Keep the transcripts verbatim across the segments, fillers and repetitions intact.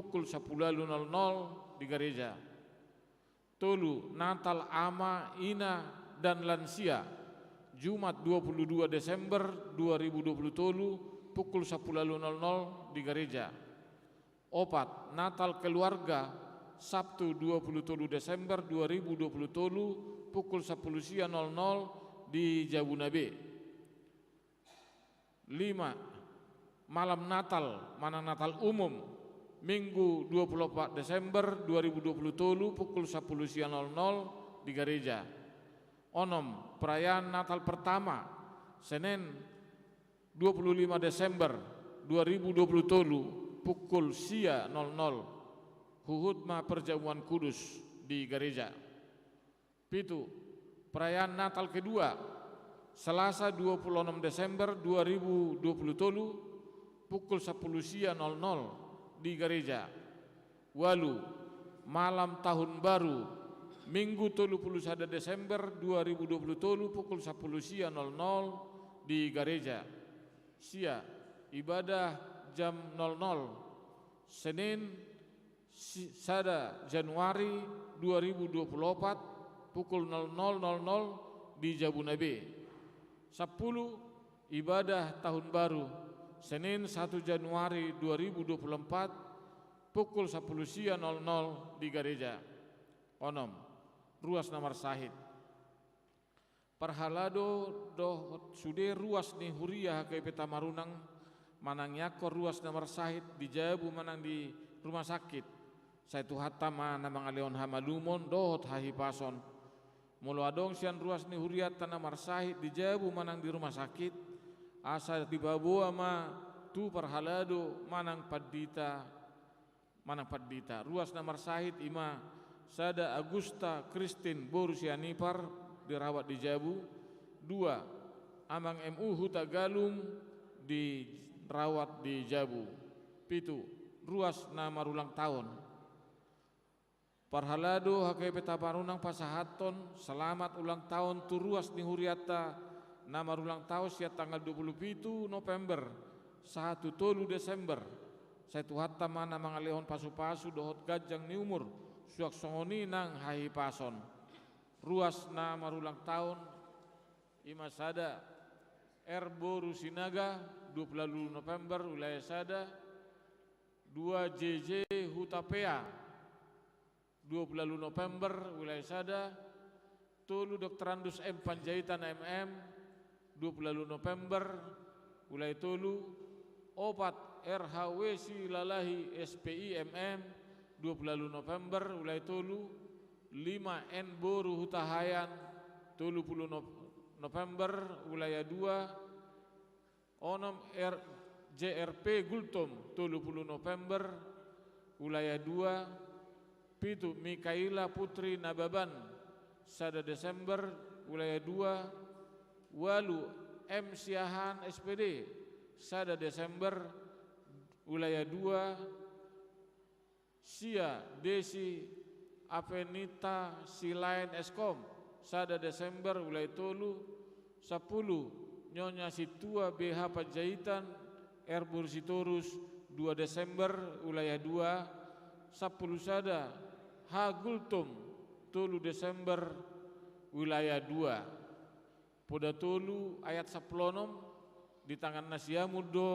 pukul sampulu ualu nol nol di gareja. Tolu, Natal Ama, Ina, dan Lansia, Jumat dua puluh dua Desember dua ribu dua puluh tolu, pukul sampulu ualu nol nol di gareja. Opat, Natal Keluarga, Sabtu dua puluh tolu Desember dua ribu dua puluh tolu, pukul sampulu sia nol nol di Jabuna be. Lima, Malam Natal manang Natal Umum, Minggu dua puluh opat Desember dua ribu dua puluh tolu, pukul sampulu sia nol nol di gareja. Onom, Perayaan Natal Pertama, Senin dua puluh lima Desember dua ribu dua puluh tolu, pukul sia nol nol, huhut ma perjamuan kudus di gareja. Pitu, Perayaan Natal Kedua, Selasa dua puluh onom Desember dua ribu dua puluh tolu, pukul sampulu sia nol nol di gareja. Ualu, Malam Tahun Baru, Minggu tolu puluh sada Desember dua ribu dua puluh tolu, pukul sampulu sia nol nol di gareja. Sia, Ibadah jam nol nol, Senin si-, sada Januari dua ribu dua puluh opat, pukul nol nol nol nol di Jabuna be. Sampulu, Ibadah Tahun Baru, Senin satu Januari dua ribu dua puluh empat, pukul sampulu sia nol nol di gareja. Onom, Ruas na marsahit. Parhalado dohot sude ruas ni huria H K B Tamarunang, manang i angka ruas na marsahit di jabu manang di rumah sakit, sai Tuhanta ma na mangalehon hamalumon dohot hahipason. Molo adong sian ruas ni hurianta na marsahit di jabu manang di rumah sakit, asa dipaboa ma tu parhalado manang pandita, manang pandita. Ruas na marsahit i ma: sada, Agusta Kristin boru Sianipar, dirawat di jabu. Dua, Amang M U Hutagalung, dirawat di jabu. Pitu, ruas na marulang taon. Parhalado H K B Tamarunang pasahathon selamat ulang taon tu ruas ni hurianta na marulang taon sian tanggal dua puluh pitu November sahat tu tolu Desember. Sai Tuhanta ma na mangalehon pasupasu dohot ganjang ni umur, suang songon i nang hahipason. Ruas na marulang taon i ma: sada, R boru Sinaga, dua puluh ualu November, wilayah sada. Dua, J J Hutapea, dua puluh ualu November, wilayah sada. Tolu, Doktorandus M Panjaitan M M, dua puluh ualu November, wilayah tolu. Opat, R H W Silalahi S P I M M, dua puluh ualu November, wilayah tolu. Lima, N boru Hutahaean, tolu puluh Nov-, November, wilayah dua. Onom, R-, J R P Gultom, tolu puluh November, wilayah dua. Pitu, Mikaila Putri Nababan, sada Desember, wilayah dua. Ualu, M Siahaan S P D, sada Desember, wilayah dua. Sia, Desi Avenita Silaen S Kom, sada Desember, wilayah tolu. Sampulu, Nyonya Sintua B H Panjaitan, R boru Sitorus, dua Desember, wilayah dua. Sampulu sada, H Gultom, tolu Desember, wilayah dua. Poda tolu ayat sampulu onom: Di tangan na siamun do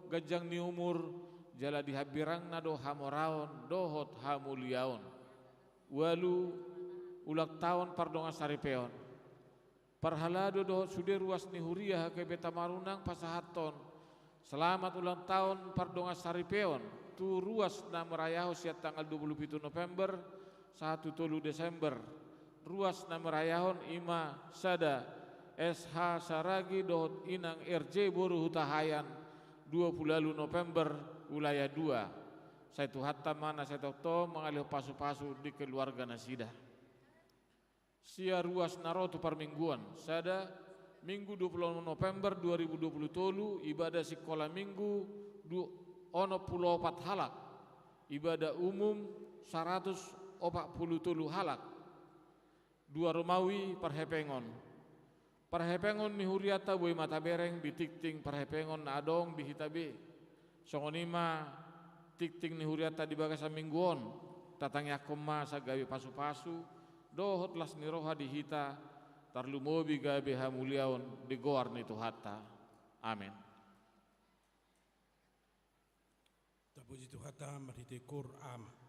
ganjang ni umur, jala di hambirangna do hamoraon dohot hamuliaon. Ualu, ulang taon pardongansaripeon. Parhalado dohot sude ruas ni huria H K B Tamarunang pasahathon selamat ulang taon pardongansaripeon tu ruas na marayahon sian tanggal dua puluh pitu November sahat tu tolu Desember. Ruas na marayahon i ma: sada, S H Saragi dohot Inang R J boru Hutahaean, dua puluh ualu November, wilayah dua. Sai Tuhanta ma na sai tongtong mangalehon pasupasu di keluarga nasida. Sia ruas na ro tu parmingguon. Sada, Minggu dua puluh onom November dua ribu dua puluh tolu, ibadah sikola Minggu du-, onom puluh opat halak, ibadah umum saratus opat puluh tolu halak. Dua Romawi parhepengon. Parhepengon ni hurianta boi ma tabereng di tingting parhepengon na adong di hita be. Songon i ma tingting ni hurianta di bagasan minggu on, tatangiangkon ma asa gabe pasu-pasu dohot las ni roha di hita, tarlumobi gabe hamuliaon di goar ni Tuhanta. Amen. Tapuji Tuhanta marhite Qur'an.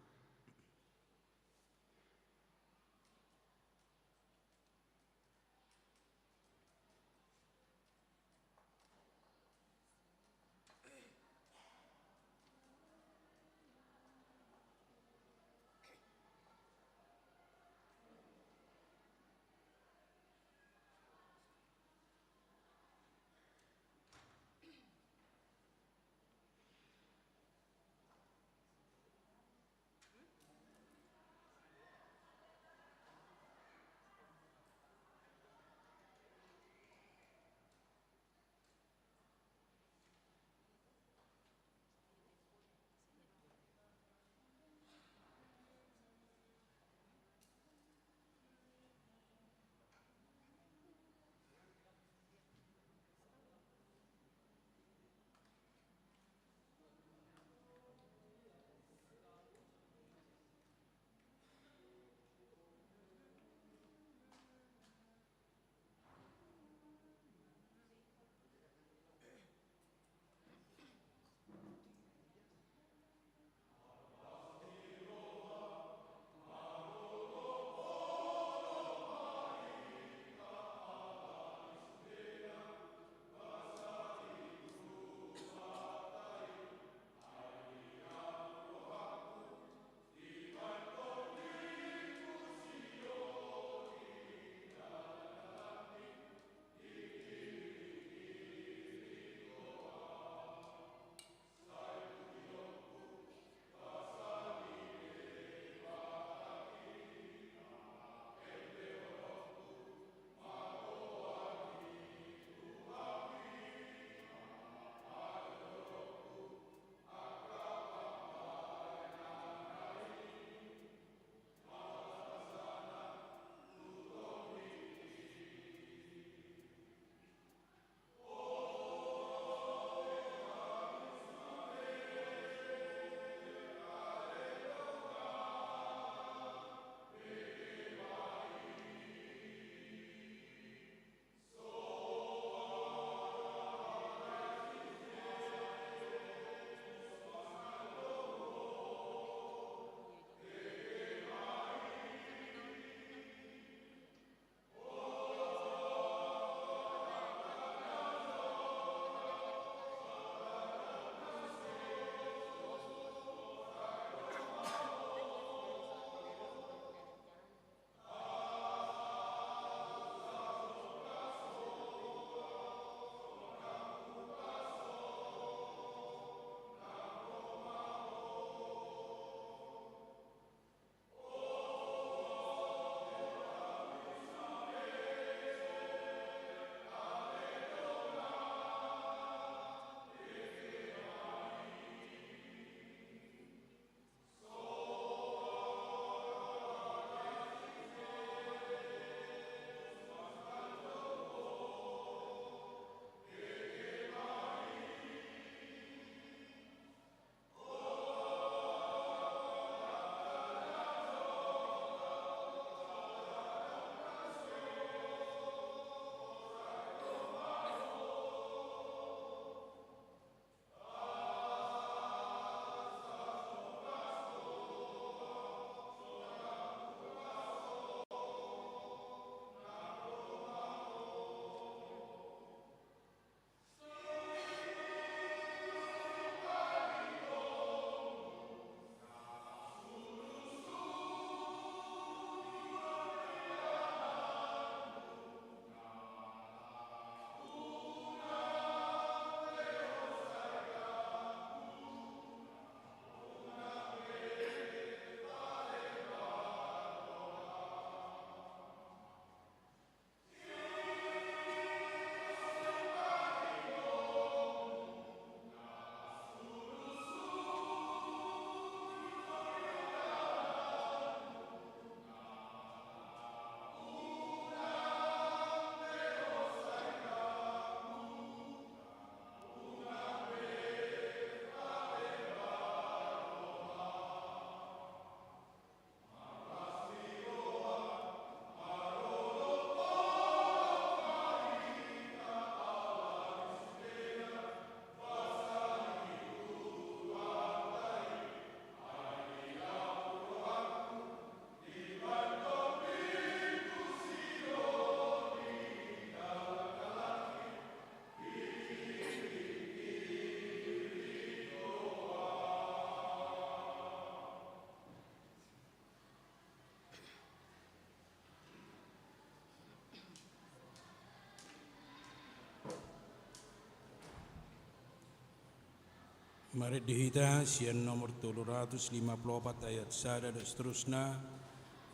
Marende hita sian nomor tolu ratus lima pulu opat ayat sada dan seterusna,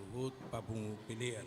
huhut papungu pelean.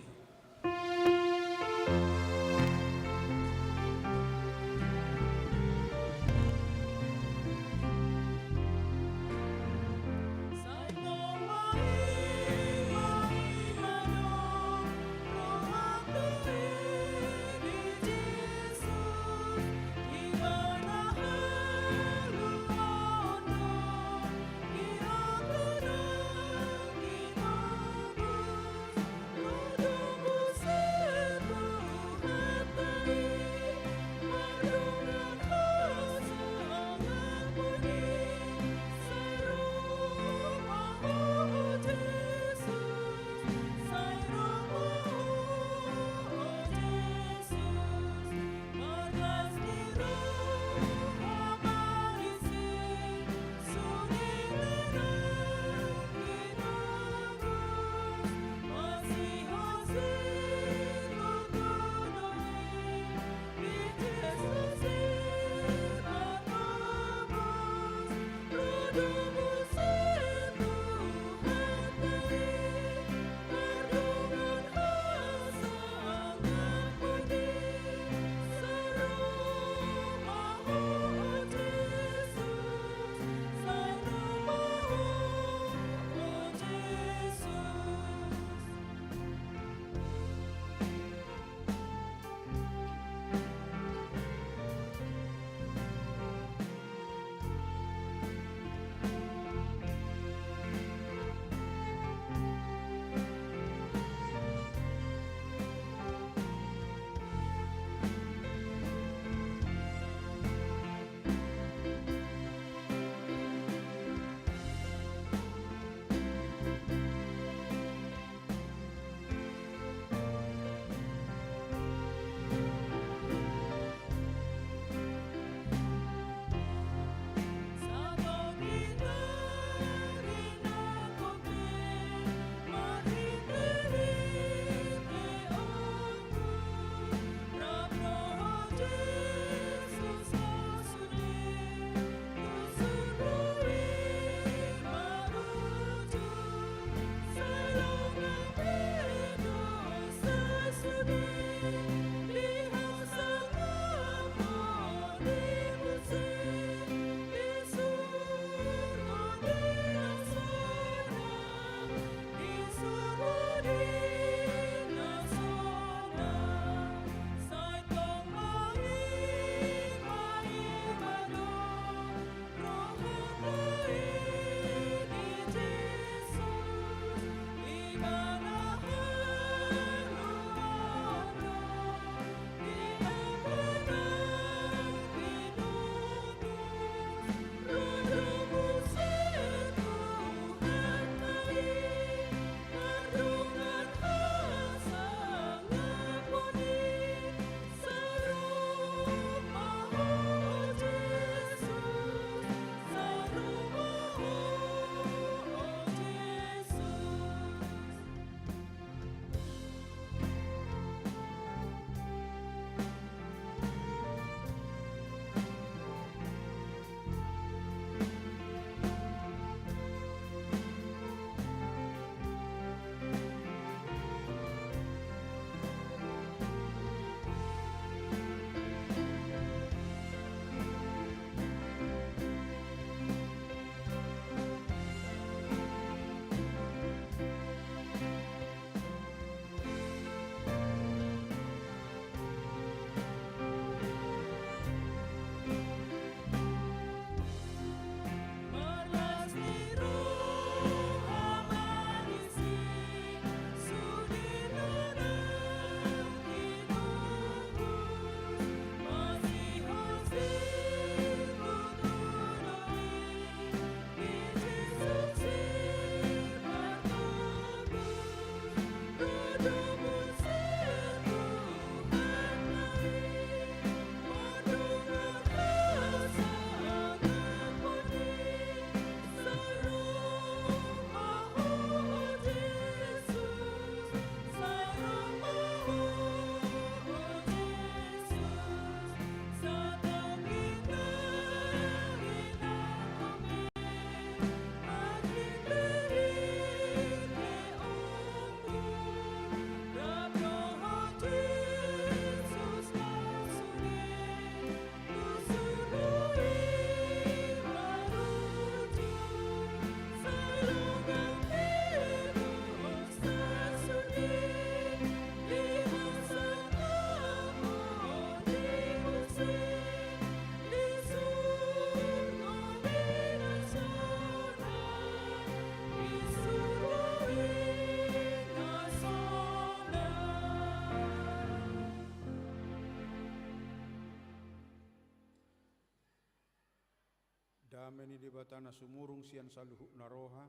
Dame ni Debata na sumurung sian saluhutna roha,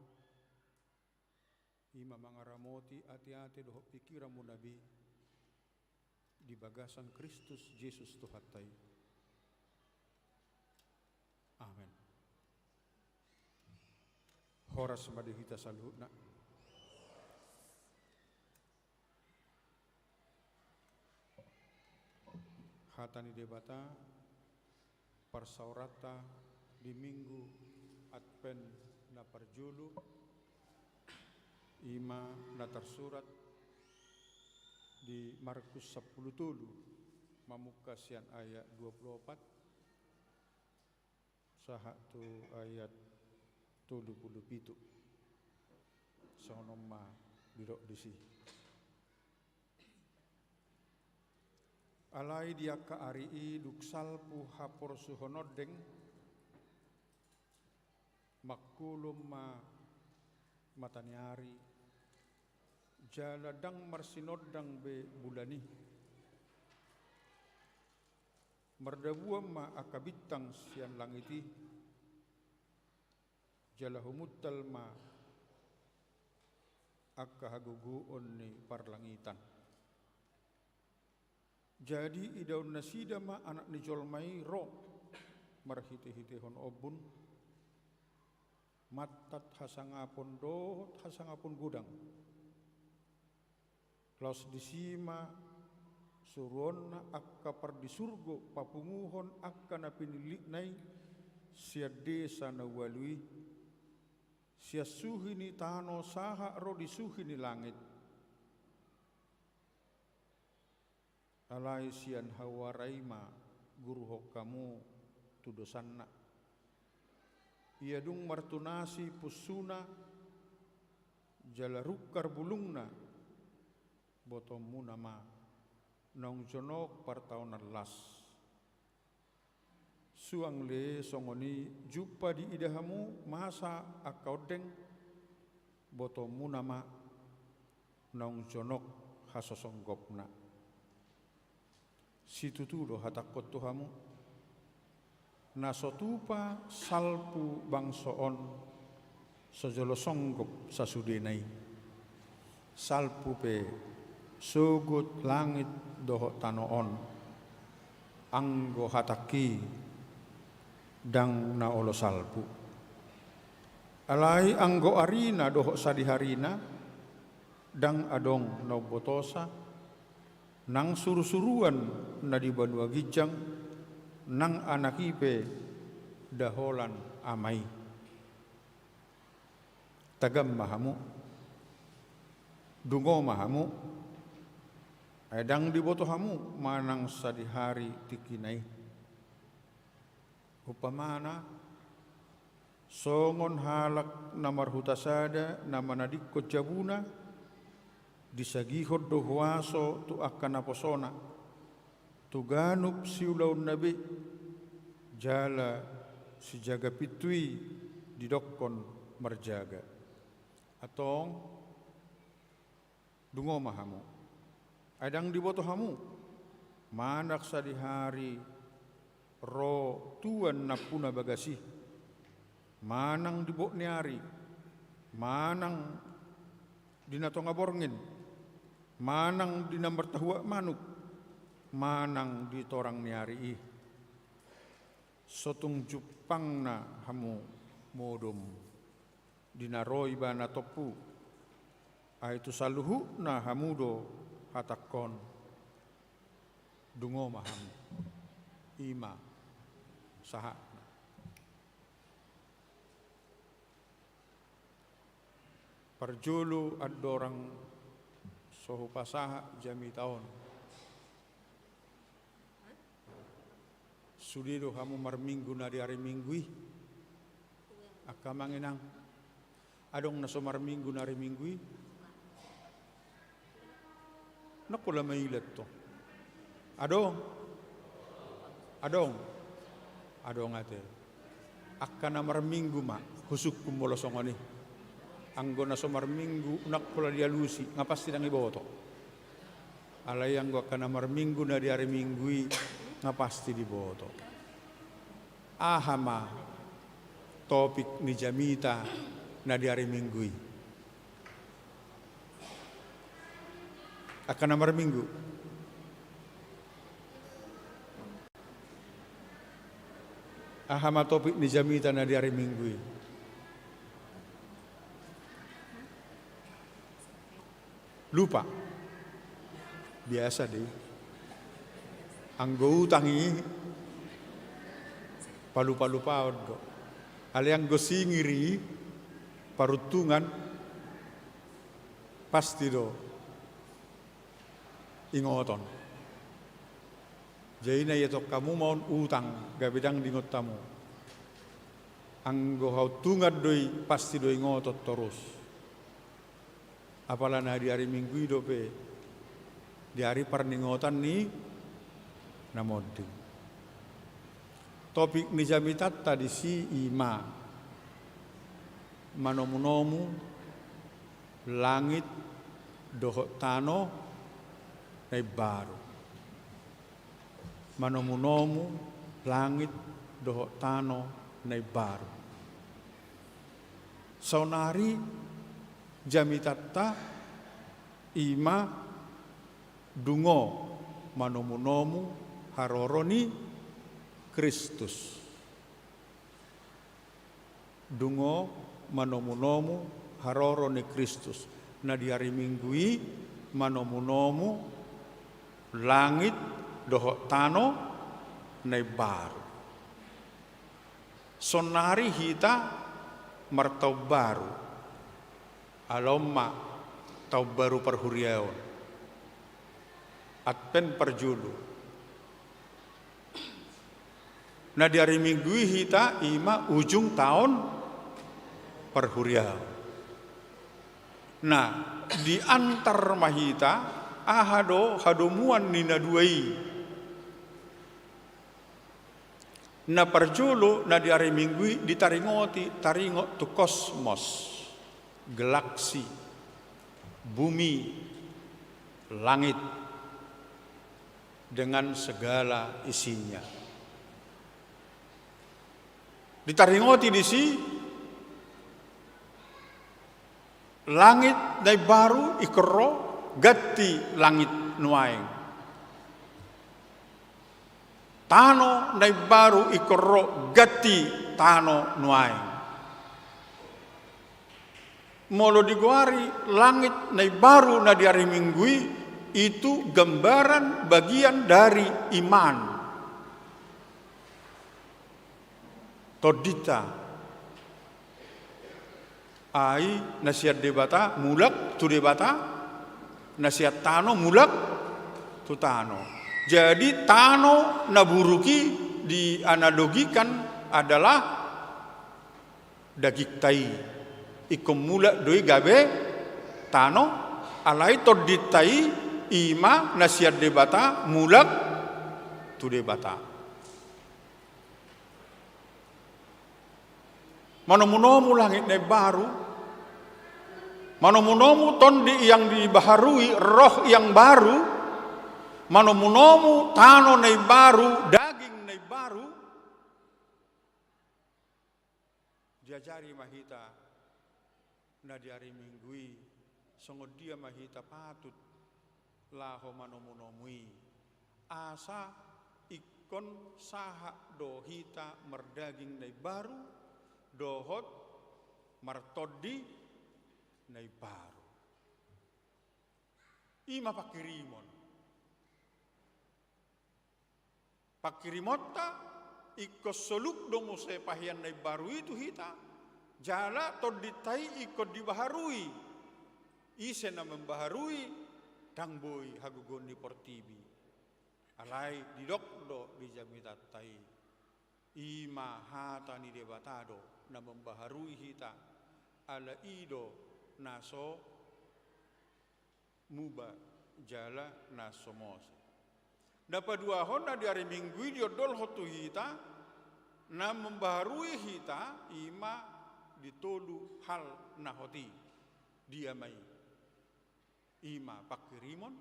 i ma mangaramoti ateate dohot pingkiranmuna be di bagasan Kristus Jesus Tuhanta i. Amen. Horas ma di hita saluhutna. Hata ni Debata, parsaoranta di Minggu Advent na parjolo, i ma na tarsurat di Markus sampulu tolu, mamungka sian ayat dua pulu opat, sahat tu ayat tolu pulu pitu. Songon on ma didok disi. Alai di angka ari i dung salpu haporsuhon ondeng, mangkulon ma mata ni ari, jala ndang marsinondang be bulan i. Mardabuan ma angka bintang sian langit i, jala humuntal ma angka hagogoon ni parlangitan. Jadi idaon nasida ma Anak ni jolma i ro marhitehitehon ombun, mantat hasangapon dohot hasangapon godang. Laos disi ma suruonna angka pardisurgo papunguhon angka na pinillitna i sian desa na ualu i, sian suhi ni tano sahat ro di suhi ni langit. Alai sian hauara i ma guruhon hamu tu dosanna. Ia dung martunasi punsuna jala rungkar bulungna, botoonmuna ma naung jonok partaonan las. Suang le songon i jumpa diida hamu masa angka ondeng, botoonmuna ma naung jonok hasosonggopna. Situtu do hatangkon tu hamu, na so tupa salpu bangso on so jolo songgop sasudena i. Salpu pe sogot langit dohot tano on, anggo hatangki ndang na olo salpu. Alai anggo arina dohot sadiharina, ndang adong na umbotosa, nang surusuruan na di banua ginjang, nang anak i pe daholan ama i. Tagam ma hamu, dungo ma hamu, ai ndang diboto hamu manang sadihari tingkina i. Umpamana, songon halak na marhuta sada na manadingkon jabuna, disagihon do huaso tu angka naposona, tu ganup siulaonna be, jala sijaga pintu i didokkon marjaga. Antong, dungo ma hamu, ai ndang diboto hamu manang sadihari ro tuan nampuna bagas i, manang di bot ni ari, manang di na tonga borngin, manang di na martahuak manuk, manang di torang ni ari i. So tung jumpangna hamu modom di na ro Ibana tompu, ai tu saluhutna hamu do hatangkon, dungo ma hamu. I ma sahatna. Parjolo andorang so hupasahat jamita on, sude do hamu marminggu na di ari Minggu i? Angka amang inang, adong na so marminggu na ari Minggu i? Nang pola maila tong. Adong? Adong? Adong ate. Angka na marminggu ma husungkun molo songon i. Anggo na so marminggu nang pola dialusi, nga pasti ndang diboto. Alai anggo angka na marminggu na di ari Minggu i, nga pasti diboto. Aha ma Topik ni jamita na di ari Minggu i. Angka na marminggu. Aha ma topik ni jamita na di ari Minggu i? Lupa. Biasa do i. Anggo utang i palupa-lupaon do. Alai anggo singir i paruntungan pasti do ingoton. Jadi na ietong hamu ma on utang gabe ndang diingot hamu. Anggo hauntungan do i pasti do ingoton torus. Apala na di ari Minggu i dope di ari parningotan ni na monding. Topik ni jamitanta disi i ma manomu-nomu langit dohot tano na imbaru. Manomu-nomu langit dohot tano na imbaru. Saonari jamitanta i ma dungo manomu-nomu haroro ni Kristus. Dungo manomu-nomu haroro ni Kristus. Na di ari Minggu i manomu-nomu langit dohot tano na imbaru. Saonari hita martaon baru. Ala on ma taon baru parhuriaon. Advent parjolo. Na di ari Minggu i hita i ma ujung taon parhuriaon. Nah, diantar ma hita aha do hadomuan ni na dua i. Na parjolo na di ari Minggu i ditaringoti, taringot tu kosmos, galaksi, bumi, langit, dengan segala isinya. Ditaringoti disi, langit na imbaru ingkon ro, ganti langit nuaeng. Tano na imbaru ingkon ro, ganti tano nuaeng. Molo digoari langit na imbaru na di ari Minggu i, itu gambaran bagian dari iman. Tondinta. Ai na sian Debata mulak tu Debata, na sian tano mulak tu tano. Jadi tano na buruk i dianalogikan adalah dagingta i. Ingkon mulak do i gabe tano, alai tondinta i, i ma na sian Debata mulak tu Debata. Manomu-nomu langit na imbaru, manomu-nomu tondi yang dibaharui, roh yang baru, manomu-nomu tano na imbaru, daging na imbaru. Diajari ma hita na di ari Minggu i, songon dia ma hita patut laho manomu-nomu i. Asa ingkon sahat do hita mardaging na imbaru, dohot martondi na imbaru. I ma pangkirimon. Pangkirimonta, ingkon soluk do muse pahean na imbaru i tu hita, jala tondinta i ingkon dibaharui. Ise na membaharui, ndang boi hagogoon ni portibi. Alai didok do di jamitanta i. I ma hata ni Debata do na membaharui hita, ala i do na so muba jala na so mose. Na paduahon na di ari Minggu i diondolhon tu hita, na membaharui hita i ma di tolu hal na hot i. Dia ma i? I ma pangkirimon,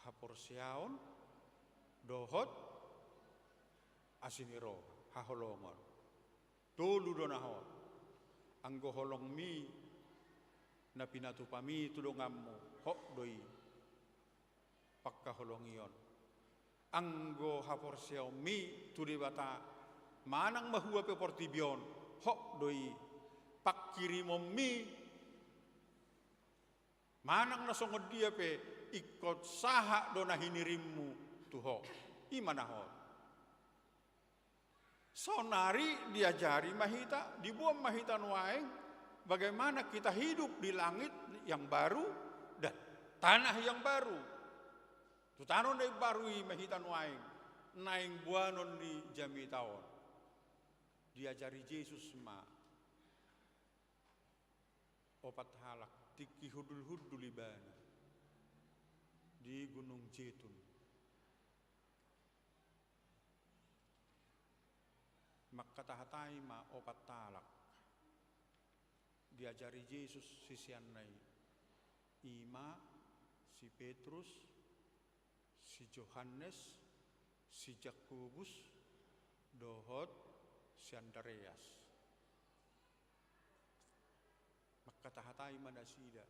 haporseaon, dohot asi ni roha, haholongon. Tolu do na hot. Anggo holongmi na pinatupami tu donganmu, hot do i pangkaholongion. Anggo haporseaonmi tu Debata, manang mahua pe portibi on, hot do i pangkirimonmi. Manang na songon dia pe, ingkon sahat do na hinirimmu tu ho. I ma na hot. Saonari diajari ma hita, diboan ma hita nuaeng, bagaimana kita hidup di langit yang baru dan tanah yang baru. Tu tano na imbaru i ma hita nuaeng, naeng boanon ni jamita on. Diajari Jesus ma opat halak, tingki hundul-hundul ibana di Gunung Jetun. Mangkatahatai ma opat halak diajari Jesus siseanna i, i ma si Petrus, si Johannes, si Jakobus, dohot si Andreas. Mangkatahatai ma nasida.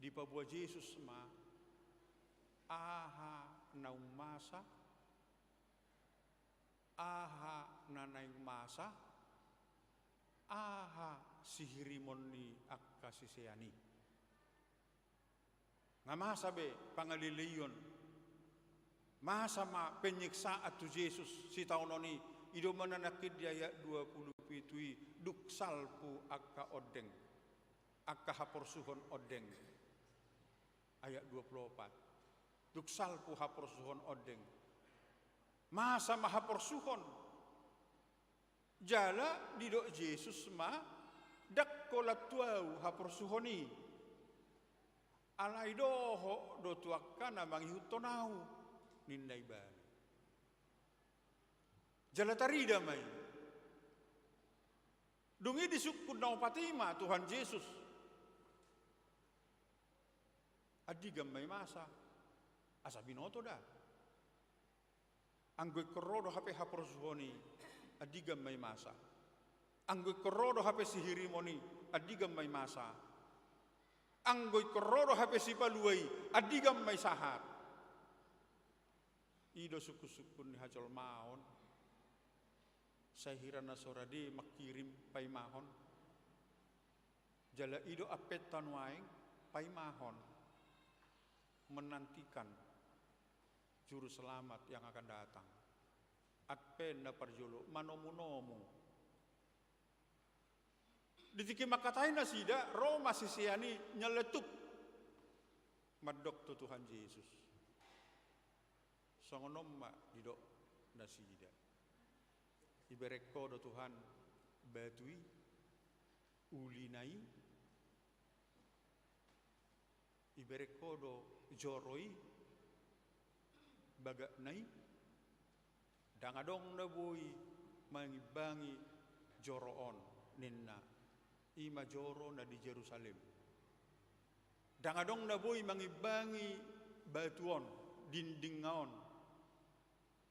Dipaboa Jesus ma aha naung masa, aha na naeng masa, aha sihirimon ni angka sisean i. Nga masa be pangaleleion. Masa ma penyiksaan tu Jesus sitaonon i. I do ma na nangkin di ayat dua pulu pitu i, dung salpu angka ondeng, angka haporsuhon ondeng. Ayat dua pulu opat. Dung salpu haporsuhon ondeng. Masa ma haporsuhon. Jala didok Jesus ma, ndang holan tu ahu haporsuhon i. Alai dohot do tu angka na mangihuthon ahu, ninna ibana. Jala tarida ma i. Dung i disungkun na opat i ma Tuhan Jesus. Andigan ma i masa. Asa binoto da. Anggo ingkon ro do hape haporsuhon i, andigan ma i masa. Anggo ingkon ro do hape sihirimon i, andigan ma i masa. Anggo ingkon ro do hape sipalua i, andigan ma i sahat. I do sungkun-sungkun ni hajolmaon. Sai hira na so rade mangkirim paimahon. Jala i do ampenta nuaeng paimahon. Menantikan Juru Selamat yang akan datang. Ampe na parjolo, manomu-nomu. Di tingki mangkatai nasida, ro ma sisean i nyaletuk. Mandok tu Tuhan Jesus. Songon on ma didok nasida. Ibereng Ho do Tuhan batu i, ulina i, ibereng Ho do joro i, bagasna i, ndang adong na boi mangimbangi joro on, ninna. I ma joro na di Jerusalem. Ndang adong na boi mangimbangi batu on, dindingna on,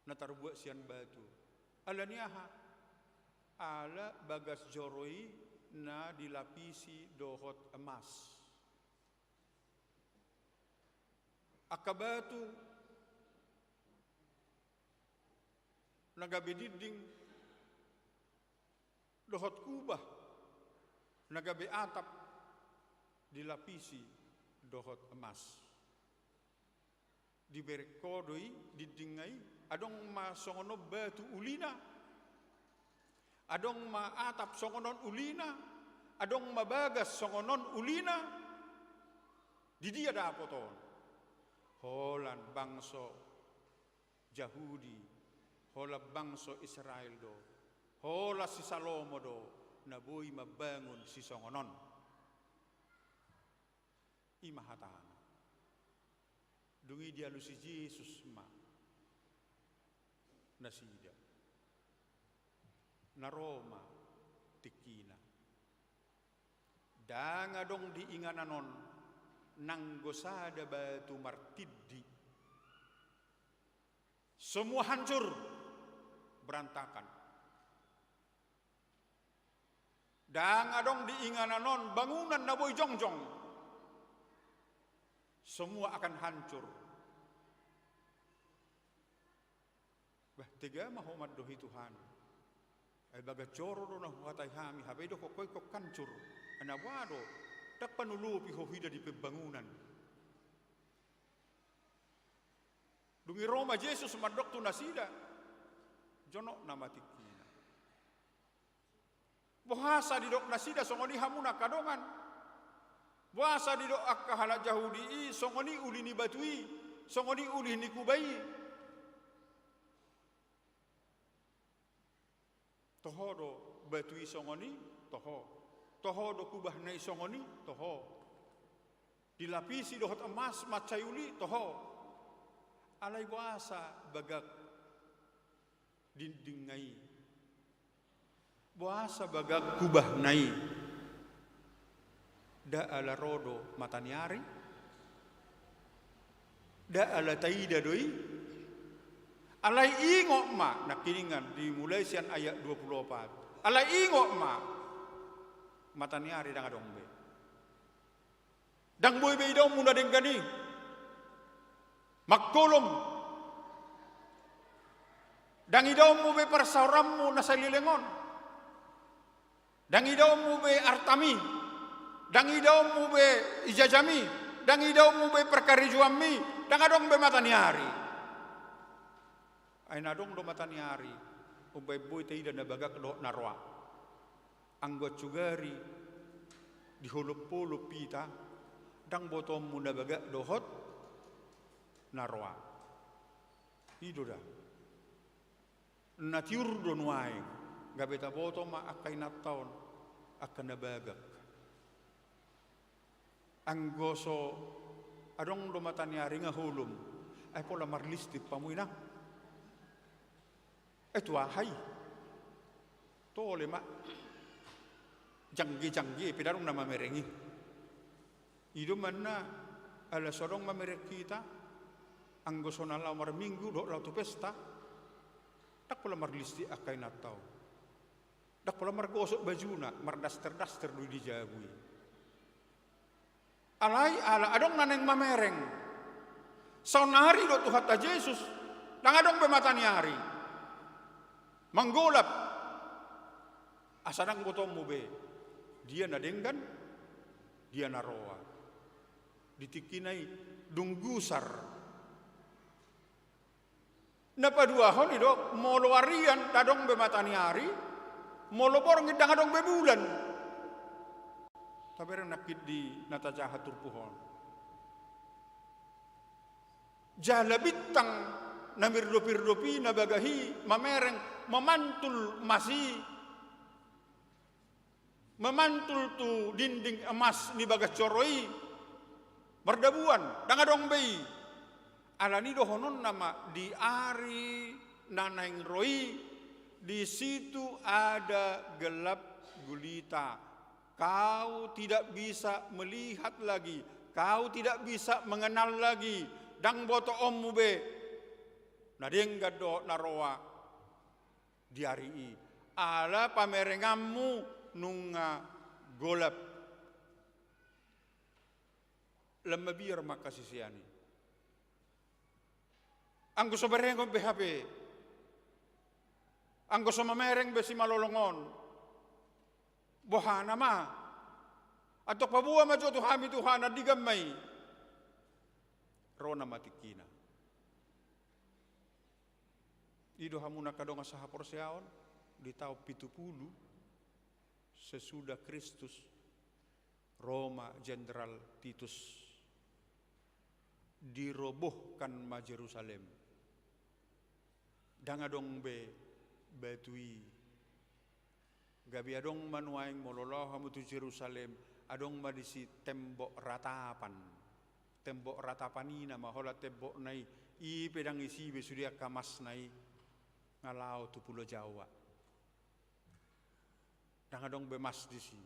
na tarbuat sian batu. Ala ni aha? Ala bagas joro i na dilapisi dohot emas. Angka batu na gabe dinding dohot kubah na gabe atap dilapisi dohot emas. Dibereng Ho do i dindingna i, adong ma songon on batu ulina, adong ma atap songon on ulina, adong ma bagas songon on ulina. Di dia dapot on? Holan bangso Jahudi, holan bangso Israel do, holan si Salomo do, na boi mambangun sisongon on. I ma hatana. Dung i dialusi Jesus ma nasida. Na ro ma tingkina. Ndang adong di inganan on nanggo sada batu martindi. Semua hancur, berantakan. Ndang adong di inganan on bangunan na boi jongjong. Semua akan hancur. Bah, tega ma ho mandohi Tuhan. Ai bagas joro do na huhatai hami, hape idokkon ho ingkon hancur. Ai na boha do, ndang panolopi ho hida di pembangunan. Dung i ro ma Jesus mandok tu nasida, jonok nama tingkina. Boasa didok nasida songon i hamu na angka dongan? Boasa didok angka halak Jahudi i songon i uli ni batu i, songon i uli ni kuba i? Toho do batu i songon i, toho. Toho do kubahna i songon i, toho. Dilapisi dohot emas mansai uli, toho. Alai boasa bagak dindingna i? Boasa bagak kubahna i? Nda ala ro do mata ni ari? Nda ala taida do i? Alai ingot ma, nangkiningan dimulai sian ayat dua pulu opat. Alai ingot ma, mata ni ari ndang adong be. Ndang boi be idaonmu na denggan i mangholom. Ndang idaonmu be parsaoranmu na saleleng on. Ndang idaonmu be artami. Ndang idaonmu be ijazami. Ndang idaonmu be parkarejoanmi. Ndang adong be mata ni ari. Ai na adong do mata ni ari, umbaen boi taida na bagak dohot na roa. Anggo sugari diholomholom hita, ndang botoonmu na bagak dohot na roa. I do da. Na tiur do nuaeng, gabe taboto ma angka inanta on, angka na bagak. Anggo so adong do mata ni ari nga holom, ai pola marlistik hamu inang. Ai tu aha i? Tole ma. Jangge-jangge pe ndang adong na mamereng i. I do umbaen na ala so adong mamereng hita, anggo so na laho marminggu dohot laho tu pesta, ndang pola marlistik angka inanta on. Ndang pola margosok bajuna, mardaster-daster do i di jabu i. Alai ala adong na naeng mamereng. Saonnari do Tuhanta Jesus, ndang adong be mata ni ari. Manggolap. Asa ndang botoonmu be dia na denggan, dia na roa. Di tingkina i dung gusar. Na paduahon i do, molo arian ndang adong be mata ni ari, molo borngin ndang adong be bulan. Tabereng nangkin di na tajaha turpuk on. Jala bintang na mirdopirdop i na bagak i mamereng, mamantul mas i. Mamantul tu dinding emas ni bagas joro i, mardabuan, ndang adong be i. Alani dohononna ma di ari na naeng ro i, di situ ada gelap gulita. Kau tidak bisa melihat lagi, kau tidak bisa mengenal lagi, ndang botoonmu be na denggan dohot na roa. Di ari i, ala pamerenganmu nunga golap. Lam mabiar ma angka sisean i. Anggo so berengon be hape, anggo so mamereng be simalolong on, boha nama? Antong paboa ma jo tu hami Tuhan, andigan ma i. Ro nama tingkina. I do hamu na angka dongan sahaporseaon, di taon pitu pulu sesudah Kristus, ro ma Jenderal Titus, dirobohkan ma Jerusalem. Ndang adong be batu i. Gabe adong ma nuaeng molo laho hamu tu Jerusalem, adong ma disi tembok ratapan. Tembok ratapan i nama holan tembokna i, i pe ndang isi be sude angka masna i, nga laho tu Pulo Jawa. Ndang adong be mas disi,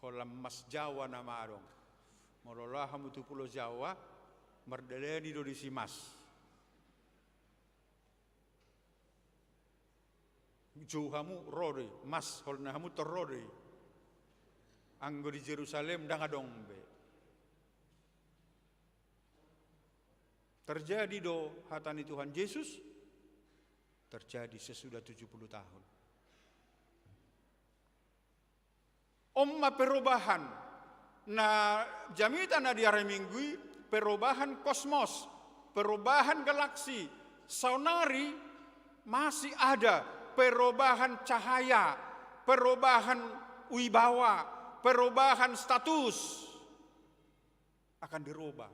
holan mas Jawa nama adong. Molo laho hamu tu Pulo Jawa, mardalani do disi mas. Jou hamu ro do i, mas holan hamu tor ro do i. Anggo di Jerusalem ndang adong be. Terjadi do hata ni Tuhan Jesus, terjadi sesudah tujuh puluh tahun. On ma perubahan na jamita na di ari Minggu i, perubahan kosmos, perubahan galaksi. Saonari masih ada perubahan cahaya, perubahan wibawa, perubahan status. Akan dirubah.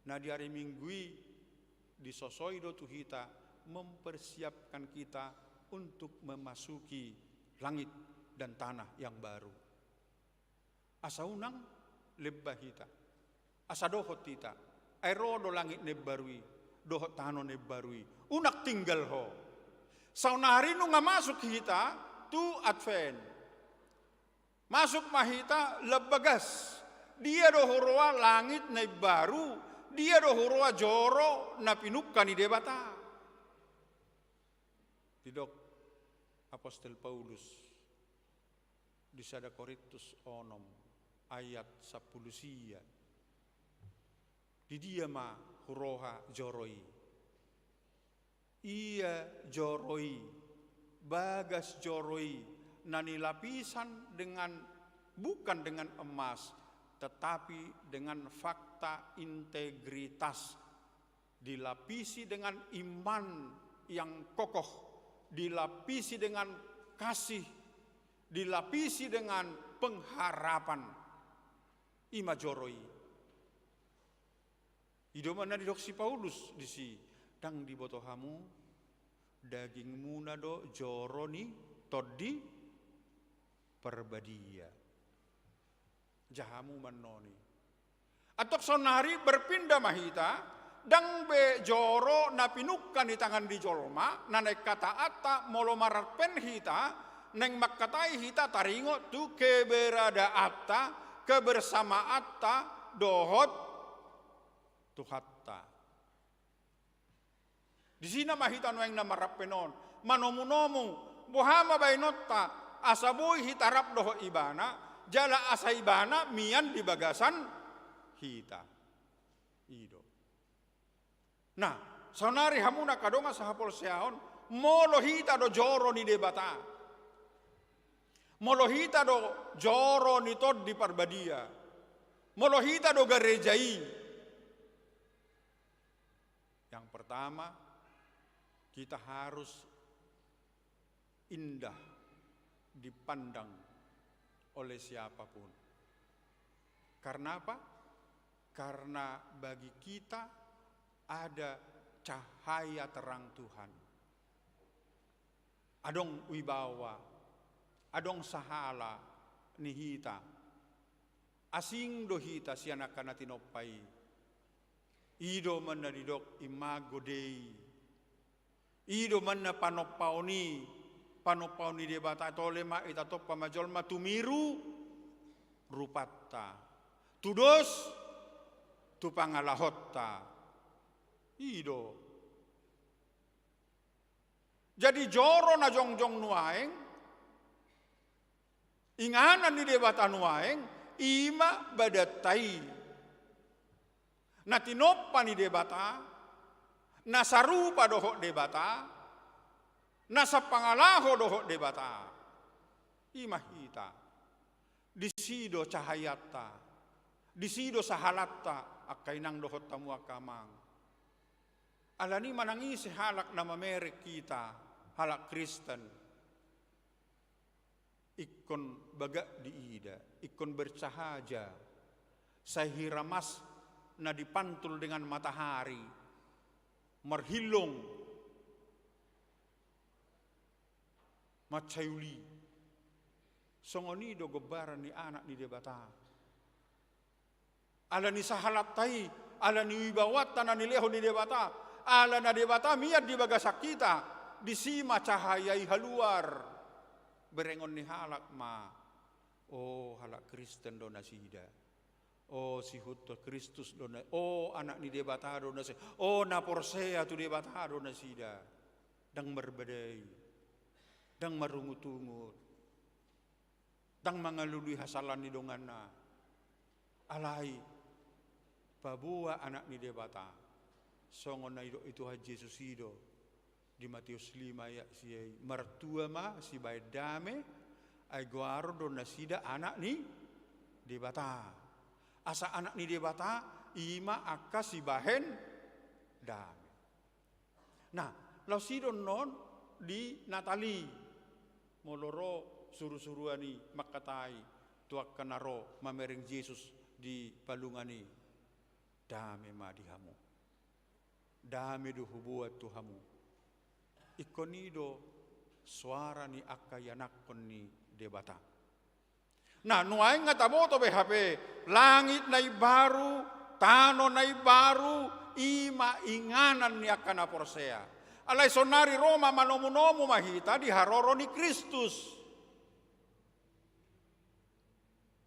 Na di ari Minggu i disosoi do tu hita, mempersiapkan kita untuk memasuki langit dan tanah yang baru. Asa unang lemba hita. Asa dohot hita. Ai ro do langit na imbaru i, dohot tano na imbaru i. Unang tinggal ho. Saonari nunga masuk hita tu Advent. Masuk ma hita lam bagas. Dia do huroha langit na imbaru, dia do huroha joro na pinungka ni Debata. Didok apostel Paulus di sada Korintus onom ayat sampulu sia. Di dia ma huroha joro i? Ia joro i, bagas joro i, na nilapisan dengan, bukan dengan emas, tetapi dengan fakta integritas, dilapisi dengan iman yang kokoh, dilapisi dengan kasih, dilapisi dengan pengharapan. I ma joro i. I do ma na didok si Paulus disi, ndang diboto hamu, dagingmuna do joro ni Tondi Parbadia. Jahamu mannoni. Antong saonari berpindah ma hita, ndang be joro na pinungka ni tangan ni jolma, na naeng hataanta molo mararpen hita, naeng mangkatai hita taringot tu keberadaanta, kebersamaanta, dohot Tuhanta. Disina ma hita nuaeng na mararpen on, manomunomu, boha ma baenonta, asa boi hita rap dohot Ibana, jala asa Ibana mian di bagasan hita. I do. Nah, saonari hamu angka dongan sahapolseaon, molo hita do joro ni Debata. Molo hita do joro ni Tondi Parbadia. Molo hita do gareja i. Yang pertama, kita harus indah dipandang oleh siapapun. Karena apa? Karena bagi kita ada cahaya terang Tuhan. Adong wibawa, adong sahala ni hita. Asing do hita sian angka na tinompa i. I do ma na didok Imago Dei. I do ma na panompaon i, panompaon ni Debata, tole ma i, tatompa ma jolma tumiru rupanta, tudos tu pangalahonta. I do. Jadi joro na jongjong nuaeng, inganan ni Debata nuaeng, i ma badanta i. Na tinompa ni Debata, na sarupa dohot Debata, na sapangalaho dohot Debata. I ma hita. Disi do cahayanta, disi do sahalanta, angka inang dohot hamu angka amang. Alani manang ise halak na mamereng hita, halak Kristen. Ingkon bagak diida, ingkon bercahaja, sahira mas na dipantul dengan matahari, marhillong, mansai uli. Songon i do gombaran ni Anak ni Debata. Ala ni sahalanta i, ala ni wibawanta na nilehon ni Debata, ala na Debata mian di bagasan hita, disi ma cahaya i haluar. Berengon ni halak ma, o, halak Kristen do nasida. O, sihuthon Kristus do na, o, anak ni Debata do nasida. O, na porsea tu Debata do nasida. Ndang marbadai, ndang marungutungut. Ndang mangalului hasalaan ni donganna. Alai paboa Anak ni Debata. Songon na didok ni Tuhan Jesus i do di Mateus lima ayat sia i, martua ma sibahen dame, ai goaron do nasida anak ni Debata. Asa anak ni Debata i ma angka sibahen dame. Nah, laos i do annon di Natal i, molo ro surusuruan i mangkatai tu angka na ro mamereng Jesus di palungan i. Dame ma di hamu. Dame do huboan tu hamu. Ingkon i do soara ni angka ianakhon ni Debata. Nah, nuaeng nga taboto be hape, langit na imbaru, tano na imbaru, i ma inganan ni angka na porsea. Alai saonari ro ma manomunomu ma hita di haroro ni Kristus.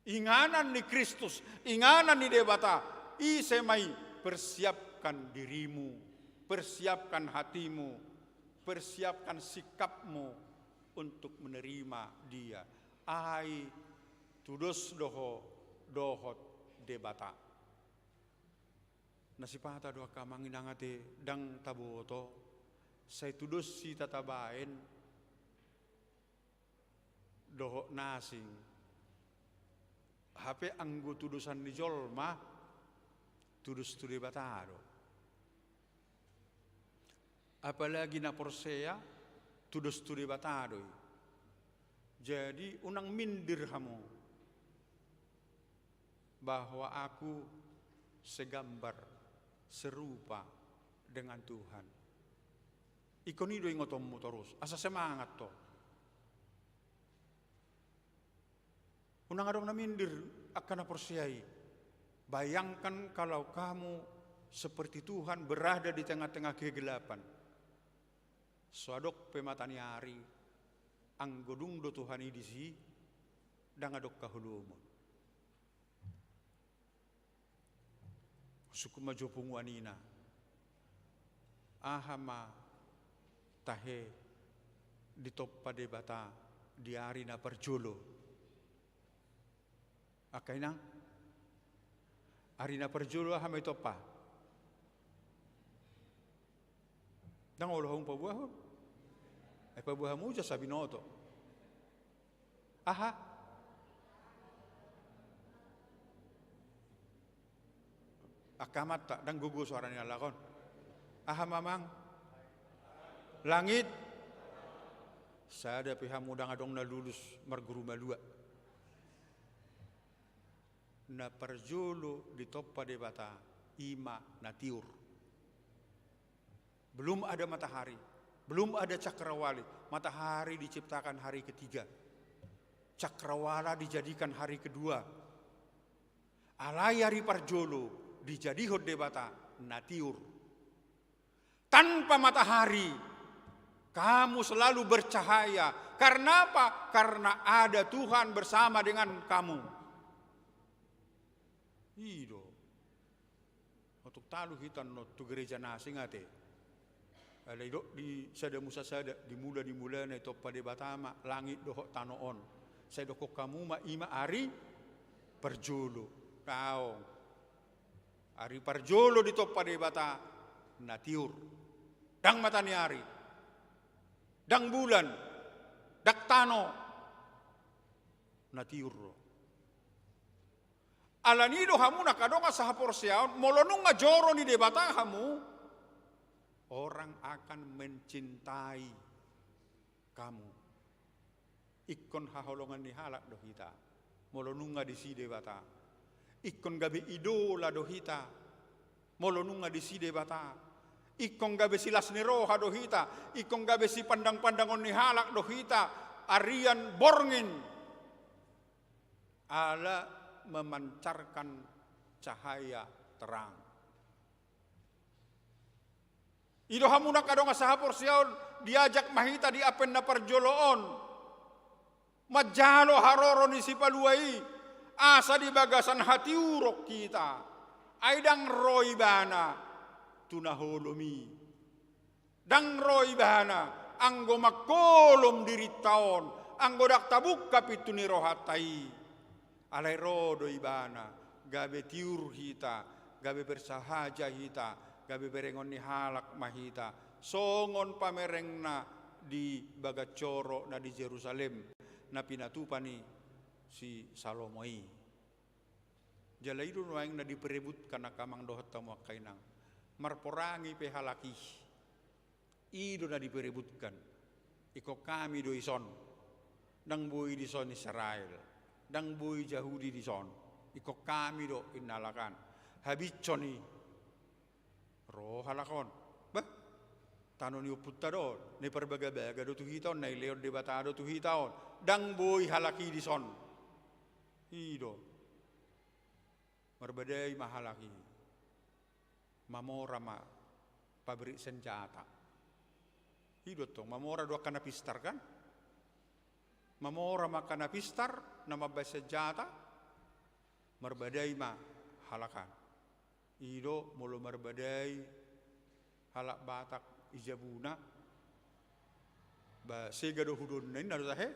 Inganan ni Kristus, inganan ni Debata, ise ma i? Persiapkan dirimu, persiapkan hatimu, persiapkan sikapmu untuk menerima Dia. Ai tudos do ho dohot Debata. Na sipata do angka amang inang ate, ndang taboto, sai tudos hita tabaen dohot na asing. Hape anggo tudosan ni jolma, tudos tu Debata do. Apalagi na porsea, tudos tu Debata do i. Jadi, unang minder hamu bahwa aku segambar, serupa dengan Tuhan. Ingkon i do ingotonmu torus, asa semangat ho. Unang adong na minder angka na porsea i. Bayangkan kalau kamu seperti Tuhan berada di tengah-tengah kegelapan. So adong pe mata ni ari, anggo dung do Tuhan i disi, ndang adong haholomon. Sungkun ma jo punguan i na. Aha ma tahe ditompa Debata di ari na parjolo? Angka inang, ari na parjolo aha ma ditompa? Ndang olo hamu paboahon? Ai paboa hamu jo asa binoto. Aha? Angka amanta, ndang gogo soara ni halak on. Aha ma amang? Langit. Sada pe hamu ndang adong na lulus marguru malua. Na parjolo ditompa Debata i ma na tiur. Belum ada matahari, belum ada cakrawali. Matahari diciptakan hari ketiga. Cakrawala dijadikan hari kedua. Alai ari parjolo dijadihon Debata na tiur. Tanpa matahari, kamu selalu bercahaya. Karena apa? Karena ada Tuhan bersama dengan kamu. I do. Otuk talu hita annon tu gereja na asing ate. Alai didok di Sada Musa sada, di mula ni mulana ditompa Debata ma langit dohot tano on. Sai didokkon hamu ma i ma ari parjolo. Daong. Ari parjolo ditompa Debata na tiur. Ndang mata ni ari. Ndang bulan. Ndang tano. Na tiur do. Alani i do hamu na angka dongan sahaporseaon, molo nunga joro ni Debata hamu, orang akan mencintai kamu. Ingkon haholongan ni halak do hita, molo nunga disi Debata. Ingkon gabe idola do hita, molo nunga disi Debata. Ingkon gabe silas ni roha do hita, ingkon gabe sipandangpandangon ni halak do hita, arian borngin. Ala memancarkan cahaya terang. I do hamu na angka dongan sahaporseaon, diajak ma hita di Advent na parjolo on manjalo haroro ni Sipalua i, asa di bagasan hatiuron hita. Ai ndang ro Ibana tu na holom i. Ndang ro Ibana anggo mangkolom dirinta on, Anggo ndang tabuka pintu ni rohanta i, alai ro do ibana, gabe tiur hita, gabe bersahaja hita, gabe berengon ni halak ma hita, songon pamerengna di bagas joro na di Jerusalem, na pinatupa ni si Salomo i. Jala i do nuaeng na diperebutkan angka amang dohot hamu angka inang. Marporangi pe halak i. I do na diperebutkan. Ingkon hami do dison. Ndang boi dison Israel. Ndang boi Jahudi dison. Ingkon hami do inna halak an. Habishon i. Ro halak on. Bah. Tano ni ompunta do on. Na iparbagabaga do tu hita on. Na ilehon Debata do tu hita on. Ndang boi halak i dison. I do. Marbadai ma halak i. Mamora ma pabrik senjata. I do tong, mamora do angka na pistar kan? Mamora ma angka na pistar, na mambahen senjata, marbadai ma halak an. I do molo marbadai halak Batak i jabuna, ba sega do hudonna, inna do tahe?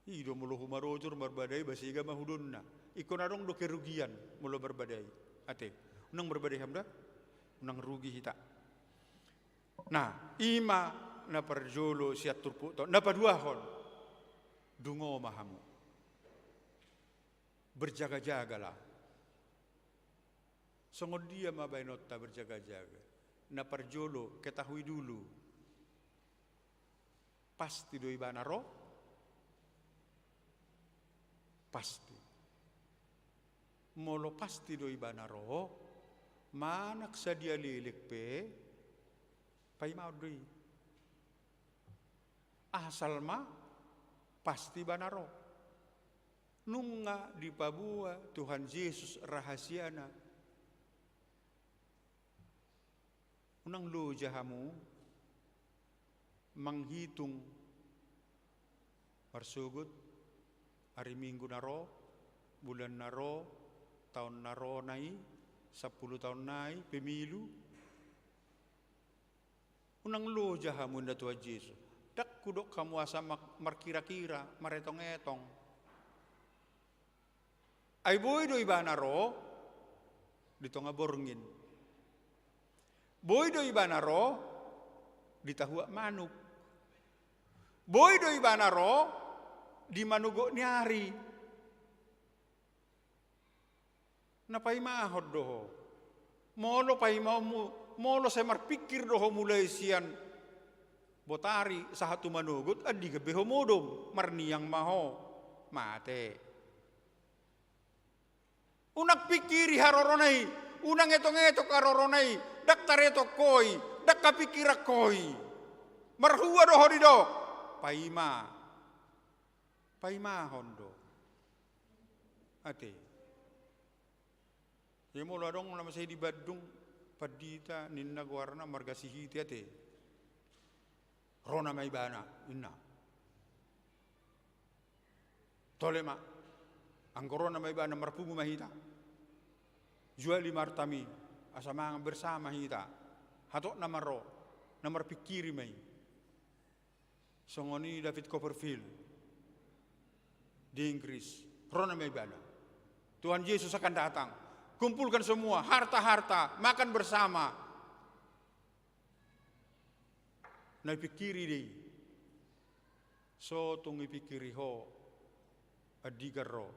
I do molo humarojor marbadai ba sega ma hudonna. Ingkon adong do kerugian molo marbadai. Ate, unang marbadai hamu da. Unang rugi hita. Nah, i ma na parjolo sian turpukta on. Na paduahon. Dungo ma hamu. Berjaga-jagalah. Songon dia ma baenonta berjaga-jaga. Na parjolo, ketahui dulu. Pasti do ibana ro? Pasti. Molo pasti do ibana ro, manang sadia leleng pe, paimaon do i. Asal ma pasti ibana ro. Nunga dipaboa Tuhan Jesus rahasiana. Unang loja hamu manghitung marsogot ari Minggu na ro, bulan na ro, taon na ro na i, sampulu taon na i, pemilu. Unang loja hamu, inda Tuhan Jesus. Ndang hudok hamu asa mak-, markira-kira, maretong-etong. Ai boi do ibana ro di tonga borngin. Boi do ibana ro di tahuak manuk. Boi do ibana ro di manogot ni ari. Na paimahon do ho. Molo paimaonmu, molo sai marpingkir do ho mulai sian botari sahat tu manogot, andigan be ho modom, marniang ma ho. Mate. Unang pingkiri harorona i, unang etong-etong harorona i, ndang taretong ho i, ndang hapingkiran ho i. Marhua do ho didok, paima. Paimahon do. Ate. Ia molo adong na masa i di Bandung, pandita ninna goarna marga Sihite ate. Ro nama ibana, inna. Tole ma, anggo ro nama ibana marpungu ma hita. Juali ma artami, asa mangan bersama hita. Hatop nama ro, na marpingkiri ma i. Songon i David Copperfield di Inggris, ro nama ibana. Tuhan Yesus akan datang. Kumpulkan semua harta-harta, makan bersama. Na ipingkiri do i. So tung ipingkiri ho, andigan ro.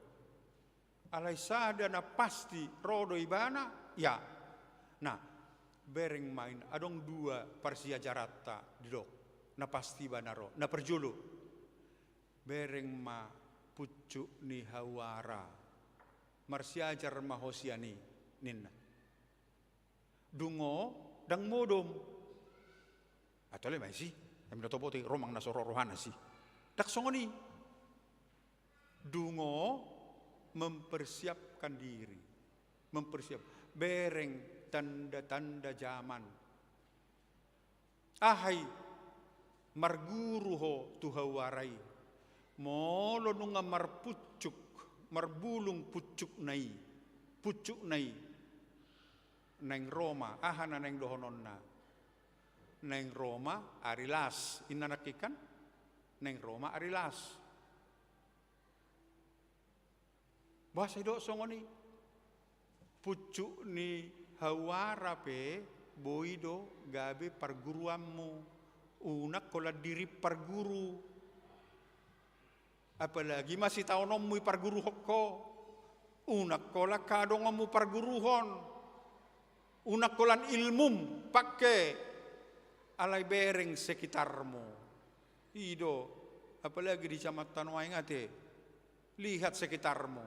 Alai sada na pasti, ro do ibana, ia. Nah, bereng ma i, adong dua parsiajaranta didok. Na pasti ibana ro. Na parjolo. Bereng ma pucuk ni hawara. Marsiajar ma ho sian i, ninna. Dungo, ndang modom. Atole ma i si, ami na topo te, ro manang na so ro rohana si. Ndang songon i. Dungo mempersiapkan diri. Mempersiap. Bereng tanda-tanda zaman. Aha i, marguru ho tu hawara i. Molo nunga marpucuk, marbulung pucukna i. Pucukna i. Naeng ro ma, aha na naeng dohononna? Naeng ro ma ari las, inna nangkin kan? Naeng ro ma ari las. Boasa didok songon i? Pucuk ni hauara pe boi do gabe parguruanmu. Unang holan diri parguru. Apalagi ma sitaononmu i parguruhon ho. Unang holan hadongonmu parguruhon. Unang holan ilmum pangke. Alai bereng sekitarmu. I do, apalagi di jaman tano aeng ate. Lihat sekitarmu.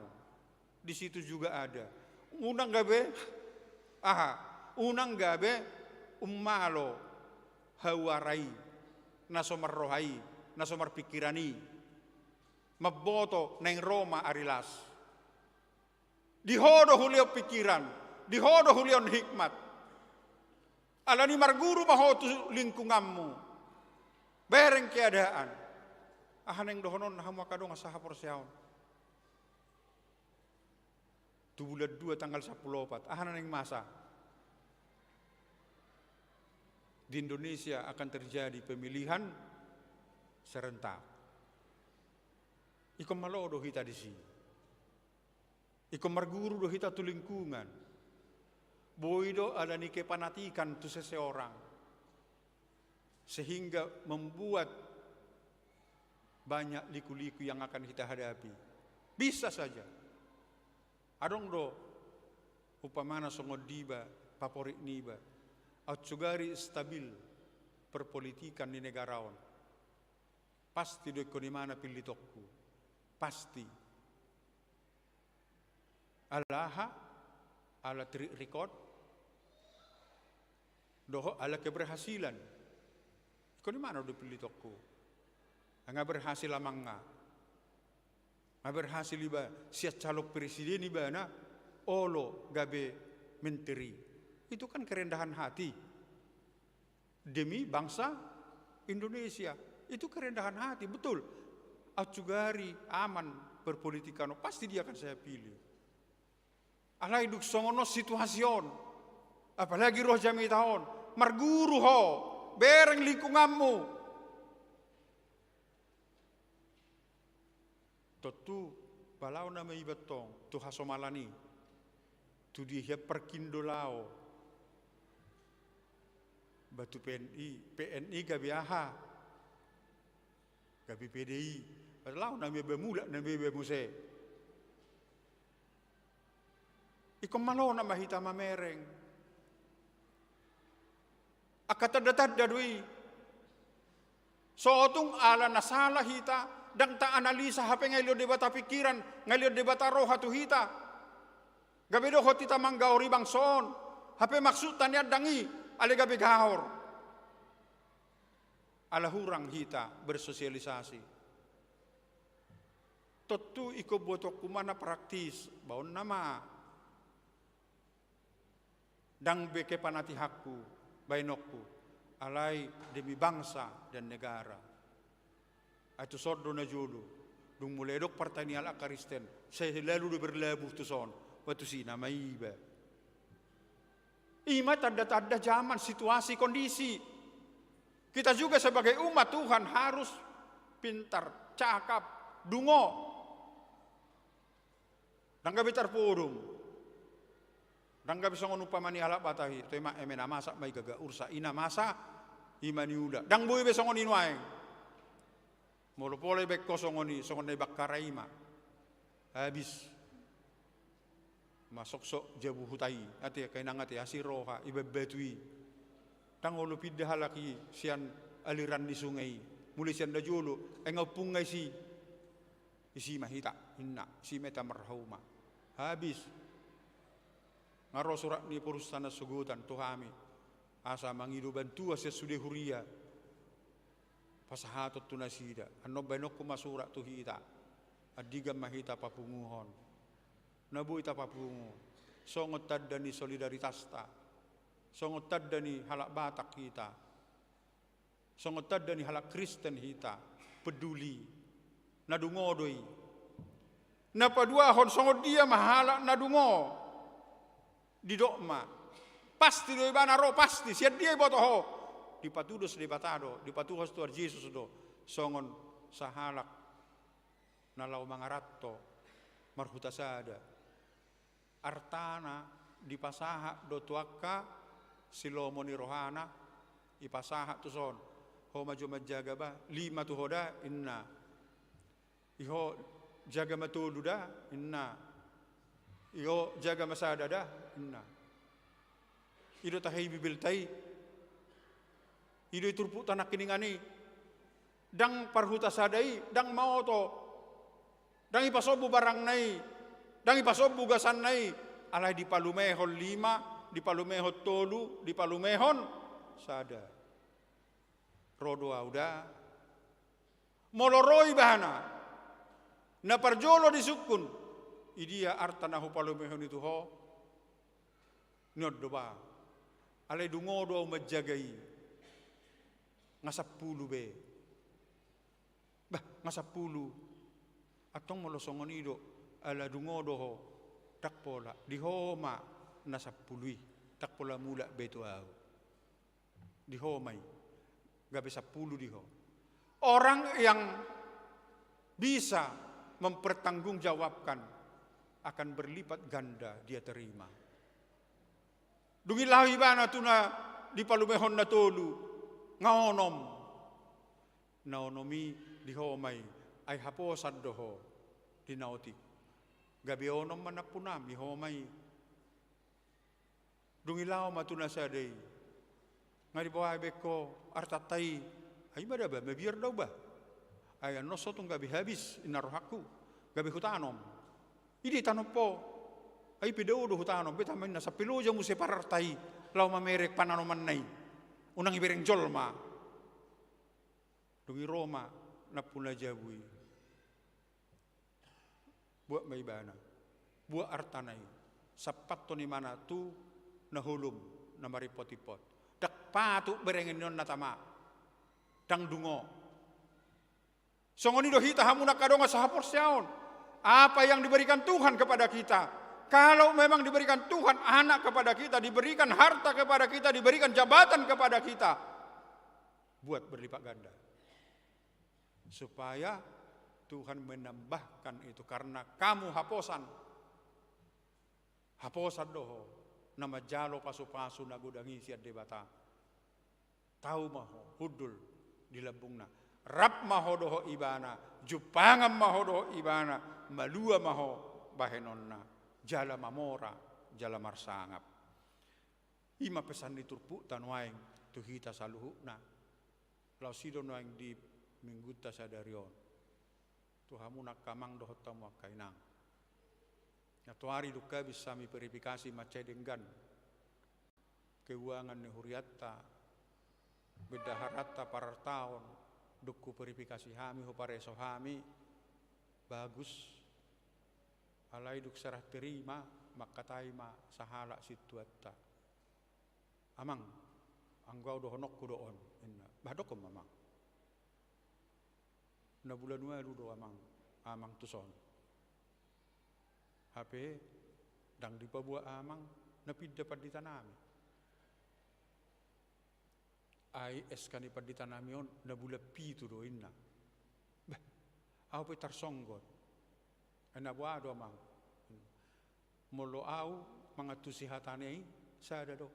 Di situ juga ada. Unang gabe, aha, unang gabe ummalo hauara i, na so marroha i, na so marpingkiran i. Mamboto naeng ro ma ari las. Di ho do hulehon pingkiran, di ho do hulehon hikmat. Alani marguru ma ho tu lingkunganmu. Bereng keadaan. Aha naeng dohononna hamu angka dongan sahaporseaon? Tu bulan dua tanggal sampulu opat, aha na naeng masa? Di Indonesia akan terjadi pemilihan serentak. Ingkon malo do hita disi. Ingkon marguru do hita tu lingkungan. Boi do alani kepanatikan tu seseorang. Sehingga membuat banyak liku-liku yang akan kita hadapi. Bisa saja. Adong do umpamana songon diba, paporik niba. Aut sugari stabil perpolitikan ni negara on. Pasti do ingkon imana pillitonku. Pasti. Ala aha? Ala track record. Dohot ala keberhasilan. Ingkon imana do pillitonku. Nga berhasil amang nga. Nga berhasil iba sian calon presiden ibana. Olo gabe menteri. Itu kan kerendahan hati. Demi bangsa Indonesia. Itu kerendahan hati, betul. Aut sugari aman perpolitikan, pasti dia akan saya pilih. Alai dung songon on situasi on, apalagi ro jamita on, marguru ho, bereng lingkunganmu. Tontu, pala ho nama iba tong tu hasomalan i. Tu dia hian parkindo laho? Ba tu P N I, P N I gabe aha? Gabe P D I. Laho nama iba mulak nama iba muse. Ingkon malo nama hita mamereng. Angka tanda-tanda do i. Sotung ala na sala hita, ndang taanalisa hape nga dilehon Debata pingkiran, nga dilehon Debata roha tu hita. Gabe dohot hita manggaori bangso on, hape maksudta nian ndang i, alai gabe gaor. Ala hurang hita bersosialisasi. Tontu ingkon botoonku ma na praktis, bahenonna ma. Ndang be kepanatihanku, bahenonku, alai demi bangsa dan negara. Ai tuson do na jolo, dung mulai adong Partai ni Halak Kristen, selalu do berlabuh tuson, ba tusi nama iba. I ma tanda-tanda zaman, situasi, kondisi. Kita juga sebagai umat Tuhan harus pintar, cakap, dungo. Ndang gabe tarpodom. Ndang gabe songon umpama ni halak Batak i, toe ma eme na masak ma i gaga ursa, i na masa, i ma niula. Ndang boi be songon i nuaeng. Molo pola ibaen ho songon i, songon na i Bakkara i ma. Habis. Masoksok jabu huta i, ate, angka inang ate, asi roha ibaen batu i. Ndang olo pinda halak i sian aliran ni sungai i. Mulai sian na jolo, ai nga ompung nga isi. Isi ma hita, inna, isi ma hita marhauma. Habis. Nga ro surat ni Paulus na sogotan tu hami. Asa mangido bantuan sian sude huria. Pasahaton tu nasida. Annon baenonku ma surat tu hita. Andigan ma hita papunguhon. Na boi tapapungu. Songon tanda ni solidaritasta. Songon tanda ni halak Batak hita. Songon tanda ni halak Kristen hita, peduli. Na dungo do i. Na paduahon, songon dia ma halak na dungo? Didok ma, pasti do ibana ro, pasti. Sian dia iboto ho? Dipatudos Debata do, dipatuhos Tuhan Jesus do. Songon Sahalak na laho mangaranto marhuta sada, artana dipasahat do tu angka silomo ni rohana, dipasahat tuson. Ho ma jo manjaga ba, lima tu ho da, inna. I ho jaga ma tolu da, inna. I ho jaga ma sada da, inna. I do tahe i Bibelta i. I do i turpukta nangkiningan i. Ndang parhuta sada i, ndang maoto. Ndang dipasombu barangna i, ndang dipasombu gasanna i. Alai dipalumehon lima, dipalumehon tolu, dipalumehon sada. Ro do au da. Molo ro ibana, na parjolo disungkun, i dia arta na hupalumehon i tu ho? Nion do ba. Alai dungo do au manjaga i. Nga sampulu be. Bah, nga sampulu. Antong molo songon i do, ala dungo do ho. Ndang pola. Di ho ma na sampulu i. Ndang pola mulak be tu au. Di ho ma i, gabe sampulu di ho. Orang yang bisa mempertanggungjawabkan akan berlipat ganda dia terima. Dung i laho ibana tu na dipalumehon na tolu, nga onom. Na onom i di ho ma i, ai haposan do ho di na otik. Gabe onom ma nampunam, di ho ma i. Dung i laho ma tu na sada i. Nga diboa be ho artanta i. Ai ma da ba, mabiar do au ba. Ai annon so tung gabe habis, inna rohangku. Gabe hutanom. I do itanom ho. Ai pe dao do hutanom, be tama inna sampe loja muse pararta i. Laho mamereng pananomanna i. Unang ibereng jolma. Dung i ro ma nampu na jabu i. Buat ma ibana. Buat artana i. Sampathon ibana tu na holom, na marimpot-impot. Ndang patut berengen nion na tama. Ndang dungo. Songon i do hita hamu na angka dongan sahaporseaon. Apa yang diberikan Tuhan kepada kita. Kalau memang diberikan Tuhan anak kepada kita, diberikan harta kepada kita, diberikan jabatan kepada kita. Buat berlipat ganda. Supaya Tuhan menambahkan itu karena kamu haposan. Haposan do ho, na manjalo pasu-pasu na godang i sian Debata. Tau ma ho, hundul di lambungna. Rap ma ho dohot ibana, jumpangan ma ho dohot ibana, malua ma ho bahenonna. Jala mamora, jala marsangap. I ma pesan ni turpukta nuaeng tu hita saluhutna. Laos i do nuaeng di minggunta sadari on. Tu hamu na angka amang dohot hamu angka inang. Na toari dung habis hami verifikasi mansai denggan keuangan ni hurianta, bendaharanta, parartaon, dung huverifikasi hami, hupareso hami, bagus. Alai dung serah terima, mangkatai ma sahalak sintuanta. Amang, anggo au dohononku do on, inna. Bah, dokkon ma amang. Na bulan ualu do amang, amang tuson. Hape, ndang dipaboa amang, na pinda pandita nami. Ai S K ni pandita nami on, na bulan pitu do inna. Bah, au pe tarsonggot. Ai na boha do amang. Molo au mangantusi hatana i sada do.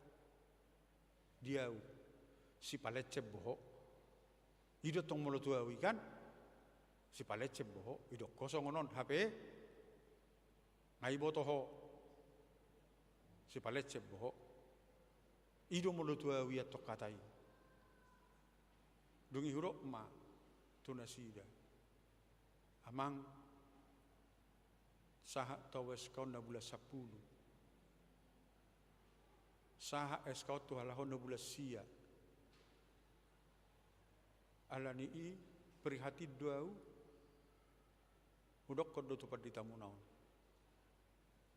Di au, sipalencen bohot. I do tong molo tu au i kan, sipalencen bohot. Idok ho songon on hape, nga iboto ho, sipalencen bohot. I do molo tu au i antong hata i. Dung i hudok ma tu nasida. Amang, sahat tu au S K on na bulan sampulu. Sahat S K on tu halak on na bulan sia. Alani i prihatin do au, hudokkon do tu panditamuna on.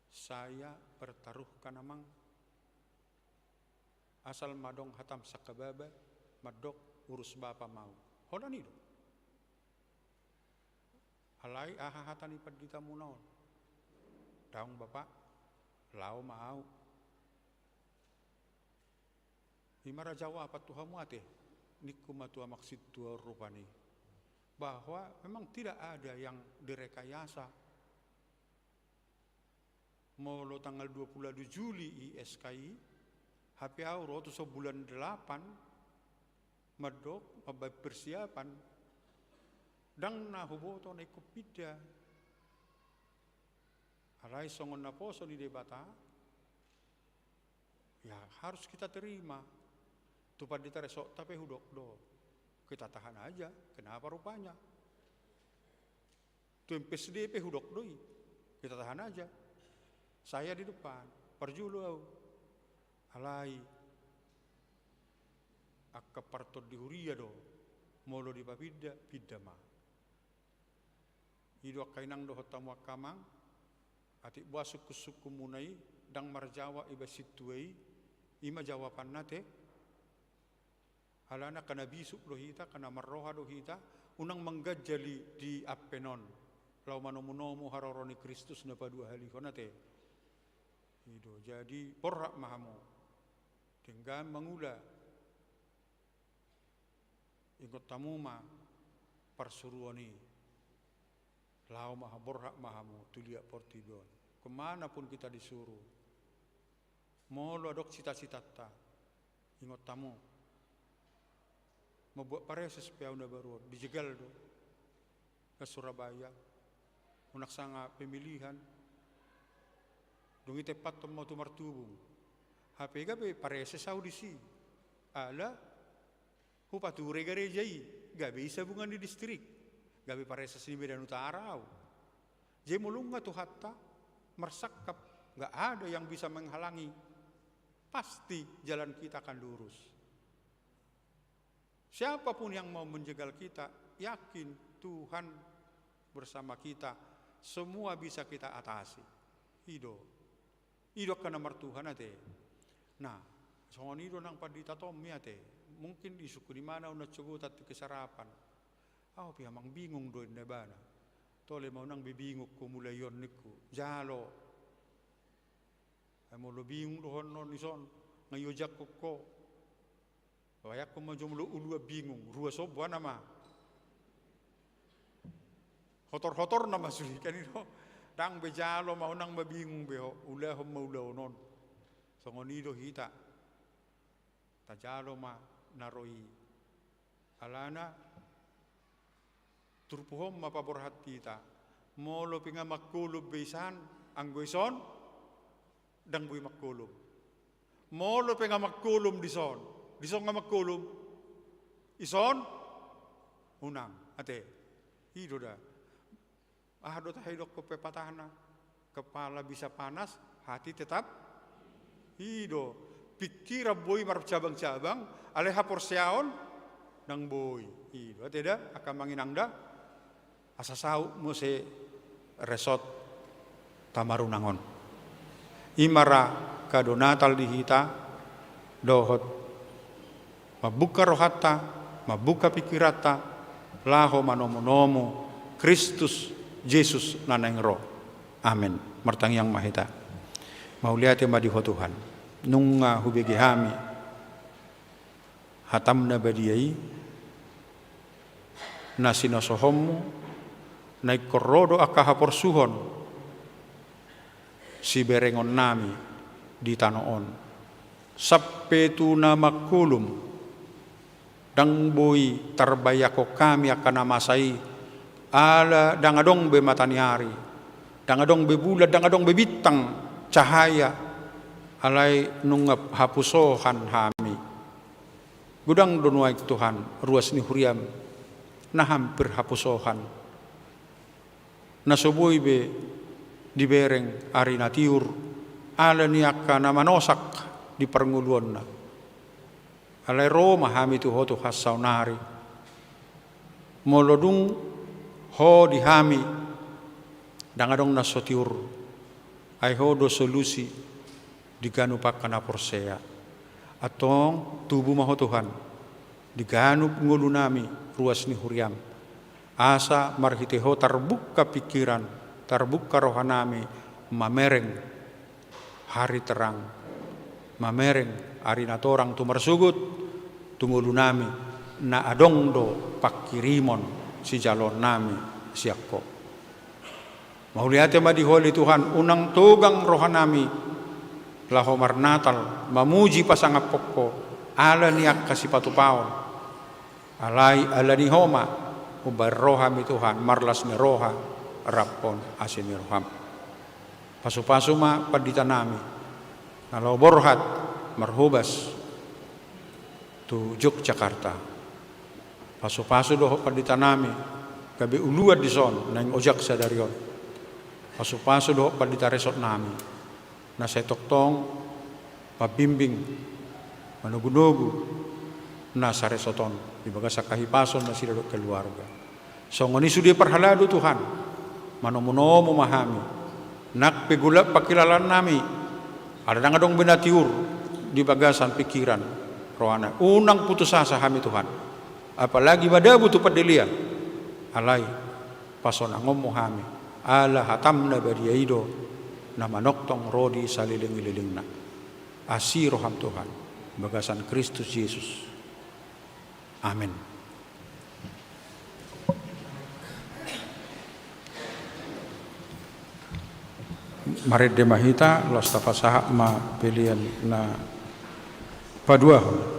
Saya pertaruhkan amang. Asal ma adong hatam sangkababa, mandok urus bapa ma au. Holan i do. Alai aha hata ni panditamuna on? Daong bapa, laho ma au. I ma ra jawaban tu hamu ate, ningku ma tu amang sintua on rupani. Bahwa memang tidak ada yang direkayasa. Molo tanggal dua puluh dua Juli i S K I, hape au ro tu so bulan delapan, mandok, mambaen persiapan, ndang na huboto na ingkon pinda. Alai songon naposo ni Debata, ya harus kita terima. Tu pandita resort pe hudok do, kita tahan aja, kenapa rupanya? Tu M P S D pe hudok do i, kita tahan aja. Saya di depan, parjolo au. Alai angka partondi huria do, molo dipapinda, pinda ma. I do angka inang dohot hamu angka amang, atik boha sungkunsungkunmuna i, ndang marjawa iba sintua i, i ma jawabanna te. Alana angka na bisuk do hita, angka na marroha do hita, unang mangganjal i di ampen on, laho manomunomu haroro ni Kristus na paduahalihon ate. I do, jadi borhat ma hamu. Denggan mangula. Ingot hamu ma parsuruon i. Laho ma ha-, borhat ma hamu tu liat portibi on. Kemana pun kita disuruh. Molo adong cita-citanta, ingot hamu. Mambuat pareses pe au na baru on, dijegal do. Ke Surabaya. Unang sanga pemilihan. Dung i tempathon ma au tu Martubung. Hape gabe pareses au disi. Ala hupature gareja i, gabe i sabungan ni distrik, gabe pareses ni Medan Utara au. Jadi molo nunga Tuhanta marsangkap, nggak ada yang bisa menghalangi. Pasti jalan kita akan lurus. Siapapun yang mau menjegal kita, yakin Tuhan bersama kita, semua bisa kita atasi. I do. I do angka na martuhan ate. Nah, songon i do nang pandita Tommy ate. Mungkin disungkun imana unang cogot tu kesarapan. Au pe amang bingung do inna ibana. Tole ma unang be bingung ho mulai on ningku. Jalo. Ai molo bingung do ho annon dison, nga iojakhon ho. Bayangkon ma jolo molo uluan bingung, ruas on boha nama. Hotor-hotor nama sude kan i do. Ndang be jalo ma unang ma bingung be ho, ulahon ma ulaon on. Songon i do hita. Tajalo ma na ro i. Alana turpuk on ma paborhat hita. Molo pe nga mangkolom be isan, anggo ison, ndang boi mangkolom. Molo pe nga mangkolom dison, dison nga mangkolom. Ison, unang, ate. I do da. Aha do tahe idokkon pepatahna? Kepala bisa panas, hati tetap. I do. Pikiran boi marcabang-cabang, alai haporseaon ndang boi. I do. Ate da, angka amang inang da. Asa saut muse resort Tamarunang on. I ma ra kado Natal di hita, dohot mambuka rohanta, mambuka pikiranta, laho manomunomu Kristus Jesus na naeng ro. Amen. Martangiang ma hita. Mauliate ma di Ho Tuhan. Nunga hubege hami hataM na badia i, na sinasohonMu, na ingkon ro do angka haporsuhon siberengonnami di tano on. Sampe tu na mangkolom, ndang boi tarbayakkon hami angka na masa i, ala ndang adong be mataniari, ndang adong be bulan, ndang adong be bintang cahaya, alai nunga hapusohan hami. Godang do nuaeng Tuhan, ruas ni huriaM, na hampir hapusohan. Na so boi be dibereng ari na tiur, ala ni angka na manosak di parngoluonna. Alai ro ma hami tu Ho Tuhan saonari. Molo dung Ho di hami, ndang adong na so tiur, ai Ho do solusi di ganup angka na porsea. Antong tubu ma Ho Tuhan di ganup ngolunami ruas ni huriaM. Asa marhite Ho tarbungka pikiran, tarbungka rohanami mamereng hari terang, mamereng ari na torang tu marsogot tu ngolunami na adong do pangkirimon sijaloonnami sian Ho. Mauliate ma di Ho ale Tuhan, unang togang rohanami laho marnatal, mamuji pasangaphon Ho, ala ni angka sipatupaon. Alai ala ni Ho ma umbahen rohami Tuhan, marlas ni roha, raphon asi ni roham. Pasupasu ma panditanami, na laho borhat marhobas tu Yogyakarta. Pasupasu dohot panditanami, gabe uluan dison, naeng ojak sadari on. Pasupasu dohot pandita resort nami, na sai tongtong mambimbing, manogunogu, na saresort on, di bagasan hahipason nasida dohot keluarga. Songon i sude parhalado Tuhan, manomunomu ma hami, nang pe golap pangkilalaannami, ala ndang adong be na tiur di bagasan pingkiran rohana. Unang putus asa hami Tuhan, apalagi madabu tu pandelean, alai pasonangonmu hami, ala hatam na badia i do, na manongtong ro di saleleng-lelengna. Asi roham Tuhan, bagasan Kristus Jesus. Amen. Marende ma hita, laos tapasahat ma pelean na paduahon.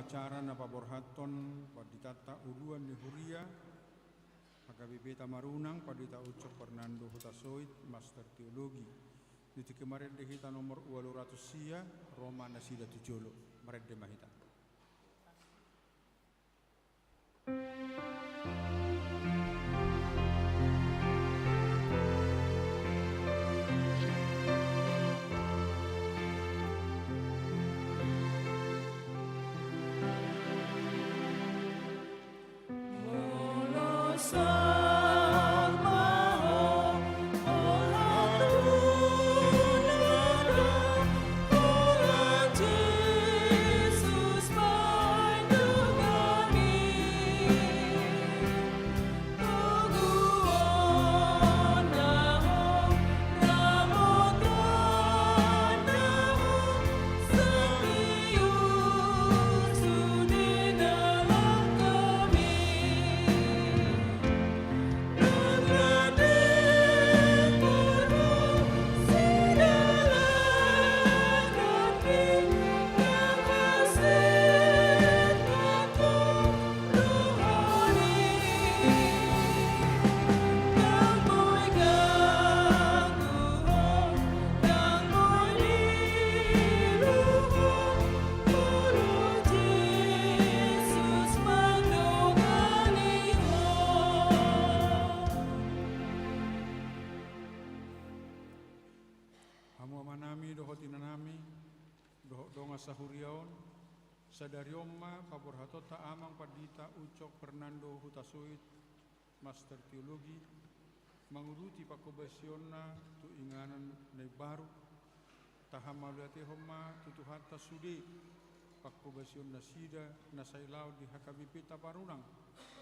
Acara na paborhathon panditanta uluan ni huria, H K B P Tamarunang, Pandita Ucok Fernando Hutasoit, Master Teologi. Di tingki marende hita nomor ualu ratus sia, ro ma nasida tu jolo. Marende ma hita. Hamu amanami dohot inanami, dohot dongan sahuria on, sadari on ma paborhatonta Amang Pandita Ucok Fernando Hutasoit, Master Teologi, manguduti pangkobasionna tu inganan na imbaru. Tahan mauliatehon ma tu Tuhanta sude pangkobasion nasida na sai laon di H K B P Tamarunang,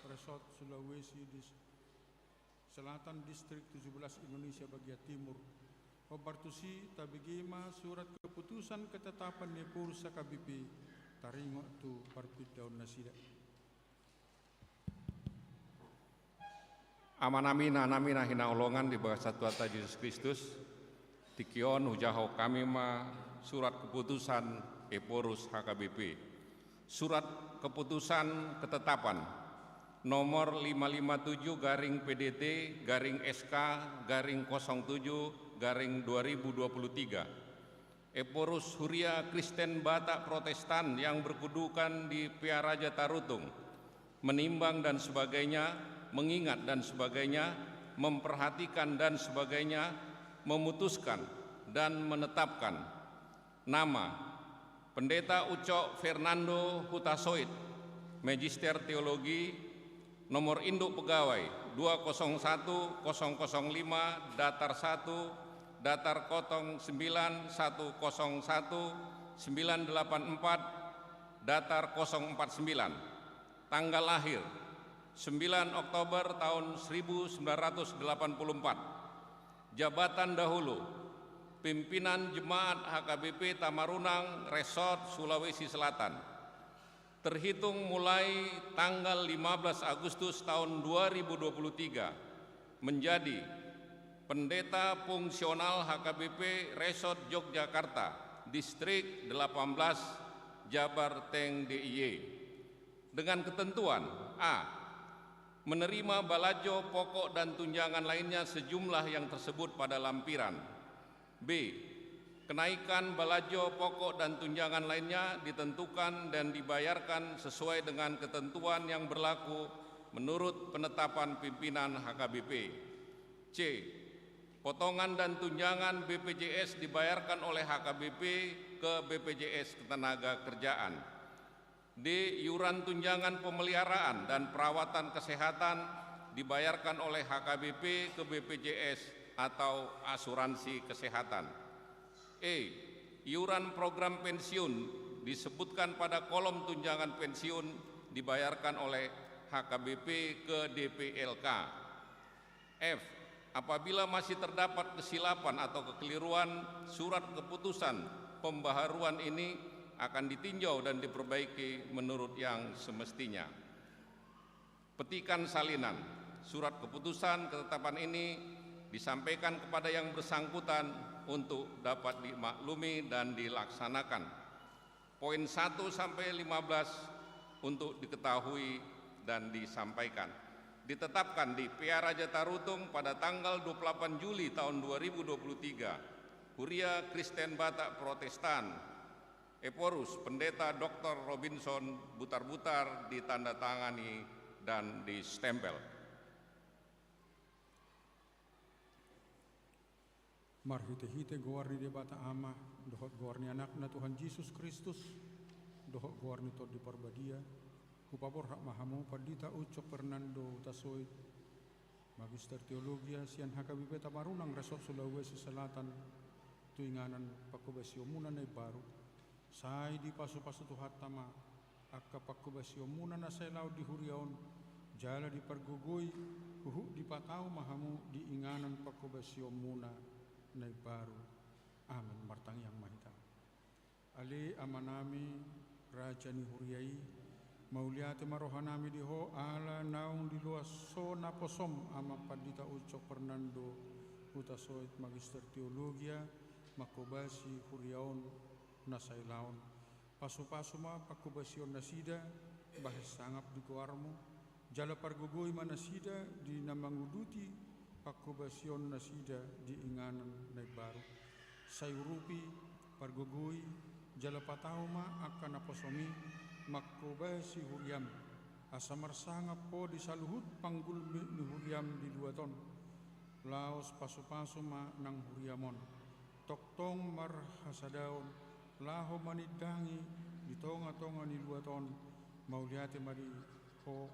Resort Sulawesi di Selatan, Distrik tujuh belas Indonesia bagian timur. Hombar tusi tabege ma surat keputusan ketetapan ni Ephorus H K B P taringot tu parpindaon nasida. Amanami, inanami na hinaholongan di bagasan Tuhanta Jesus Kristus, tingki on hujahahon hami ma surat keputusan Ephorus H K B P. Surat keputusan ketetapan nomor lima lima tujuh garing P D T garing S K garing kosong tujuh garing dua ribu dua puluh tiga. Ephorus Huria Kristen Batak Protestan yang berkedudukan di Pearaja Tarutung, menimbang dan sebagainya, mengingat dan sebagainya, memperhatikan dan sebagainya, memutuskan dan menetapkan. Nama: Pendeta Ucok Fernando Hutasoit, Magister Teologi. Nomor induk pegawai dua kosong satu kosong kosong lima datar satu, datar kosong sembilan satu kosong satu, sembilan delapan empat, datar kosong empat sembilan. Tanggal lahir: sembilan Oktober tahun seribu sembilan ratus delapan puluh empat. Jabatan dahulu: Pimpinan Jemaat H K B P Tamarunang, Resort Sulawesi Selatan. Terhitung mulai tanggal lima belas Agustus tahun dua ribu dua puluh tiga, menjadi Pendeta Fungsional H K B P Resort Yogyakarta, Distrik delapan belas, Jabar Tank D I Y. Dengan ketentuan: A. Menerima balajo pokok dan tunjangan lainnya sejumlah yang tersebut pada lampiran. B. Kenaikan balajo pokok dan tunjangan lainnya ditentukan dan dibayarkan sesuai dengan ketentuan yang berlaku menurut penetapan pimpinan H K B P. C. Potongan dan tunjangan B P J S dibayarkan oleh H K B P ke B P J S Ketenagakerjaan. D. Iuran tunjangan pemeliharaan dan perawatan kesehatan dibayarkan oleh H K B P ke B P J S atau asuransi kesehatan. E. Iuran program pensiun disebutkan pada kolom tunjangan pensiun dibayarkan oleh H K B P ke D P L K. F. Apabila masih terdapat kesilapan atau kekeliruan, surat keputusan pembaharuan ini akan ditinjau dan diperbaiki menurut yang semestinya. Petikan salinan: surat keputusan ketetapan ini disampaikan kepada yang bersangkutan untuk dapat dimaklumi dan dilaksanakan. poin satu sampai lima belas untuk diketahui dan disampaikan. Ditetapkan di P A Raja Tarutung pada tanggal dua puluh delapan Juli tahun dua ribu dua puluh tiga, Huria Kristen Batak Protestan, Ephorus Pendeta Doktor Robinson Butarbutar, ditandatangani dan distempel. Marhitehite goar ni Debata Ama, dohot goar ni Anakna Tuhan Jesus Kristus, dohot goar ni Tondi Parbadia, hupaborhat ma hamu Pandita Ucok Fernando Hutasoit, Magister Teologia sian H K B P Tamarunang Resort Sulawesi Selatan, tu inganan panghobasionmuna na imbaru. Sai dipasupasu Tuhanta ma angka panghobasionmuna na sailaon di huria on, jala dipargogoi huhut dipatau ma hamu di inganan panghobasionmuna na imbaru. Amen. Martangiang ma hita. Ale Amanami, Raja ni huria i, mauliate ma rohanami di Ho ala naung diloas Ho naposom Amang Pandita Ucok Fernando Hutasoit, Magister Teologia, manghobasi huria on na sailaon. Pasupasu ma panghobasion nasida bahen sangap di goarmu, jala pargogoi ma nasida di na manguduti panghobasion nasida di inganan na imbaru. Sai urupi, pargogoi, jala patau ma angka naposom i manghobasi huriam, asa marsangap Ho di saluhut panggulmit ni huriam di luat on. Laos pasupasu ma nang huriam on tongtong marhasadaon, laho manindangi di tongatonga ni luat on, mauliate ma di Ho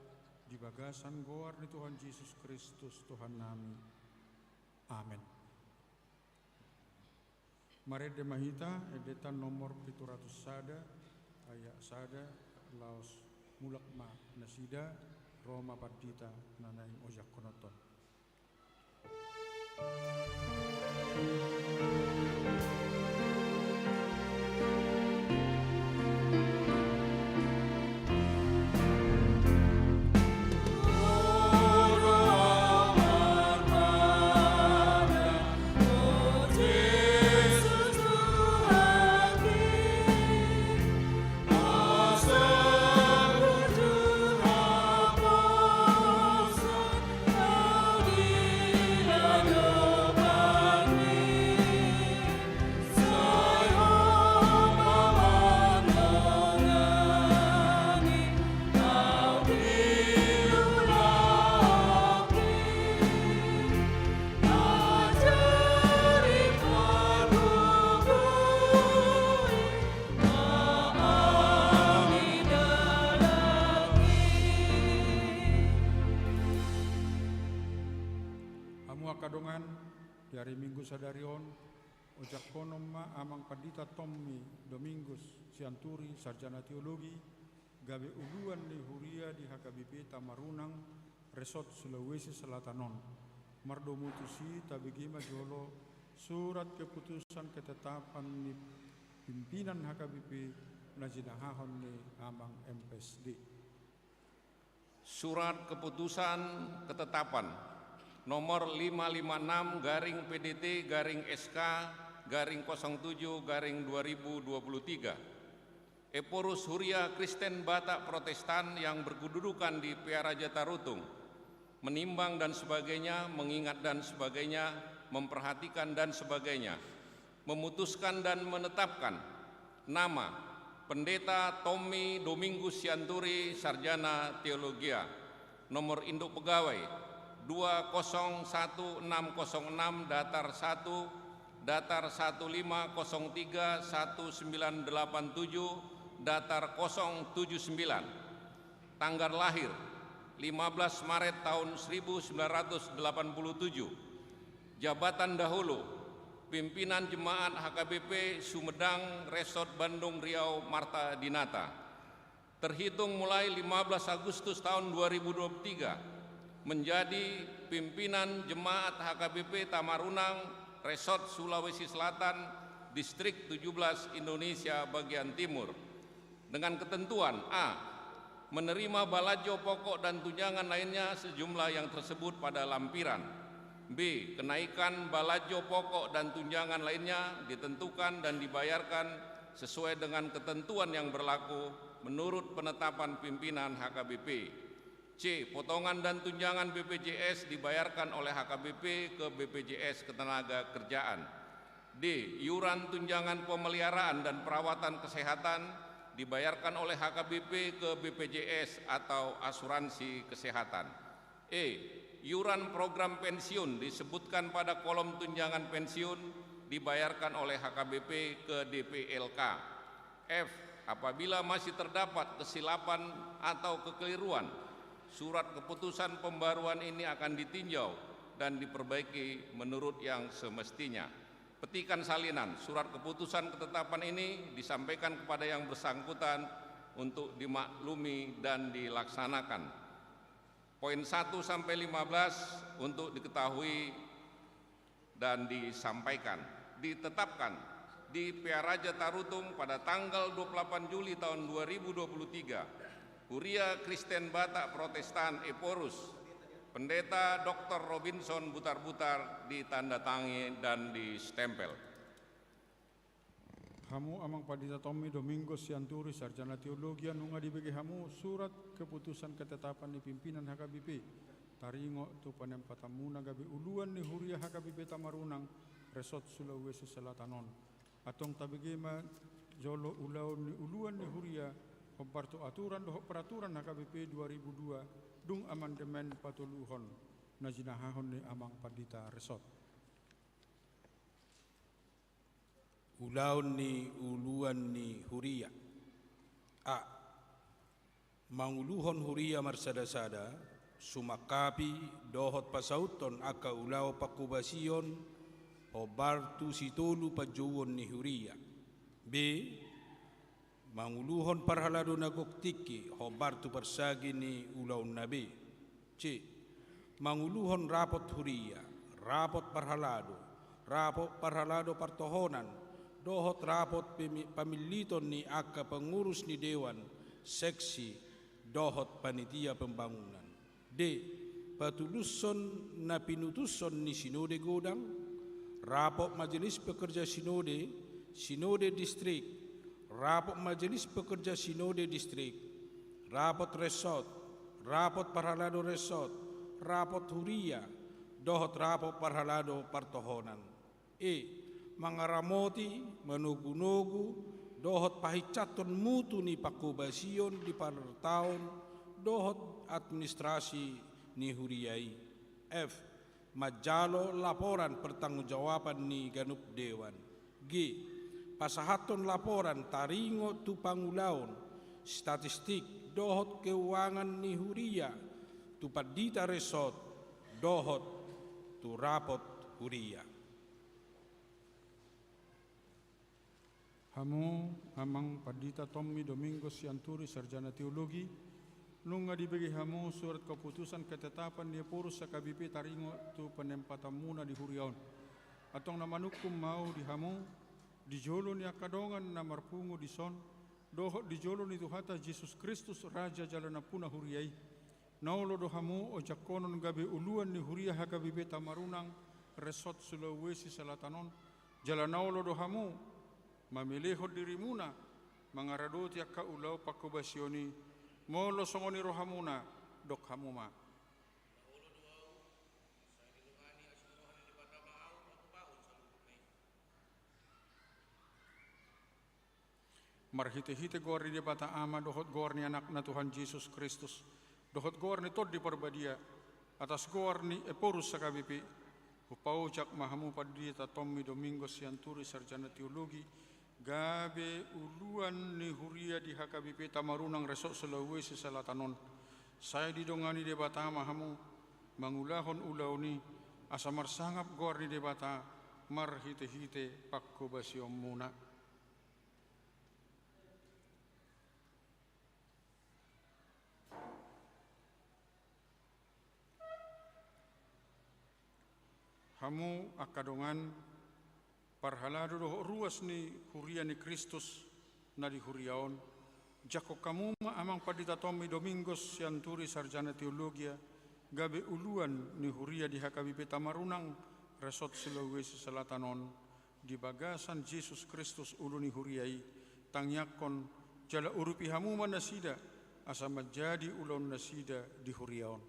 di bagasan goar ni Tuhan Jesus Kristus Tuhannami. Amen. Marende ma hita, endenta nomor pitu ratus sada, ayat sada, laos mulak ma nasida, ro ma pandita na naeng ojakkononton. Hamu angka dongan, di ari Minggu sadari on, ojakkonon ma Amang Pandita Tommy Domingus Sianturi, Sarjana Teologi, gabe uluan ni huria di H K B P Tamarunang, Resort Sulawesi Selatan on. Mardomu tusi, tabege ma jolo surat keputusan ketetapan ni pimpinan H K B P na jinahahon ni Amang M P S D. Surat keputusan ketetapan nomor lima lima enam garing P D T garing S K garing kosong tujuh garing dua ribu dua puluh tiga. Ephorus Huria Kristen Batak Protestan yang berkedudukan di P A Raja Tarutung, menimbang dan sebagainya, mengingat dan sebagainya, memperhatikan dan sebagainya, memutuskan dan menetapkan nama Pendeta Tommy Domingus Sianturi, Sarjana Teologia, nomor induk pegawai dua kosong satu enam kosong enam datar satu, datar satu lima kosong tiga, satu sembilan delapan tujuh, datar kosong tujuh sembilan. Tanggal lahir, lima belas Maret tahun seribu sembilan ratus delapan puluh tujuh. Jabatan dahulu, pimpinan jemaat H K B P Sumedang, Resort Bandung Riau, Marta Dinata. Terhitung mulai lima belas Agustus tahun dua ribu dua puluh tiga, menjadi pimpinan jemaat H K B P Tamarunang, Resort Sulawesi Selatan, Distrik tujuh belas Indonesia bagian timur. Dengan ketentuan, A, menerima balanjo pokok dan tunjangan lainnya sejumlah yang tersebut pada lampiran. B, kenaikan balanjo pokok dan tunjangan lainnya ditentukan dan dibayarkan sesuai dengan ketentuan yang berlaku menurut penetapan pimpinan H K B P. C. Potongan dan tunjangan B P J S dibayarkan oleh H K B P ke B P J S Ketenagakerjaan. D. Iuran tunjangan pemeliharaan dan perawatan kesehatan dibayarkan oleh H K B P ke B P J S atau asuransi kesehatan. E. Iuran program pensiun disebutkan pada kolom tunjangan pensiun dibayarkan oleh H K B P ke D P L K. F. Apabila masih terdapat kesilapan atau kekeliruan, surat keputusan pembaruan ini akan ditinjau dan diperbaiki menurut yang semestinya. Petikan salinan surat keputusan ketetapan ini disampaikan kepada yang bersangkutan untuk dimaklumi dan dilaksanakan. Poin satu sampai lima belas untuk diketahui dan disampaikan. Ditetapkan di Pearaja Tarutung pada tanggal dua puluh delapan Juli tahun dua ribu dua puluh tiga, Huria Kristen Batak Protestan Ephorus, Pendeta Doktor Robinson Butarbutar, ditandatangi dan distempel. Hamu Amang Pandita Tommy Domingos Sianturi, Sarjana Teologia, nunga dibege hamu surat keputusan ketetapan ni pimpinan H K B P taringot tu penempatanmuna gabe uluan ni huria H K B P Tamarunang, Resort Sulawesi Selatan on. Antong tabege ma jolo ulaon ni uluan ni huria hombar tu aturan dohot peraturan H K B P dua ribu dua, dung amandemen patoluhon na jinahahon ni Amang Pandita Resort. Ulaon ni uluan ni huria. A. Manguluhon huria marsada-sada, sumangkapi dohot pasauthon angka ulaon pangkobasion hombar tu sitolu panjouon ni huria. B. Manguluhon parhalado na gok tingki hombar tu parsagi ni ulaonna be. C. Manguluhon rapot huria, rapot parhalado, rapot parhalado partohonan, dohot rapot pemi-, pamilliton ni angka pengurus ni dewan, seksi, dohot panitia pembangunan. D. Patulushon na pinutushon ni sinode godang, rapot majelis pekerja sinode, sinode distrik, rapot majelis pekerja sinode distrik, rapot resort, rapot parhalado resort, rapot huria, dohot rapot parhalado partohonan. E. Mangaramoti, manogunogu, dohot pahinsathon mutu ni pangkobasion di partaon, dohot administrasi ni huria i. F. Manjalo laporan pertanggungjawaban ni ganup dewan. G. Pasahathon laporan taringot tu pangulaon, statistik, dohot keuangan ni huria, tu pandita resort, dohot tu rapot huria. Hamu, Amang Pandita Tommy Domingos Sianturi, Sarjana Teologi, nunga dibege hamu surat keputusan ketetapan ni Ephorus H K B P taringot tu penempatanmuna di huria on. Antong na manungkun ma ahu di hamu, di jolo ni angka dongan na marpungu dison, dohot di jolo ni Tuhanta Jesus Kristus, Raja jala Nampuna huria i. Na olo do hamu ojakkonon gabe uluan ni huria H K B P Tamarunang, Resort Sulawesi Selatan on, jala na olo do hamu mamelehon dirimuna mangaradoti angka ulaon pangkobasion i, molo songon i rohamuna, dok hamu ma. Marhitehite goar ni Debata Ama dohot goar ni Anakna Tuhan Jesus Kristus, dohot goar ni Tondi Parbadia, atas goar ni Ephorus H K B P, hupaojak ma hamu Pandita Tommy Domingos Sianturi, Sarjana Teologi, gabe uluan ni huria di H K B P Tamarunang Resort Sulawesi Selatan on. Sai didongani Debata ma hamu mangulahon ulaon i, asa marsangap goar ni Debata marhitehite pangkobasionmuna. Hamu angka dongan, parhalado dohot ruas ni huria ni Kristus na di huria on, jangkon hamu ma Amang Pandita Tommy Domingos Sianturi, Sarjana Teologia, gabe uluan ni huria di H K B P Tamarunang, Resort Sulawesi Selatan on, di bagasan Jesus Kristus, ulu ni huria i, Tangiangkon jala urupi hamu ma nasida, asa manjadi ulaon nasida di huria on.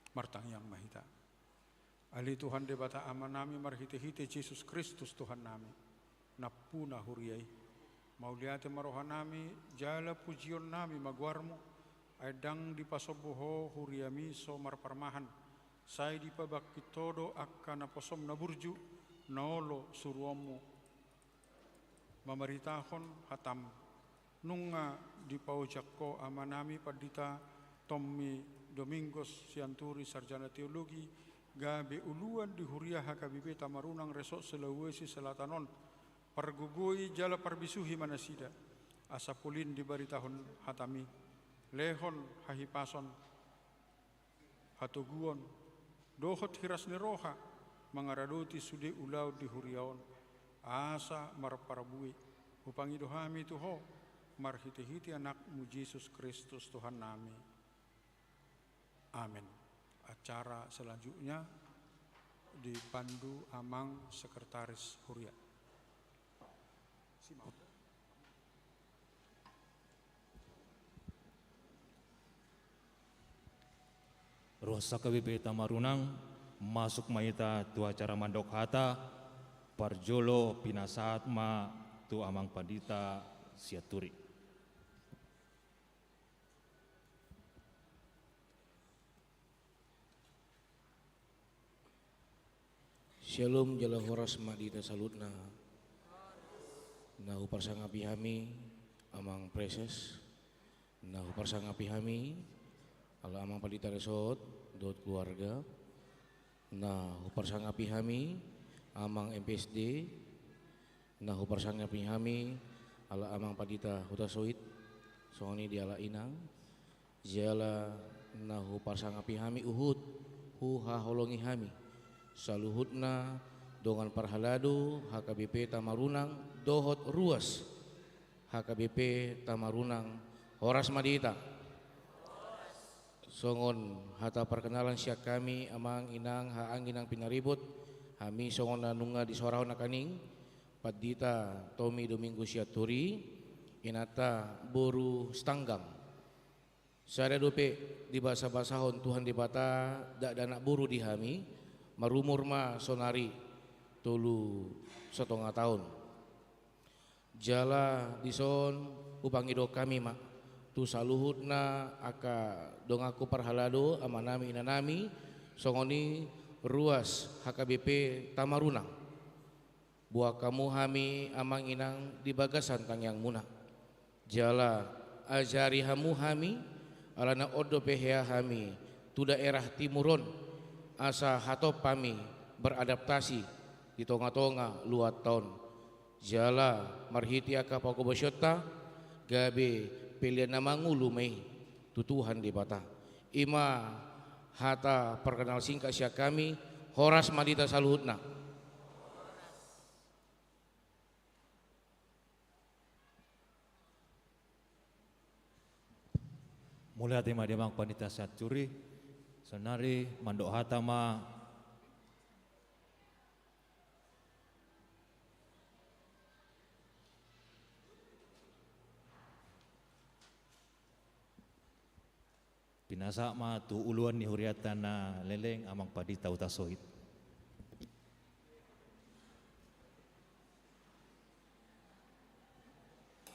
Martangiang ma hita. Ale Tuhan Debata Amanami, marhitehite Jesus Kristus Tuhannami, nampuna huria i. Mauliate ma rohanami, jala pujionnami ma goarmu, ai ndang dipasombu ho huriami so marparmahan, sai dipabangkit ho do angka naposom na burju, na olo suruonmu, mamaritahon hatam. Nunga dipaojak ho amanami Pandita Tommy Domingos Sianturi, sarjana teologi, gabe uluan di huria H K B P Tamarunang Resort Sulawesi Selatan on, pargogoi jala parbisuhi ma nasida, asa polin dibaritahon hatami, lehon hahipason, hatoguon, dohot hiras ni roha, mangaradoti sude ulaon di huria on, asa marparbue. Hupangido hami tu ho, marhitehite Anakmu Jesus Kristus Tuhannami. Amen. Acara selanjutnya dipandu Amang Sekretaris Huria. Ruas H K B P Tamarunang, masuk ma hita tu acara mandok hata, parjolo pinasahat ma tu Amang Pandita Sianturi. Syalom jala horas ma di hita saluhutna. Na huparsangapi hami Amang Praeses, na huparsangapi hami ala Amang Pandita Resort dohot keluarga, na huparsangapi hami Amang M P S D, na huparsangapi hami ala Amang Pandita Hutasoit, songon i di ala inang, jala na huparsangapi hami huhut huhaholongi hami saluhutna dongan parhalado H K B P Tamarunang dohot ruas H K B P Tamarunang. Horas ma di hita. Songon hata parkenalan sian hami, Amang, Inang, haha inang pinaribot, hami songon na nunga disorahon nangkaning, Pandita Tommy Domingos Sianturi, inanta boru Sitanggang. Sada dope dibasabasahon Tuhan Debata dakdanak boru di hami, marumur ma sonari tolu satonga taon. Jala dison hupangido hami ma tu saluhutna angka donganku parhalado, amanami, inanami, songon i ruas H K B P Tamarunang. Boan hamu hami, Amang, Inang, di bagasan tangiangmuna. Jala ajari hamu hami, alana on dope hea hami tu daerah timur on, asa hatop hami beradaptasi di tongatonga luatta on. Jala marhite angka pagobosionta, gabe pelean na mangolu ma i tu Tuhan Debata. I ma hata parkenal singkat sian hami, horas ma di hita saluhutna. Mauliate ma di Amang Pandita Sianturi, sonari mandok hata ma Pinasahat ma tu uluan ni hurianta na leleng, Amang Pandita Hutasoit.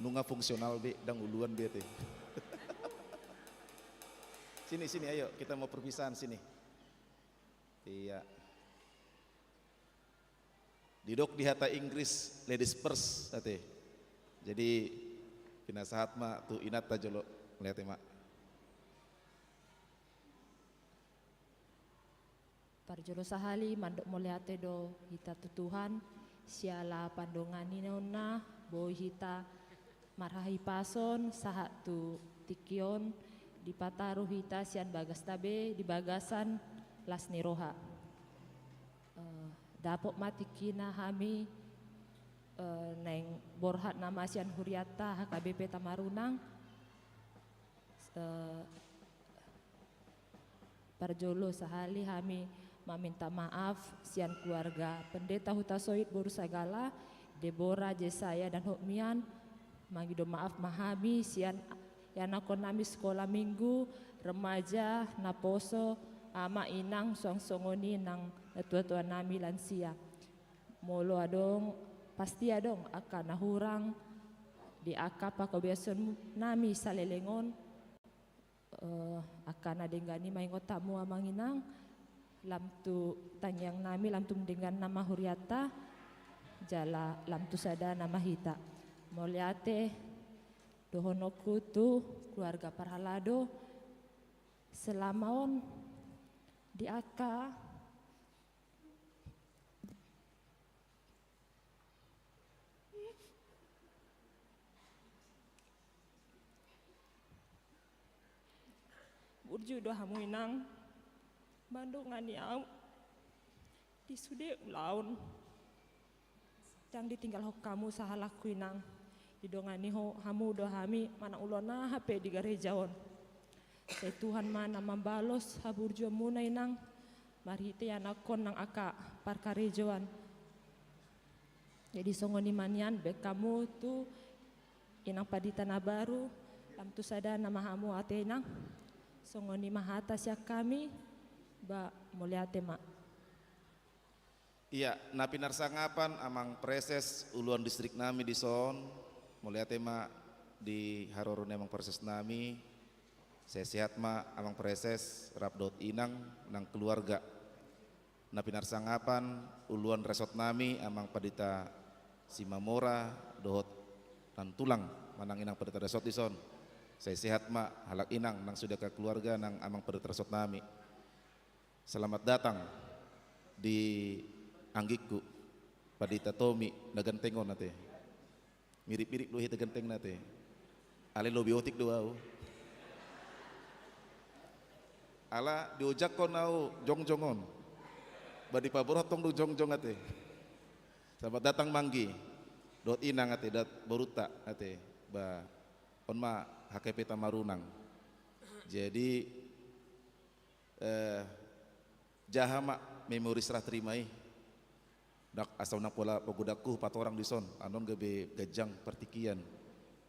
Nunga fungsional be, ndang uluan be ate. Sini, sini, ayo, kita mau perpisahan sini. Iya. Didok di hata Inggris, ladies first, ate. Jadi, pinasahat ma tu inanta jolo, mauliate ma. Parjolo sahali mandok mauliate do hita tu Tuhan, siala pandonganionna boi hita marhahipason sahat tu tingki on, Dipataru hita sian bagasta be di bagasan las ni roha. Eh, dapot ma tingkina hami, eh, naeng borhat nama sian hurianta H K B P Tamarunang. Eh, parjolo sahali hami maminta maaf sian keluarga Pendeta Hutasoit boru Sagala, Debora, Jesaya dan Hotmian. Mangido maaf ma hami sian ianakkon nami sekolah minggu, remaja, naposo, ama, inang, suang songon i nang natuatua nami lansia. Molo adong, pasti adong angka na hurang di angka panghobasion nami saleleng on. Eh, angka na denggan i ma ingot hamu amang inang, lam tu tangiang nami, lam tumundingkan nama hurianta, jala lam tu sada nama hita. Mauliate dohononku tu keluarga parhalado, selama on di angka burju do hamu inang, mandongani au di sude ulaon. Ndang ditinggalhon hamu sahalakku inang, didongani ho hamu do hami manang ulaon aha pe di gareja on. Sai Tuhan ma na mambalos haburjuonmuna inang, marhite ianakkon nang angka parkarejoan. Jadi songon i ma nian, baen hamu tu inang pandita na baru, lam tu sada nama hamu ate inang. Songon i ma hata sian hami, ba mauliate ma. Ia, na pinarsangapan amang praeses uluan distrik nami dison, mauliate ma di haroro ni amang praeses nami, sehat-sehat ma amang praeses rap dohot inang nang keluarga. Na pinarsangapan uluan resort nami amang pandita Simamora dohot nantulang manang inang pandita resort dison, sehat-sehat ma halak inang nang sude angka keluarga nang amang pandita resort nami. Selamat datang di anggingku, Pandita Tomi na ganteng on ate. Mirip-mirip do hita gantengna ate. Alai lobi otik do au. Ala diojakhon au jongjong on. Ba dipaborhat tong do jongjong ate. Selamat datang manggi. Dohot inang ate, dohot borunta ate. Ba on ma H K P Tamarunang. Jadi, eh, jaha ma memori serah terima i. Ndang asa unang pola pagodangku hupatorang dison, anon gabe ganjang partingkian.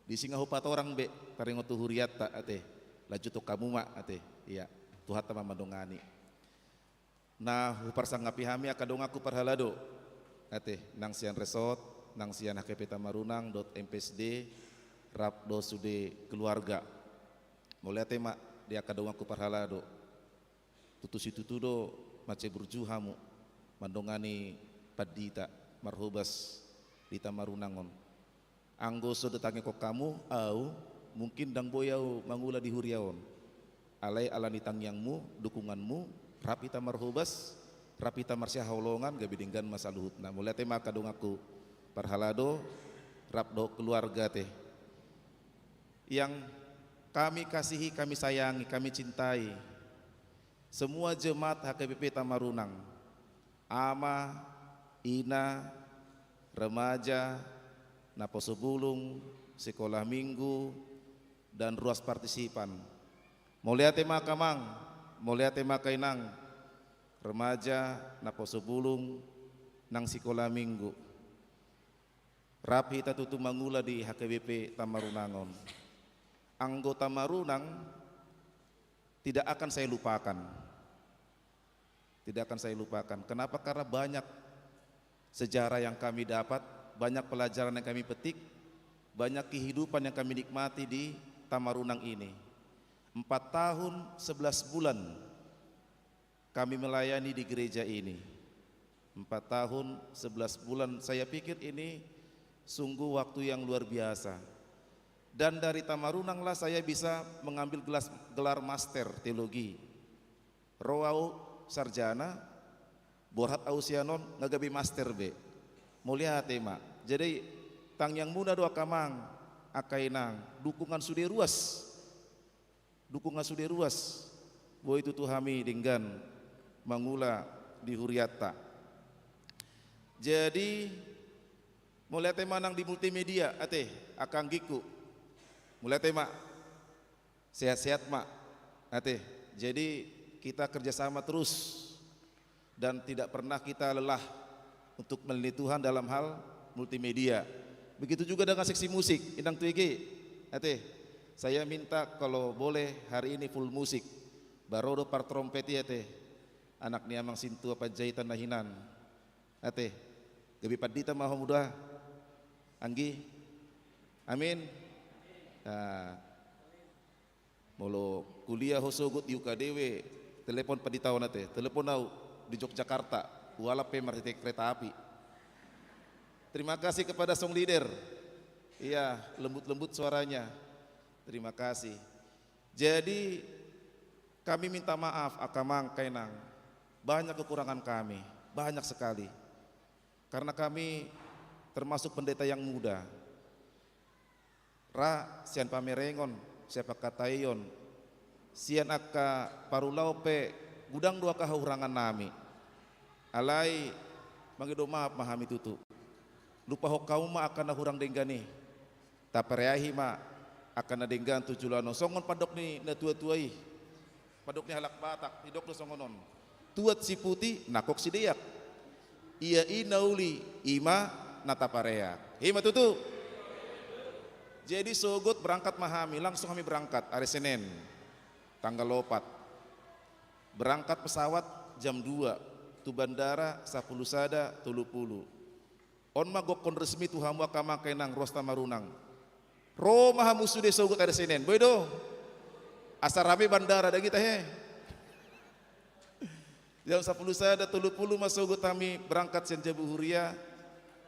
Disi nga hupatorang be, taringot tu hurianta ate, lanjuthon hamu ma ate. Ia, Tuhanta ma mandongani. Na huparsangapi hami angka donganku parhalado ate, nang sian resort, nang sian H K P Tamarunang dohot M P S D, rap dohot sude keluarga. Mauliate ma di angka donganku parhalado. Tutu situtu do mansai burju hamu mandongani pandita marhobas di Tamarunang on. Anggo so ditangiangkon hamu au, mungkin ndang boi au mangula di huria on. Alai ala ni tangiangmu, dukunganmu, rap hita marhobas, rap hita marsihaholongan, gabe denggan ma saluhutna. Mauliate ma angka donganku parhalado, rap dohot keluarga ate. Yang kami kasihi, kami sayangi, kami cintai, semua jemaat H K B P Tamarunang, ama, ina, remaja, naposo bulung, sekolah minggu, dan ruas partisipan. Mauliate ma angka amang, mauliate ma angka inang, remaja, naposo bulung, nang sekolah minggu. Rap hita tutu mangula di H K B P Tamarunang on. Anggo Tamarunang tidak akan saya lupakan. Tidak akan saya lupakan. Kenapa? Karena banyak sejarah yang kami dapat, banyak pelajaran yang kami petik, banyak kehidupan yang kami nikmati di Tamarunang ini. Empat tahun sebelas bulan kami melayani di gereja ini. Empat tahun sebelas bulan, saya pikir ini sungguh waktu yang luar biasa. Dan dari Tamarunang lah saya bisa mengambil gelas, gelar master teologi. Ro au sarjana, borhat au sian on, nga gabe master be. Mauliate ma. Jadi, tangiangmuna do angka amang, angka inang, dukungan sude ruas. Dung nunga sude ruas, boi tutu hami denggan mangula di hurianta. Jadi, mauliate ma nang di multimedia, ate, angka anggingku. Mauliate ma. Sehat-sehat ma, ate. Jadi, kita kerjasama terus dan tidak pernah kita lelah untuk melayani Tuhan dalam hal multimedia. Begitu juga dengan seksi musik, Inang Twiggy, ate. Saya minta kalau boleh hari ini full musik. Baru do partrompet i, ate. Anak ni Amang Sintua Panjaitan na hinan. Ate, gabe pandita ma hamu da, anggi. Amin. Nah, molo kuliah ho sogot di U K D W, telepon pandita on, ate. Telepon au di Yogyakarta, hualap pe marhite kereta api. Terima kasih kepada song leader. Iya, lembut-lembut suaranya. Terima kasih. Jadi, kami minta maaf, angka amang, angka inang. Banyak kekurangan kami, banyak sekali. Karena kami termasuk pendeta yang muda. Ra sian pamerengon, sian pangkataion, sian angka parulaon pe godang do angka hahurangannami. Alai mangido maaf ma hami tutu. Lupahon hamu ma angka na hurang denggan i. Tapareahi ma angka na denggan tu joloan on. Songon pandok ni natua-tua i. Pandok ni halak Batak, didok do songon on. Tuat siputi, nangkok sideak. Ia i na uli, i ma na tapareak. I ma tutu. Jadi sogot berangkat ma hami, langsung hami berangkat, ari Senen, tanggal opat. Berangkat pesawat jam dua, tu bandara sampulu sada tolu pulu. On ma gokhon resmi tu hamu angka amang, angka inang, ruas Tamarunang. Ro ma hamu sude sogot ari Senen. Boi do? Asa rame bandara, dang hita he. Jam sampulu sada tolu pulu ma sogot hami berangkat sian jabu huria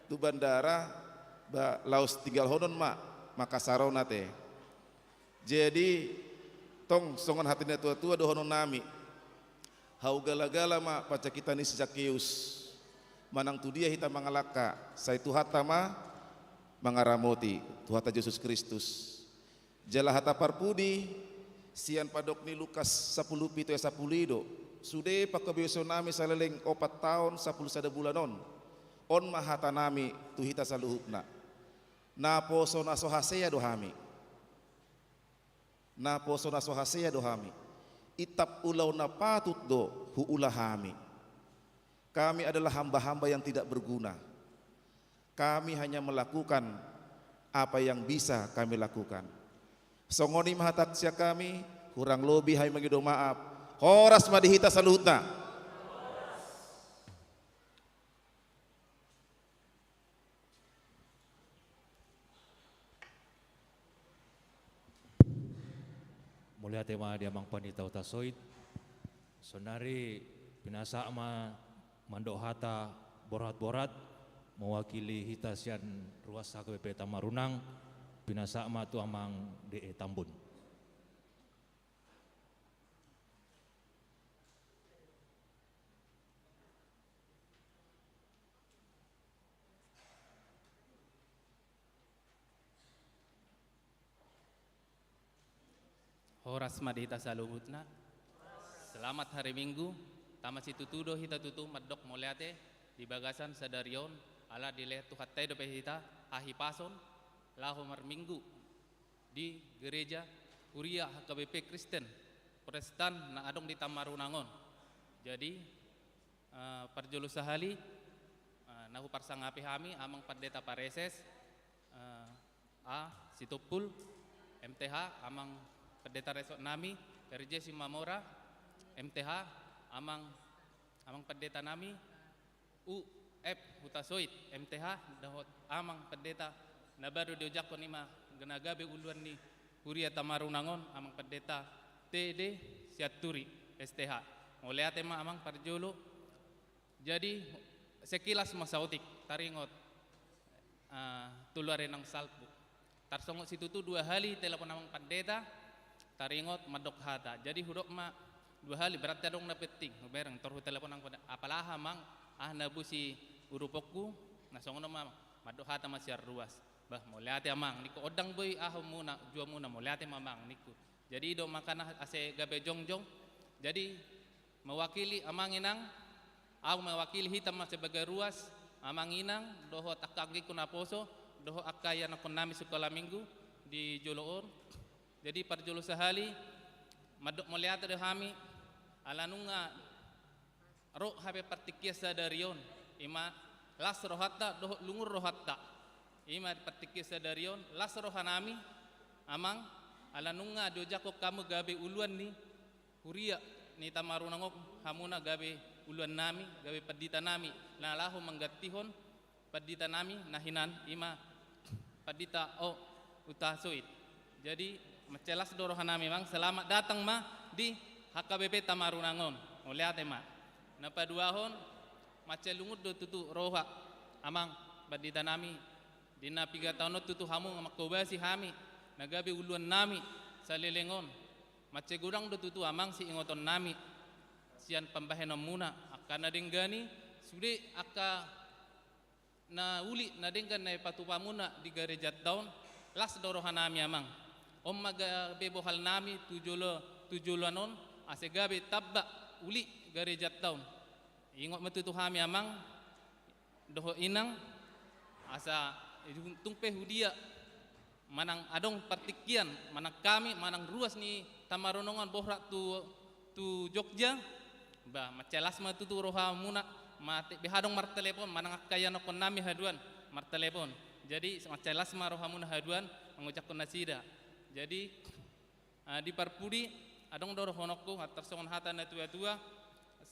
tu bandara, ba laos tinggalhonon ma Makassar on, ate. Jadi, tong songon hata ni natua-tua dohononnami. Hau gala-gala ma panjangkitan ni si Zakkeus. Manang tu dia hita mangalangka, sai Tuhanta ma mangaramoti, Tuhanta Jesus Kristus. Jala hata parpudi, sian pandok ni Lukas sampulu pitu ayat sampulu i do, sude panghabosonami saleleng opat taon sampulu sada bulan on. On ma hatanami tu hita saluhutna. Naposo na so hasea do hami. Naposo na so hasea do hami. Itap ulaon na patut do huula hami. Kami adalah hamba-hamba yang tidak berguna. Kami hanya melakukan apa yang bisa kami lakukan. Songon i ma hata sian hami, hurang lobi hami mangido maaf. Horas ma di hita saluhutna. Mauliate ma di amang pandita Hutasoit. Saonari pinasahat ma mandok hata borhat-borhat, mewakili hita sian ruas H K B P Tamarunang, pinasahat ma tu amang D E Tambun. Horas ma di hita saluhutna. Selamat hari Minggu. Tama situtu do hita tutu mandok mauliate di bagasan sadari on, ala dilehon Tuhanta i dope hita hahipason laho marminggu di gereja Huria H K B P Kristen Protestan na adong di Tamarunang on. Jadi, eh, parjolo sahali, eh, na huparsangapi hami, Amang Pandeta Pareses, eh, A Sitompul, M T H, Amang Pandeta Resort nami, R J Simamora, M T H, Amang, Amang Pandeta nami, U F Hutasoit, M T H, dohot Amang Pandeta na baru diojakhon i ma na gabe uluan ni Huria Tamarunang on, Amang Pandeta T D Sianturi, S T H. Mauliate ma Amang parjolo. Jadi, sekilas ma saotik, taringot, eh, tolu ari naung salpu. Tarsongon situtu dua hali telepon Amang Pandeta, taringot mandok hata. Jadi hudok ma dua hali, berarti adong na penting. Hubereng, tor hutelepon Amang Pandeta. Apala aha, Amang? Ah, na boi si uruponku, na songon on ma, Amang. Mandok hata ma sian ruas. Bah, mauliate, Amang, ningku. Ondang boi aha muna, jua muna, mauliate ma, Amang, ningku. Jadi i do makana ase gabe jongjong. Jadi mewakili amang inang, au mewakili hita ma sebagai ruas, amang inang, dohot angka anggingku naposo, dohot angka ianakhon nami sikola minggu di jolo on. Jadi parjolo sahali, mandok mauliate do hami, ala nunga ro hape partingkian sadari on, ima las rohanta dohot lungun rohanta. Ima partingkian sadari on, las roha nami, amang, ala nunga diojakhon hamu gabe uluan ni huria ni Tamarunang on, hamuna gabe uluan nami, gabe pandita nami, na laho manggantihon pandita nami na hinan, ima pandita o Hutasoit. Jadi mansai las do roha nami, amang, selamat datang ma di H K B P Tamarunang on. Mauliate ma. Na paduahon, mansai lungun do tutu roha, amang, pandita nami, di na piga taon on tutu hamu mangkobasi hami na gabe uluan nami saleleng on. Mansai godang do tutu, amang, siingoton nami sian pambahenonmuna, angka na denggan i, sude angka na uli na denggan na ipatupamuna di garejanta on. Las do roha nami, amang. On ma gabe bohal nami tu jolo, tu joloan on, ase gabe tamba uli garejanta on. Ingot ma tutu hami, amang dohot inang, asa tung pe hudia manang adong partingkian, manang hami, manang ruas ni Tamarunang on borat tu, tu Jogja, ba, mansai las ma tutu rohamuna, mate be adong martelepon, manang angka ianakhon nami haduan martelepon. Jadi mansai las ma rohamuna haduan mangojakhon nasida. Jadi, ah, di parpudi, adong do dohononku, antar songon hata na tua-tua,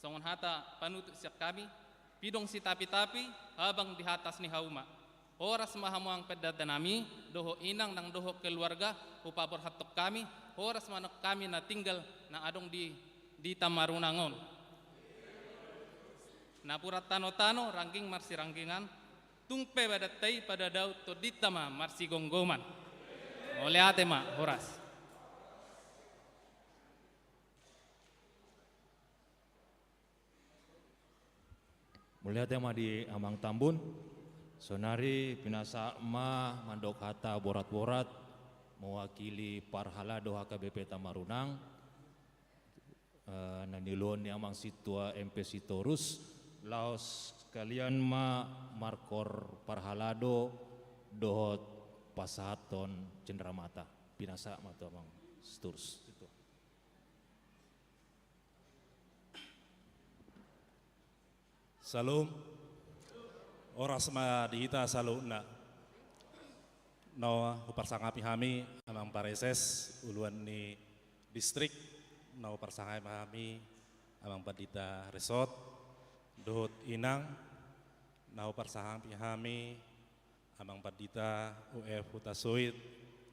songon hata panutup sian hami: Pidong sitapi-tapi, habang di atas ni hauma. Horas ma hamu, amang pandita nami, dohot inang nang dohot keluarga, hupaborhathon hami, horas ma nang hami na tinggal na adong di, di Tamarunang on. Napuran tano-tano, rangging marsiranggingan, tung pe badanta i padadaun, tondinta ma marsigomgoman. Mauliate ma, horas. Mauliate ma di amang Tambun. Saonari pinasahat ma mandok hata borat-borat mewakili parhalado H K B P Tamarunang, eh, na niuluhon ni amang sintua M P Sitorus, laos sekalian ma markor parhalado dohot pasahathon cenderamata. Pinasahat ma tu amang Sitorus. Syalom. Horas ma di hita saluhutna. Na huparsangapi hami amang pareses, uluan ni distrik, na huparsangapi hami amang pandita resort, dohot inang, na huparsangapi hami amang pandita U F Hutasoit,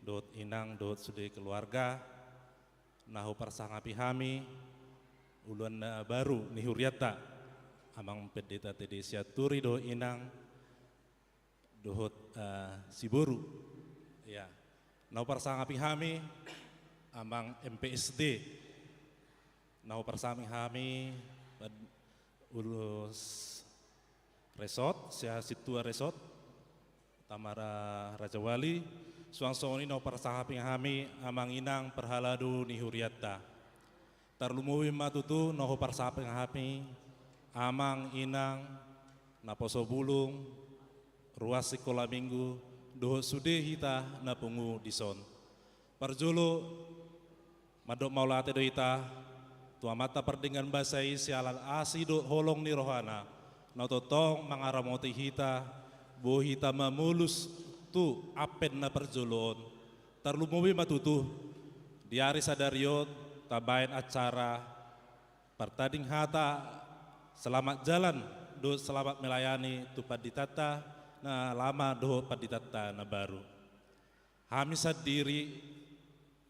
dohot inang, dohot sude keluarga, na huparsangapi hami uluan na baru ni hurianta, amang pendeta T D Sianturi dohot inang, dohot, eh, siboru. Ya. Na huparsangapi hami amang M P S D. Na huparsangapi hami pad-, ulus resort, sia sintua resort, Tamara Rajawali, suang songon i na huparsangapi hami amang inang parhalado ni hurianta. Tarlumobi ma tutu na huparsangapi hami amang inang naposo bulung, ruas sikola minggu, dohot sude hita na pungu dison. Parjolo, mandok mauliate do hita tu Amanta Pardenggan Basa i siala asi dohot holong ni rohana, na tongtong mangaramoti hita, boi hita mamolus tu ampen na parjolo on. Tarlumobi ma tutu di ari sadari on tabaen acara partading hata selamat jalan dohot selamat melayani tu panditanta na lama dohot panditanta na baru. Hami sandiri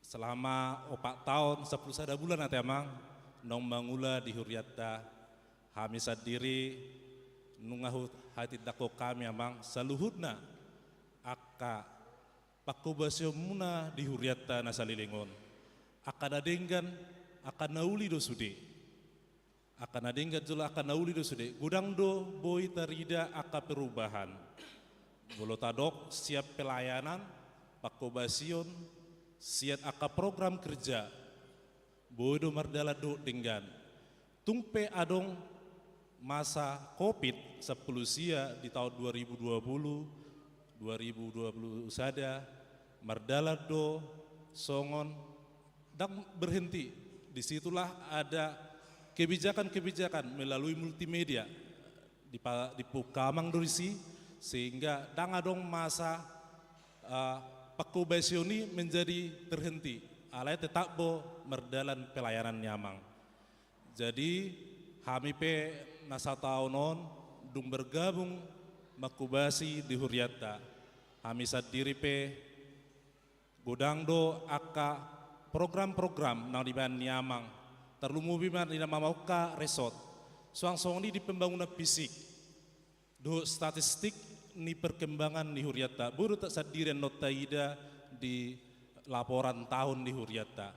selama opat taon sampulu sada bulan ate amang naung mangula di hurianta. Hami sandiri nunga hu-, hatindangkon hami amang saluhutna angka pangkobasionmuna di hurianta na saleleng on. Angka na denggan, angka na uli do sude. Angka na denggan jolo angka na uli do sude. Godang do boi tarida angka perubahan. Molo tadok sian pelayanan, pangkobasion, Sian angka program kerja, boi do mardalan dohot denggan. Tung pe adong masa covid sampulu sia di taon dua ribu dua puluh, dua ribu dua puluh sada, mardalan do songon ndang berhenti. Disitulah ada kebijakan-kebijakan melalui multimedia. Dipa-, dipungka amang do disi, sehingga ndang adong masa, eh, pangkobasion i menjadi terhenti. Alai tetap do mardalan pelayanan ni amang. Jadi, hami pe na sataon on dung bergabung mangkobasi di hurianta. Hami sandiri pe godang do angka program-program na dibaen ni amang, tarlumobi ma di na mamungka resort. Suang songon i di pembangunan fisik dohot statistik ni perkembangan ni hurianta. Boi do sandiri annon taida di laporan tahun ni hurianta.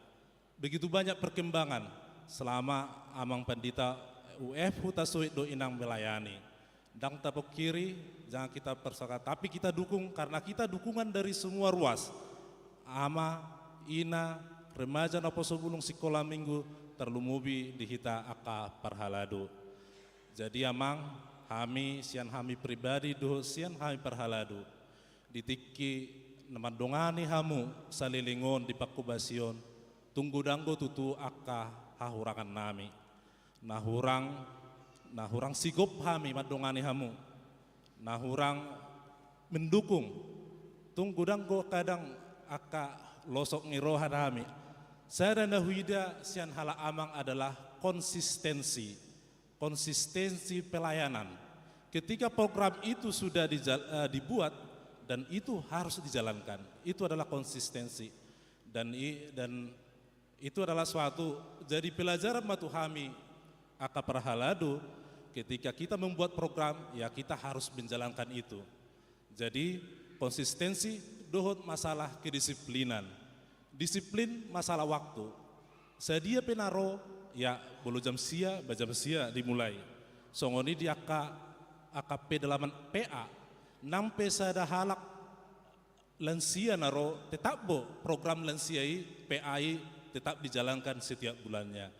Begitu banyak perkembangan selama amang pandita U F Hutasoit do inang melayani. Ndang tapungkiri, jangan kita persoalkan, tapi kita dukung karena kita dukungan dari semua ruas. Ama, ina, remaja, naposo bulung, sikola minggu, tarlumobi di hita angka parhalado. Jadi amang, hami sian hami pribadi dohot sian hami parhalado, di tingki na mandongani hamu saleleng on di pangkobasion, tung godang do tutu angka hahurangan nami. Na hurang, na hurang sigop hami mandongani hamu. Na hurang mendukung. Tung godang do kadang angka losok ni roha nami. Sada na huida sian halak amang adalah konsistensi. Konsistensi pelayanan. Ketika program itu sudah dijal-, eh, dibuat dan itu harus dijalankan. Itu adalah konsistensi. Dan i-, dan itu adalah suatu jadi pelajaran ma tu hami angka parhalado, ketika kita membuat program, ya kita harus menjalankan itu. Jadi, konsistensi dohot masalah kedisiplinan. Disiplin masalah waktu. Sadia pe na ro, ya, molo jam sia, ba jam sia dimulai. Songon i di angka, angka pedalaman P A, nang pe sada halak lansia na ro, tetap do program lansia i, P A i, tetap dijalankan setiap bulannya.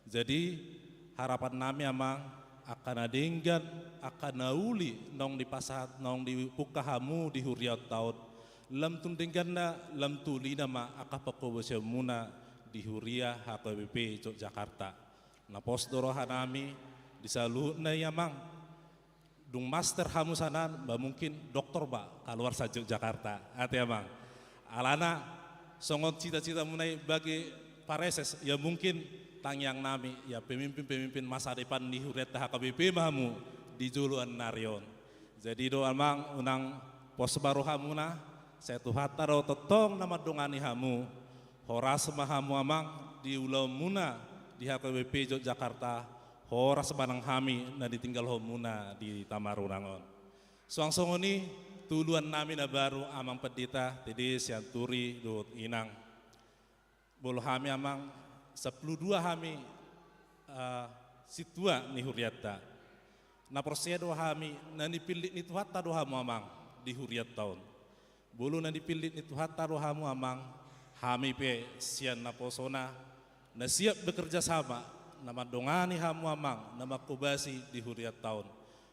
Jadi, harapan nami amang, angka na denggan, angka na uli, naung dipasahat, naung dipungka hamu di hurianta on. Lam tu dengganna, lam tu ulina ma angka pangkobasionmuna di huria H K B P Yogyakarta. Na pos do roha nami, di saluhutna i amang. Dung master hamu sian an, ba mungkin doktor ba, kaluar sian Yogyakarta. Ate amang. Alana, songon cita-citamuna i bagi pareses, ya mungkin tangiang nami, ya pemimpin-pemimpin masa depan ni hurianta H K B P ma hamu di joloan ni ari on. Jadi do amang, unang pos ma rohamuna, sai Tuhanta do tongtong na mandongani hamu. Horas ma hamu amang di ulaonmuna di H K B P Yogyakarta, horas ma nang hami na ditinggalhonmuna di Tamarunang on. Suang songon i tu ulaon nami na baru amang pandita, T D Sianturi dohot inang. Molo hami amang, sampulu dua hami, eh, sintua ni hurianta. Na porsea do hami, na nipillit ni Tuhanta do hamu amang di hurianta on. Molo na nipillit ni Tuhanta do hamu amang, hami pe sian naposona, na siap bekerja sama, na mandongani hamu amang, na mangkobasi di hurianta on.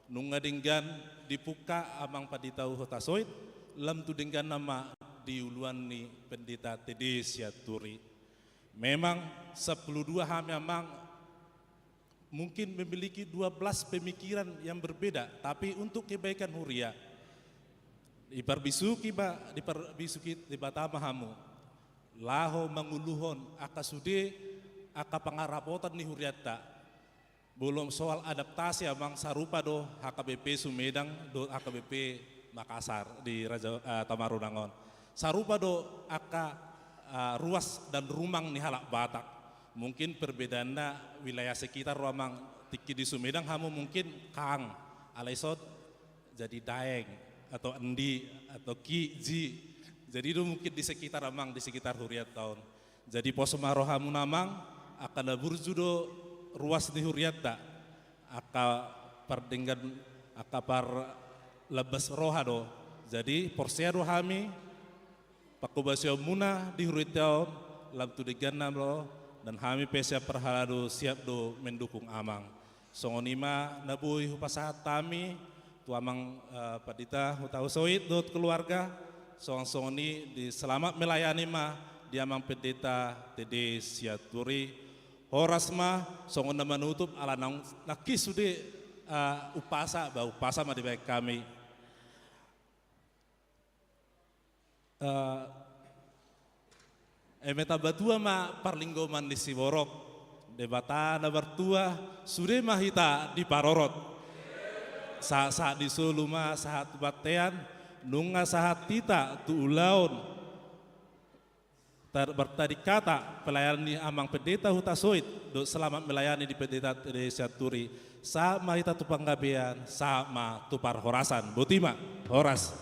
Nunga denggan dipungka amang pandita Hutasoit, lam tu dengganna ma di ulaon ni pandita T D Sianturi. Memang sampulu dua hami amang mungkin memiliki dua belas pemikiran yang berbeda, tapi untuk kebaikan huria, diparbisuhi ma, diparbisuhi Debata ma hamu laho manguluhon angka sude, angka pangarapotan ni hurianta. Molo soal adaptasi amang, sarupa do H K B P Sumedang dohot H K B P Makassar di Raja, eh, Tamarunang on. Sarupa do angka, eh, ruas dan rumang ni halak Batak. Mungkin perbedaanna wilayah sekitar do amang, tingki di Sumedang hamu mungkin kang, alai son jadi daeng, atau endi, atau ki, ji. Jadi do mungkin di sekitar amang, di sekitar hurianta on. Jadi pos ma rohamuna amang, angka na burju do ruas ni hurianta, angka pardenggan, angka parlambas roha do. Jadi porsea do hami, Panghobasionmuna di huria on lam tu dengganna ro, dan hami pe sian parhalado siap do mendukung amang. Songon i ma na boi hupasahat hami tu amang, eh, Pandita Hutasoit dohot keluarga, songon-songon i di selamat melayani ma di amang Pendeta T D Sianturi. Horas ma, songon na manutup ala naung nangkin sude, eh, umpasa, ba umpasa ma dibaen hami. Eh, eme tamba tua ma parlinggoman ni siborok, Debata na martua, sude ma hita diparorot. Sahat-sahat ni solu ma sahat tu bontean, nunga sahat hita tu ulaon. Tar-, bertadi kata pelayanan ni amang Pendeta Hutasoit, dohot selamat melayani di Pendeta T D Sianturi, sahat ma hita tu panggabean, sahat ma tu parhorasan. Boti ma, horas.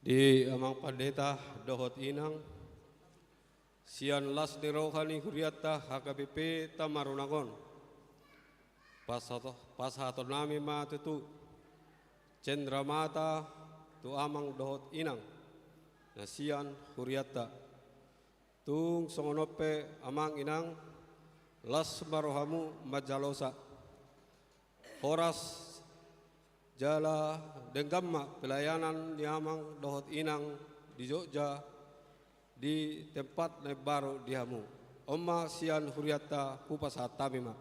Di amang pandita dohot inang, sian las ni roha ni hurianta H K B P Tamarunang on, pasahat-, pasahatonnami ma tutu cendramata tu amang dohot inang na sian hurianta. Tung songon on pe amang inang, las ma rohamu manjalosa. Horas jala denggan ma pelayanan ni amang dohot inang di Jogja, di tempat na imbaru di hamu. On ma sian hurianta hupasahat hami ma.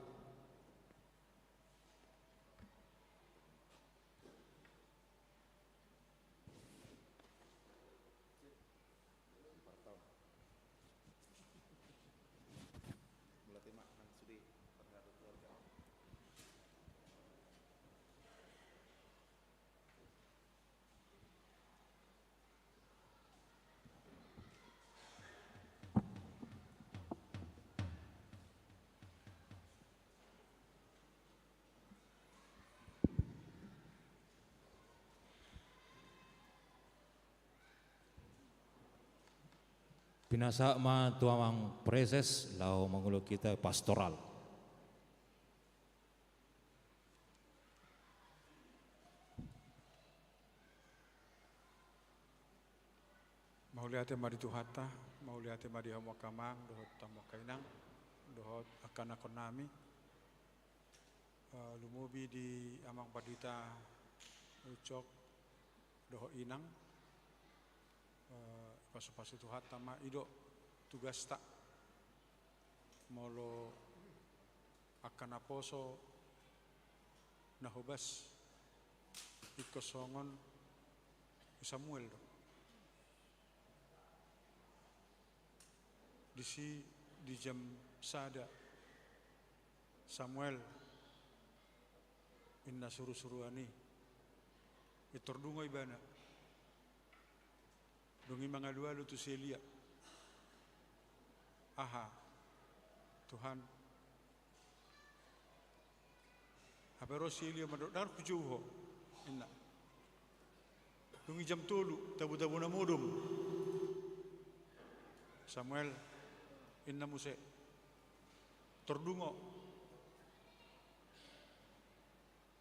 Pinasahat ma tu amang praeses laho mangulahon hita pastoral. Mauliate ma di Tuhanta, mauliate ma di hamu angka amang dohot hamu angka inang dohot angka anakkonnami. Eh, lumobi di amang pandita Ucok dohot inang, eh, pasu-pasu Tuhanta ma, i do tugasta. Molo angka naposo na hobas ingkon songon Samuel do. Disi di jam sada Samuel inna suru-suruan i, pintor dungo ibana. Dung i mangalu-alu tu si Elia. Aha, Tuhan? Hape ro si Elia mandok, ndang hujou ho, inna. Dung i jam tolu, tabo-tabo na modom. Samuel, inna muse, pintor dungo.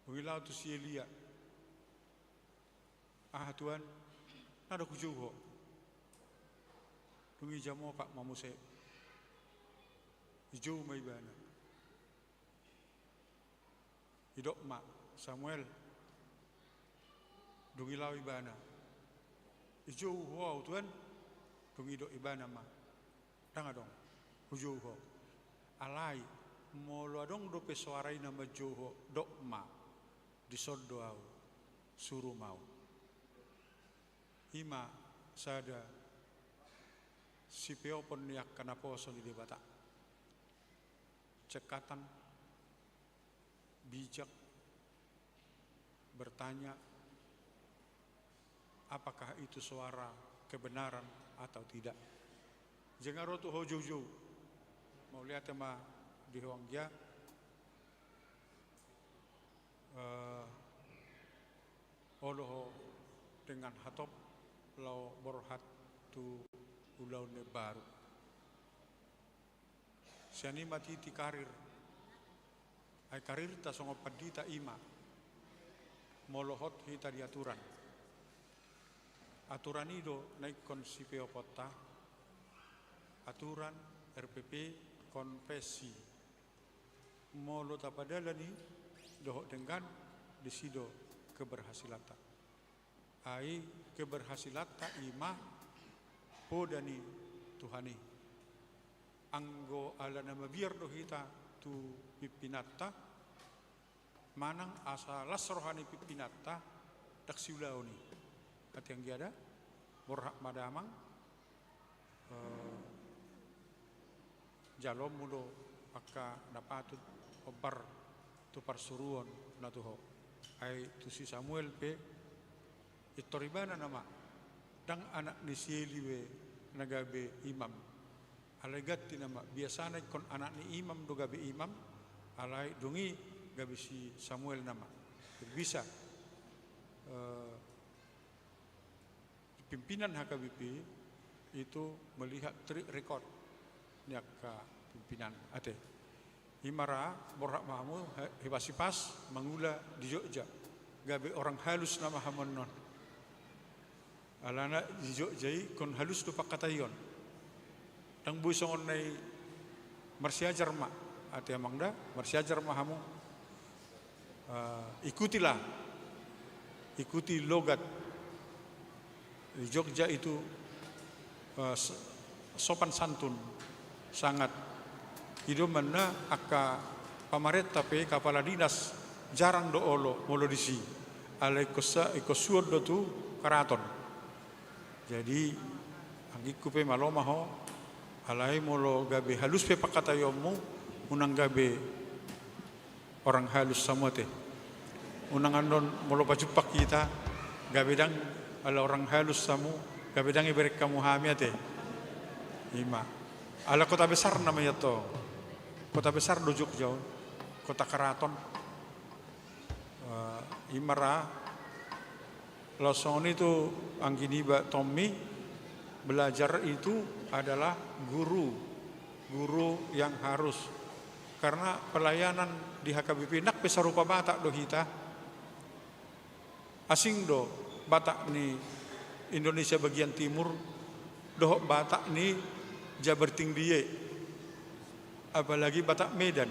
Dung i laho tu si Elia. Aha Tuhan? Ndang hujou ho. Dung i jam opat ma muse. Dijou ma ibana. Didok ma Samuel. Dung i laho ibana. Dijou ho au Tuhan? Dung i didok ibana ma. Ndang adong hujou ho. Alai, molo adong dope soara i na manjou ho, dok ma, dison do au, suru ma au. I ma sada sipeopon ni angka naposo ni Debata. Cekatan, bijak, bertanya, apakah itu suara kebenaran atau tidak. Jala ro tu ho joujou. Mauliate ma di ho anggia. Eh, olo ho dengan hatop laho borhat tu ulaon na baru. Sian i ma titi karir. Ai karirta songon pandita i ma. Molo hot hita di aturan. Aturan i do na ingkon sipeoponta. Aturan, R P P, konfesi. Molo tapadalan i dohot denggan, disi do keberhasilanta. Ai keberhasilanta i ma poda ni Tuhan i. Anggo ala na mabiar do hita tu pimpinanta, manang asa las roha ni pimpinanta, ndang siulaon i. Ate anggia da, borhat ma damang, eh, jaloonmu do angka na patut hombar tu parsuruon na tu ho. Ai tu si Samuel pe, pintor ibana nama, ndang anak ni si Eli be na gabe imam. Alai ganti nama, biasana ingkon anak ni imam do gabe imam, alai dung i gabe si Samuel nama. Jadi bisa, eh, Pimpinan H K B P itu melihat track record ni angka pimpinan, ate. I ma ra borhat ma hamu, he, hipasipas mangula di Jogja, gabe orang halus nama hamu annon. Alana di Jogja i ingkon halus do pangkataion. Ndang boi songon na i marsiajar ma, ate amang da, marsiajar ma hamu. Eh, ikutilah, ikuti logat. Di Jogja itu, eh, s-, sopan santun sangat. I do umbahen na angka pamarenta pe, kepala dinas, jarang do olo molo disi. Alai ingkon sa-, ingkon suhut do tu keraton. Jadi, anggingku pe, malo ma ho, alai molo gabe halus pe pangkataionmu, unang gabe orang halus hamu, ate. Unang annon molo pajumpang hita, gabe ndang ala orang halus hamu, gabe ndang ibereng hamu hami, ate. I ma. Ala kota besar nama i, ate. Kota besar do Jogja on. Kota keraton. Eh, i ma ra. Laos songon i tu anggi niba Tommy, belajar itu adalah guru, guru yang harus. Karena pelayanan di H K B P, nang pe sarupa Batak do hita, asing do Batak ni Indonesia bagian timur dohot Batak ni Jabar Tinggi i, apalagi Batak Medan,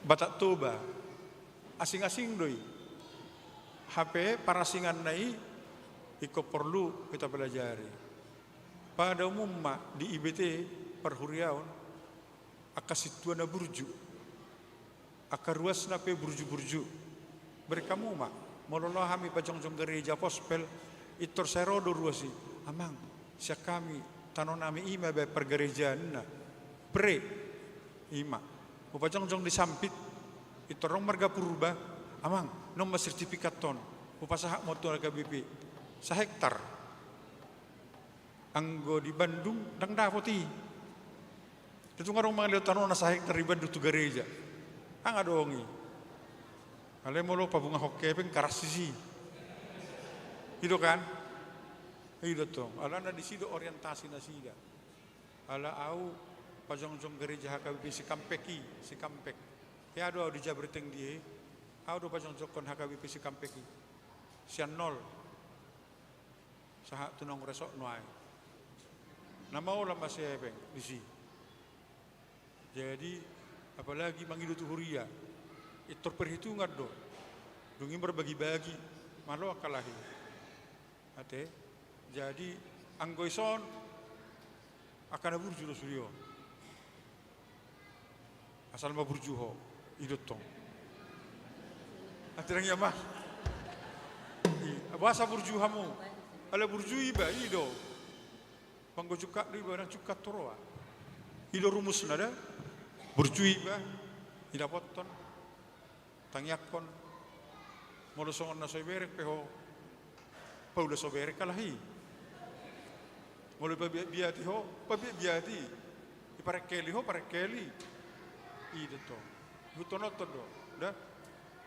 Batak Toba, asing-asing do i. Hape parasinganna i ingkon porlu hita pelajari. Pada umumna di I B T parhuriaon, angka sintua na burju, angka ruasna pe burju-burju. Bereng hamu ma, molo laho hami pajongjong gareja pospel, pintor sai ro do ruas i, "Amang, sian hami, tano nami i ma baen pargarejaanna." Pre, i ma. Hupajongjong di Sampit, pintor adong marga Purba, "Amang, on ma sertifikat on, hupasahat ma on tu H K B P." Sahektar. Anggo di Bandung, ndang dapot i. Tung adong mangalehon tanona sahektar di Bandung tu gareja. Ndang adong i. Alai molo pabungahon hepeng, karas disi. I do kan? I do tong. Alana disi do orientasi nasida. Ala au pajongjong gareja H K B P Cikampek i, Cikampek. Hea do au di Jabar Tinggi i, au do pajongjongkon H K B P Cikampek i. Sian nol. Sahat tu naung resort nuaeng. Na maola ma si hepeng disi. Jadi, apalagi mangido tu huria. Pintor perhitungan do. Dung i marbagi-bagi. Malo angka lahi. Ate. Jadi, anggo ison, angka na burju do sude on. Asal ma burju ho, i do tong. Ate, ndang i, amang? I, boasa burju hamu? Ala burju iba, i do. Panggo jungkat do iba, ndang jungkat tu roha. I do rumusna da. Burju iba, idapothon. Tangiangkon. Molo songon na so ibereng pe ho, paula so bereng halak i. Molo ipabiatbiati ho, pabiatbiati. Iparengkeli ho, parengkeli. I do tong. Ihuthononhon do, da.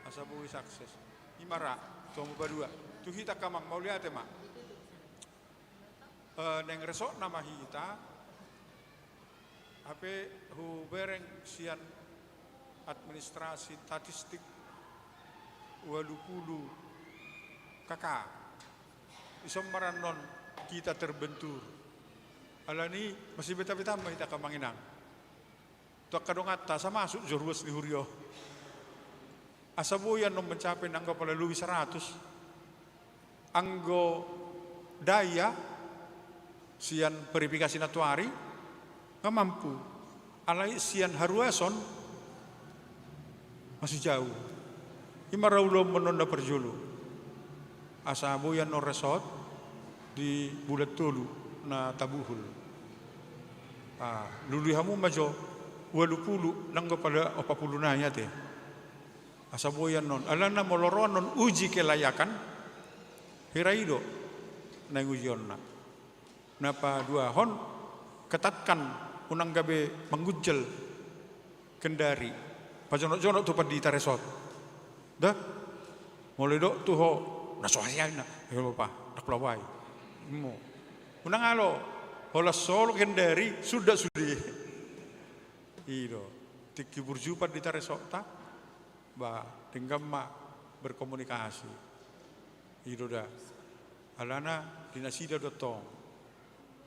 Asa boi sukses. I ma ra, tu hamu paduahon. Tu hita angka amang, mauliate ma. Eh, naeng resort nama hita, hape hubereng sian administrasi statistik ualu pulu K K. Ison ma ra annon kita terbentur. Alani, masibeta-beta ma hita angka amang inang. Tu angka donganta, asa masuk jo ruas ni huria on. Asa boi annon mencapai nanggo pala lobi saratus. Anggo daya sian verifikasi na tuari, nga mampu. Alai sian haruason, masih jauh. I ma ra ulaonmuna annon na parjolo. Asa boi annon resort di bulan tolu na tabuhul. Ah, lului hamu ma jo ualu pulu, nanggo pala opat pulu nai ate. Asa boi annon. Alana molo ro annon uji kelayakan, hira i do naeng ujionna. Na paduahon, ketatkan unang gabe manggunjel kendari. Pajonok-jonok tu pandita resort. Da? Molo didok tu ho, na so hasianna. Elo pa, ndang pola boi. Unang alo, holan so olo kendari, suda sude. I do. Tingki burju pandita resokta, ba, denggan ma berkomunikasi. I do da. Alana di nasida do tong,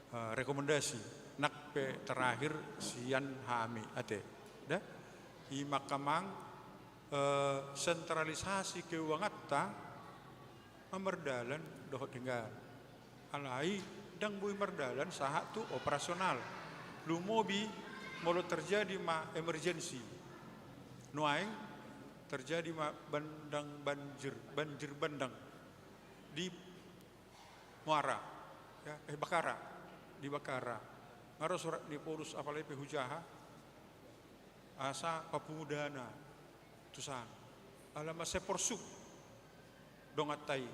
eh, rekomendasi, nang pe terakhir sian hami, ate. Da? I ma angka amang, eh, sentralisasi keuanganta, ma mardalan dohot denggan. Alai ndang boi mardalan sahat tu operasional. Lumobi molo terjadi ma emergensi. Nuaeng terjadi ma bandang banjir, banjir bandang di Muara, ya, eh, Bakara, di Bakara. Nga ro surat ni Paulus, apalagi pe hujaha, asa papungu dana tu san. Ala mansai porsuk donganta i.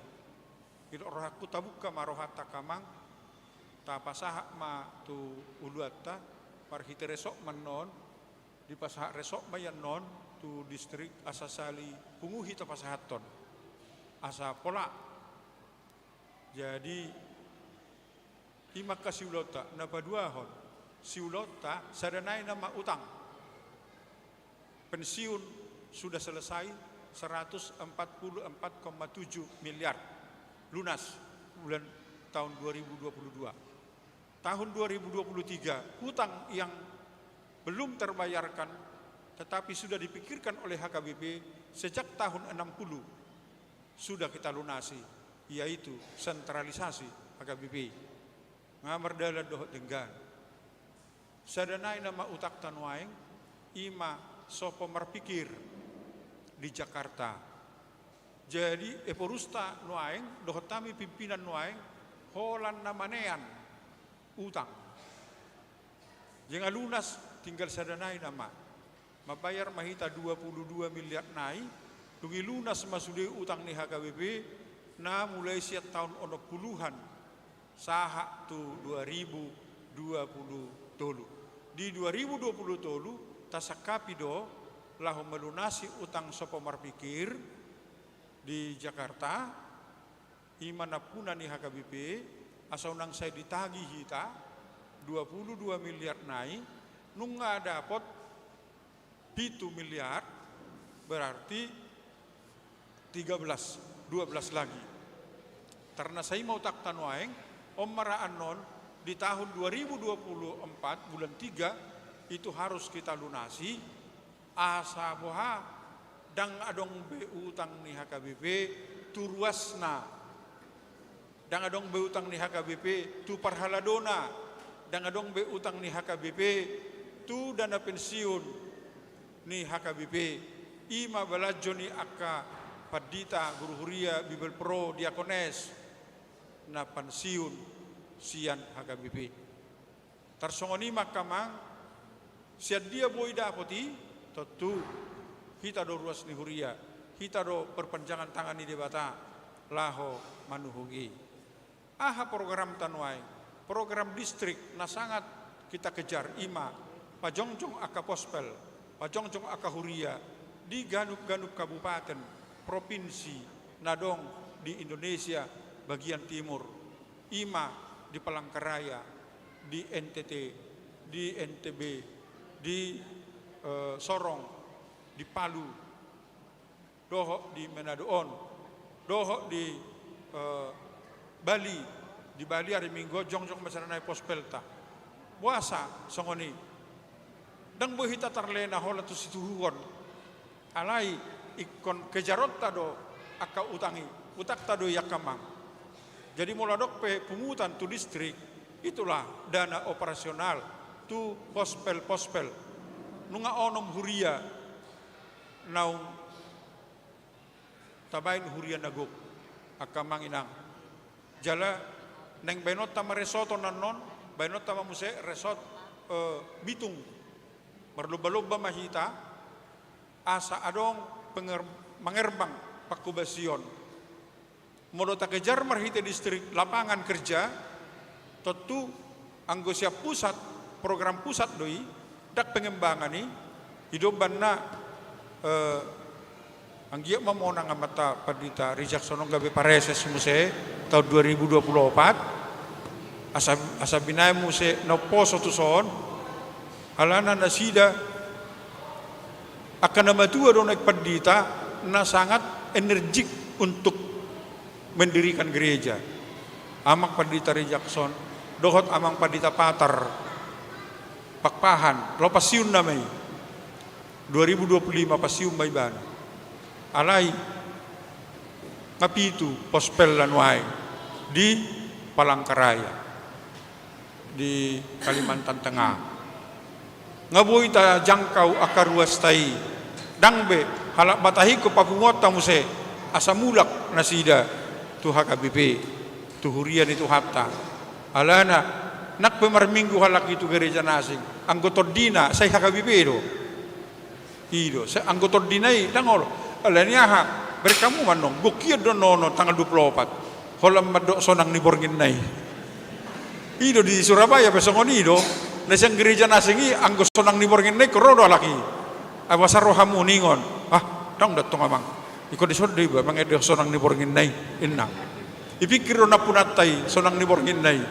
Didok rohangku, tabuka ma rohanta angka amang, tapasahat ma tu uluanta, marhite resok ma annon, dipasahat resok ma i annon tu distrik, asa sali pungu hita pasahathon. Asa pola. Jadi, i ma angka siulaonta. Na paduahon, siulaonta sada nai nama utang. Pensiun sudah selesai seratus empat puluh empat koma tujuh miliar lunas bulan, tahun dua ribu dua puluh dua. Tahun dua ribu dua puluh tiga, hutang yang belum terbayarkan tetapi sudah dipikirkan oleh H K B P sejak tahun enam puluh sudah kita lunasi, yaitu sentralisasi H K B P. Nga mardalan dohot denggan. Sada nai nama utangta nuaeng, i ma sopo marpikir di Jakarta. Jadi, eporusta nuaeng dohot hami pimpinan nuaeng, holan na manean utang. Jala lunas, tinggal sada nai nama. Mambayar ma hita dua puluh dua miliar nai, dung i lunas ma sude utang ni H K B P, na mulai sian tahun onom puluhan sahat tu dua ribu dua puluh tolu. Di dua ribu dua puluh tolu, tasangkapi do laho malunasi utang sopo marpikir di Jakarta, i ma nampuna ni H K B P, asa unang sai ditagih hita, dua puluh dua miliar nai, nunga dapot pitu miliar, berarti tiga belas, dua belas lagi. Tarnasa i ma utangta nuaeng, on ma ra annon, di tahun dua ribu dua puluh empat bulan tiga, itu harus kita lunasi, asa boha, ndang adong be utang ni H K B P tu ruasna. Ndang adong be utang ni H K B P tu parhaladona, ndang adong be utang ni H K B P tu dana pensiun ni H K B P. I ma balanjo ni angka pandita, guru huria, bibelvrouw, diakones na pensiun sian H K B P. Tarsongon i ma angka amang, sian dia boi dapot i? Tontu hita do ruas ni huria, hita do perpanjangan tangan ni Debata laho manuhuk i. Aha programta nuaeng? Program distrik na sangat kita kejar i ma pajongjong angka pospel, pajongjong angka huria di ganup-ganup kabupaten, propinsi na adong di Indonesia bagian timur. I ma di Palangkaraya, di N T T, di N T B, di, eh, Sorong, di Palu, dohot di Manado on, dohot di, eh, Bali, di Bali ari Minggu on jongjong ma sada nai pospelta. Boasa songon i? Ndang boi hita tarlena holan tu situhuon. Alai ingkon kejaronta do angka utang i, utangta do i angka amang. Jadi molo adong pe pungutan tu distrik, itulah dana operasional tu pospel-pospel. Nunga onom huria naung tabaen huria na gok, angka amang inang. Jala naeng baenonta ma resort on annon, baenonta ma muse resort, eh, Bitung. Marlomba-lomba ma hita, asa adong penger-, mangerbang pangkobasion. Molo takejar marhite distrik lapangan kerja, tontu anggo sian pusat, program pusat do i, ndang pengembangan i, i do umbahen na, eh, anggiat ma monang amanta Pandita Rijak songon gabe pareses muse tahun dua ribu dua puluh opat, Asa, asa binaen muse na umposo tuson, alana nasida angka na matua do naeng pandita, na sangat energik untuk mendirikan gereja. Amang Pandita Ri Jackson dohot Amang Pandita Patar Pakpahan, laho pensiunna ma i. Dua ribu dua puluh lima pensiun ma ibana. Alai nga pitu pos pella nuaeng di Palangkaraya, di Kalimantan Tengah. Nga boi tajangkau angka ruasta i. Ndang be, halak batahingkon papunguonta muse, asa mulak nasida tu H K B P, tu huria ni Tuhanta. Alana, nang pe marminggu halak i tu gereja na asing, anggo tondina sai H K B P do. I do, sai anggo tondina i ndang olo. Alani aha? Bereng hamu ma annon, gok i do annon tanggal dua puluh opat. Holan mandok sonang ni borngin na i. I do di Surabaya pe songon i do. Na sian gereja na asing i, anggo sonang ni borngin na i ingkon ro do halak i. Ai boasa ro hamu ningon? Ah, ndang do tong amang. Ingkon dison do iba mangendehon sonang ni borngin na i, inna. Ipingkir do nampunanta i sonang ni borngin na i.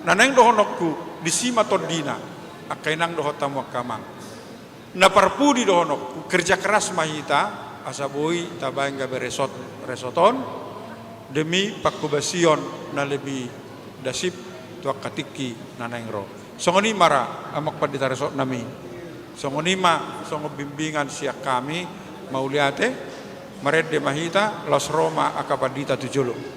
Na naeng dohononku, disi ma tondina, angka inang dohot hamu angka amang. Na parpudi dohononku, kerja keras ma hita, asa boi tabaen gabe resort, resort on, demi panghobasion na lebih dasip tu angka tingki na naeng ro. Songon i ma ra, Amang Pandita Resort nami. Songon i ma, songon bimbingan sian hami, mauliate, marende ma hita, laos ro ma angka pandita tu jolo.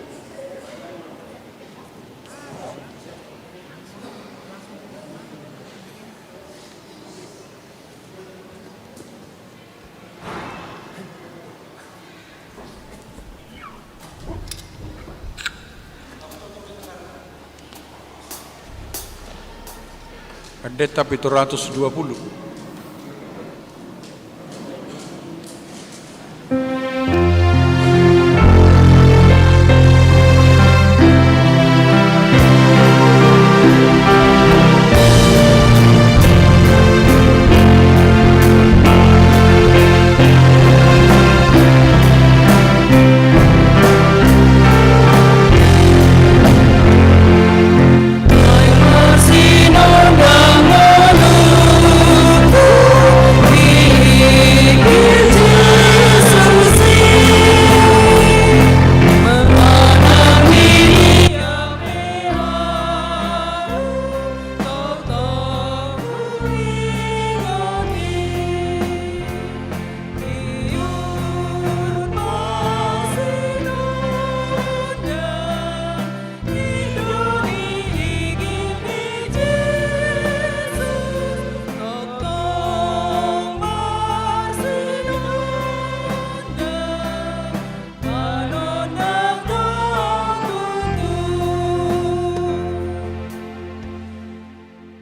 Pendeta pitu ratus dua puluh.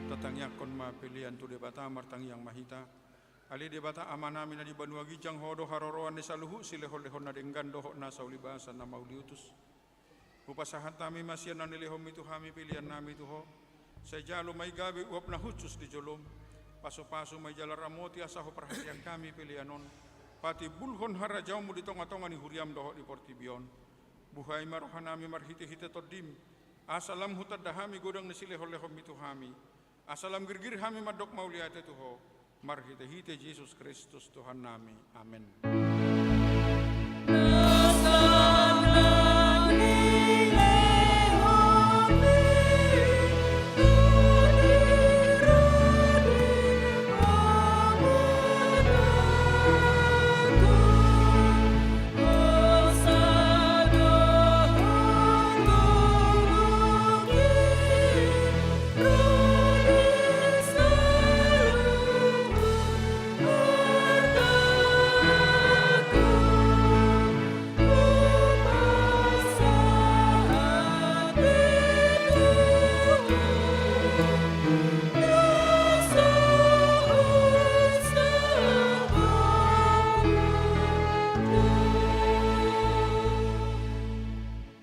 Tatangiangkon ma pelean tu Debata, martangiang ma hita. Ale Debata Amanami na di banua ginjang, Ho do haroroan ni saluhut silehonlehon na denggan dohot nasa ulibasan na mauliutus. Hupasahat hami ma sian na nilehonMi tu hami peleannami tu Ho. Sai jalo ma i gabe uap na hushus di joloM. Pasupasu ma i jala ramoti asa huparhatean hami pelean on patimbulhon harajaonMu di tongatonga ni huriaM dohot di portibi on. Buhai ma rohanami marhitehite TondiM, asa lam hutanda hami godang ni silehonlehonMi tu hami, asa lam girgir hami mandok mauliate tu Ho, marhitehite Jesus Kristus Tuhannami. Amen.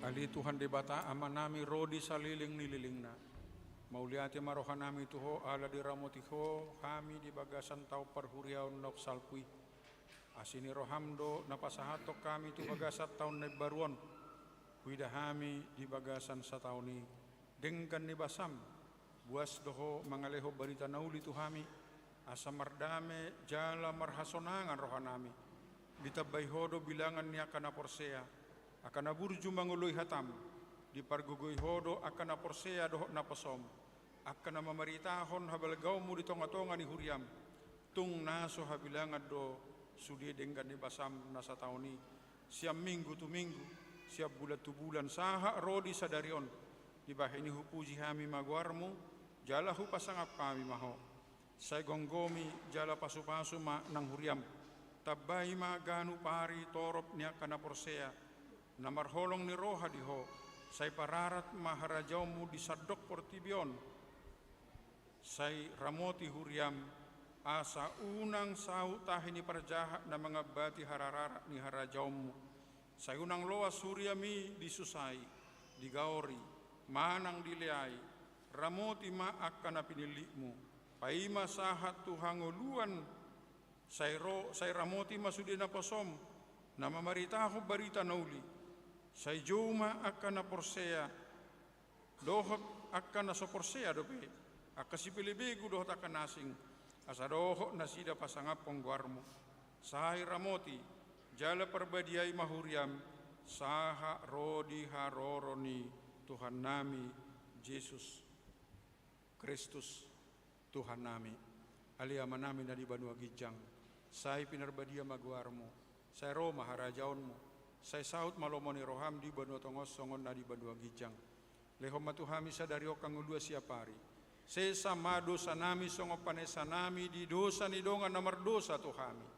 Ale Tuhan Debata Amanami, ro di saleleng ni lelengna. Mauliate ma rohanami tu Ho ala diramoti Ho hami di bagasan taon parhuriaon naung salpu i. Asi ni rohaM do na pasahathon hami tu bagasan taon na imbaru on. Huida hami di bagasan sataon i. Denggan ni basam, buas do ho mangalehon barita na uli tu hami, asa mardame jala marhasonangan rohanami. Ditambai ho do bilangan ni angka na porsea, angka na burju mangoloi hatam. Dipargogoi ho do angka na porsea dohot naposom, angka na mamaritahon habalgaonmu di tongatonga ni huriam. Tung na so habilangan do sude denggan ni basam na sataon i, sian minggu tu minggu, sian bulan tu bulan, sahat ro di sadari on. Dibahen i hupuji hami ma goarmu, jala hupasangap hami ma ho. Sai gomgomi jala pasupasu ma nang huriam. Tambai ma ganup ari torop ni angka na porsea, na marholong ni roha di ho. Sai pararat ma harajaonmu di sandok portibi on. Sai ramoti huriam, asa unang saut tahi ni parjahat na mangambati harararat ni harajaonmu. Sai unang loas huriam i disusai, digaori, manang dileai. Ramoti ma angka na pinillitmu, paima sahat tu hangoluan. Sai ro, sai ramoti ma sude naposom, na mamaritahon barita na uli. Sai jou ma angka na porsea, dohot angka na so porsea dope, angka sipelebegu dohot angka na asing, asa dohot nasida pasangaphon goarmu. Sai ramoti jala parbadiai ma huriam, sahat ro di haroro ni Tuhannami Jesus Kristus, Tuhannami. Ale Amanami na di banua ginjang, sai pinarbadia ma goarmu, sai ro ma harajaonmu, sai saut ma lomo ni roham di banua tonga on songon na di banua ginjang. Lehon ma tu hami sadari on hangoluan siapari. Sesa ma dosanami songon panesanami di dosa ni dongan na mardosa tu hami.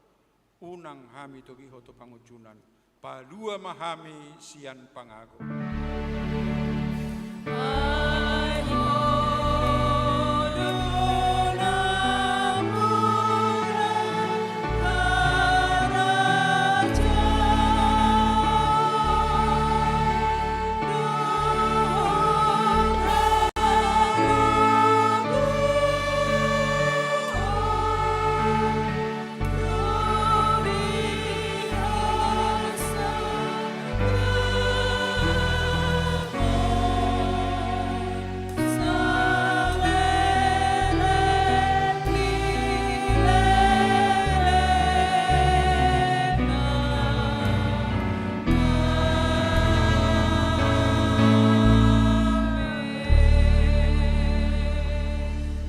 Unang hami togihon tu pangunjunan. Palua ma hami sian pangago.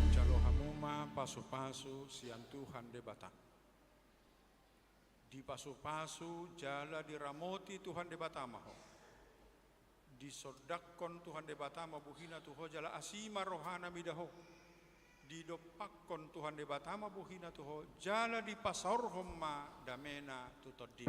Jalo hamu ma pasupasu sian Tuhan Debata. Dipasupasu jala diramoti Tuhan Debata ma ho. Disondangkon Tuhan Debata ma bohina tu ho jala asi ma rohana mida ho. Didompakkon Tuhan Debata ma bohina tu ho jala dipasaorhon ma damena tu tondim.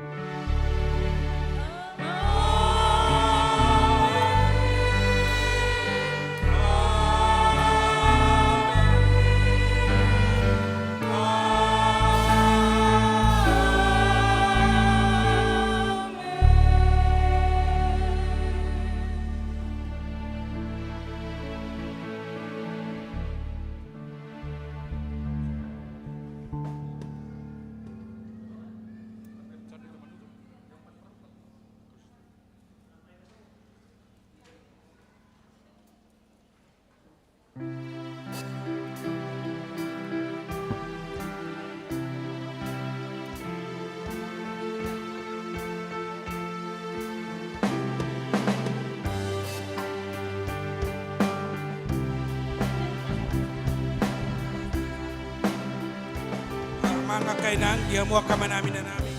Mangan angka inang, di hamu angka amanami, inanami.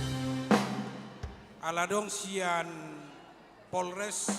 Ala adong sian Polres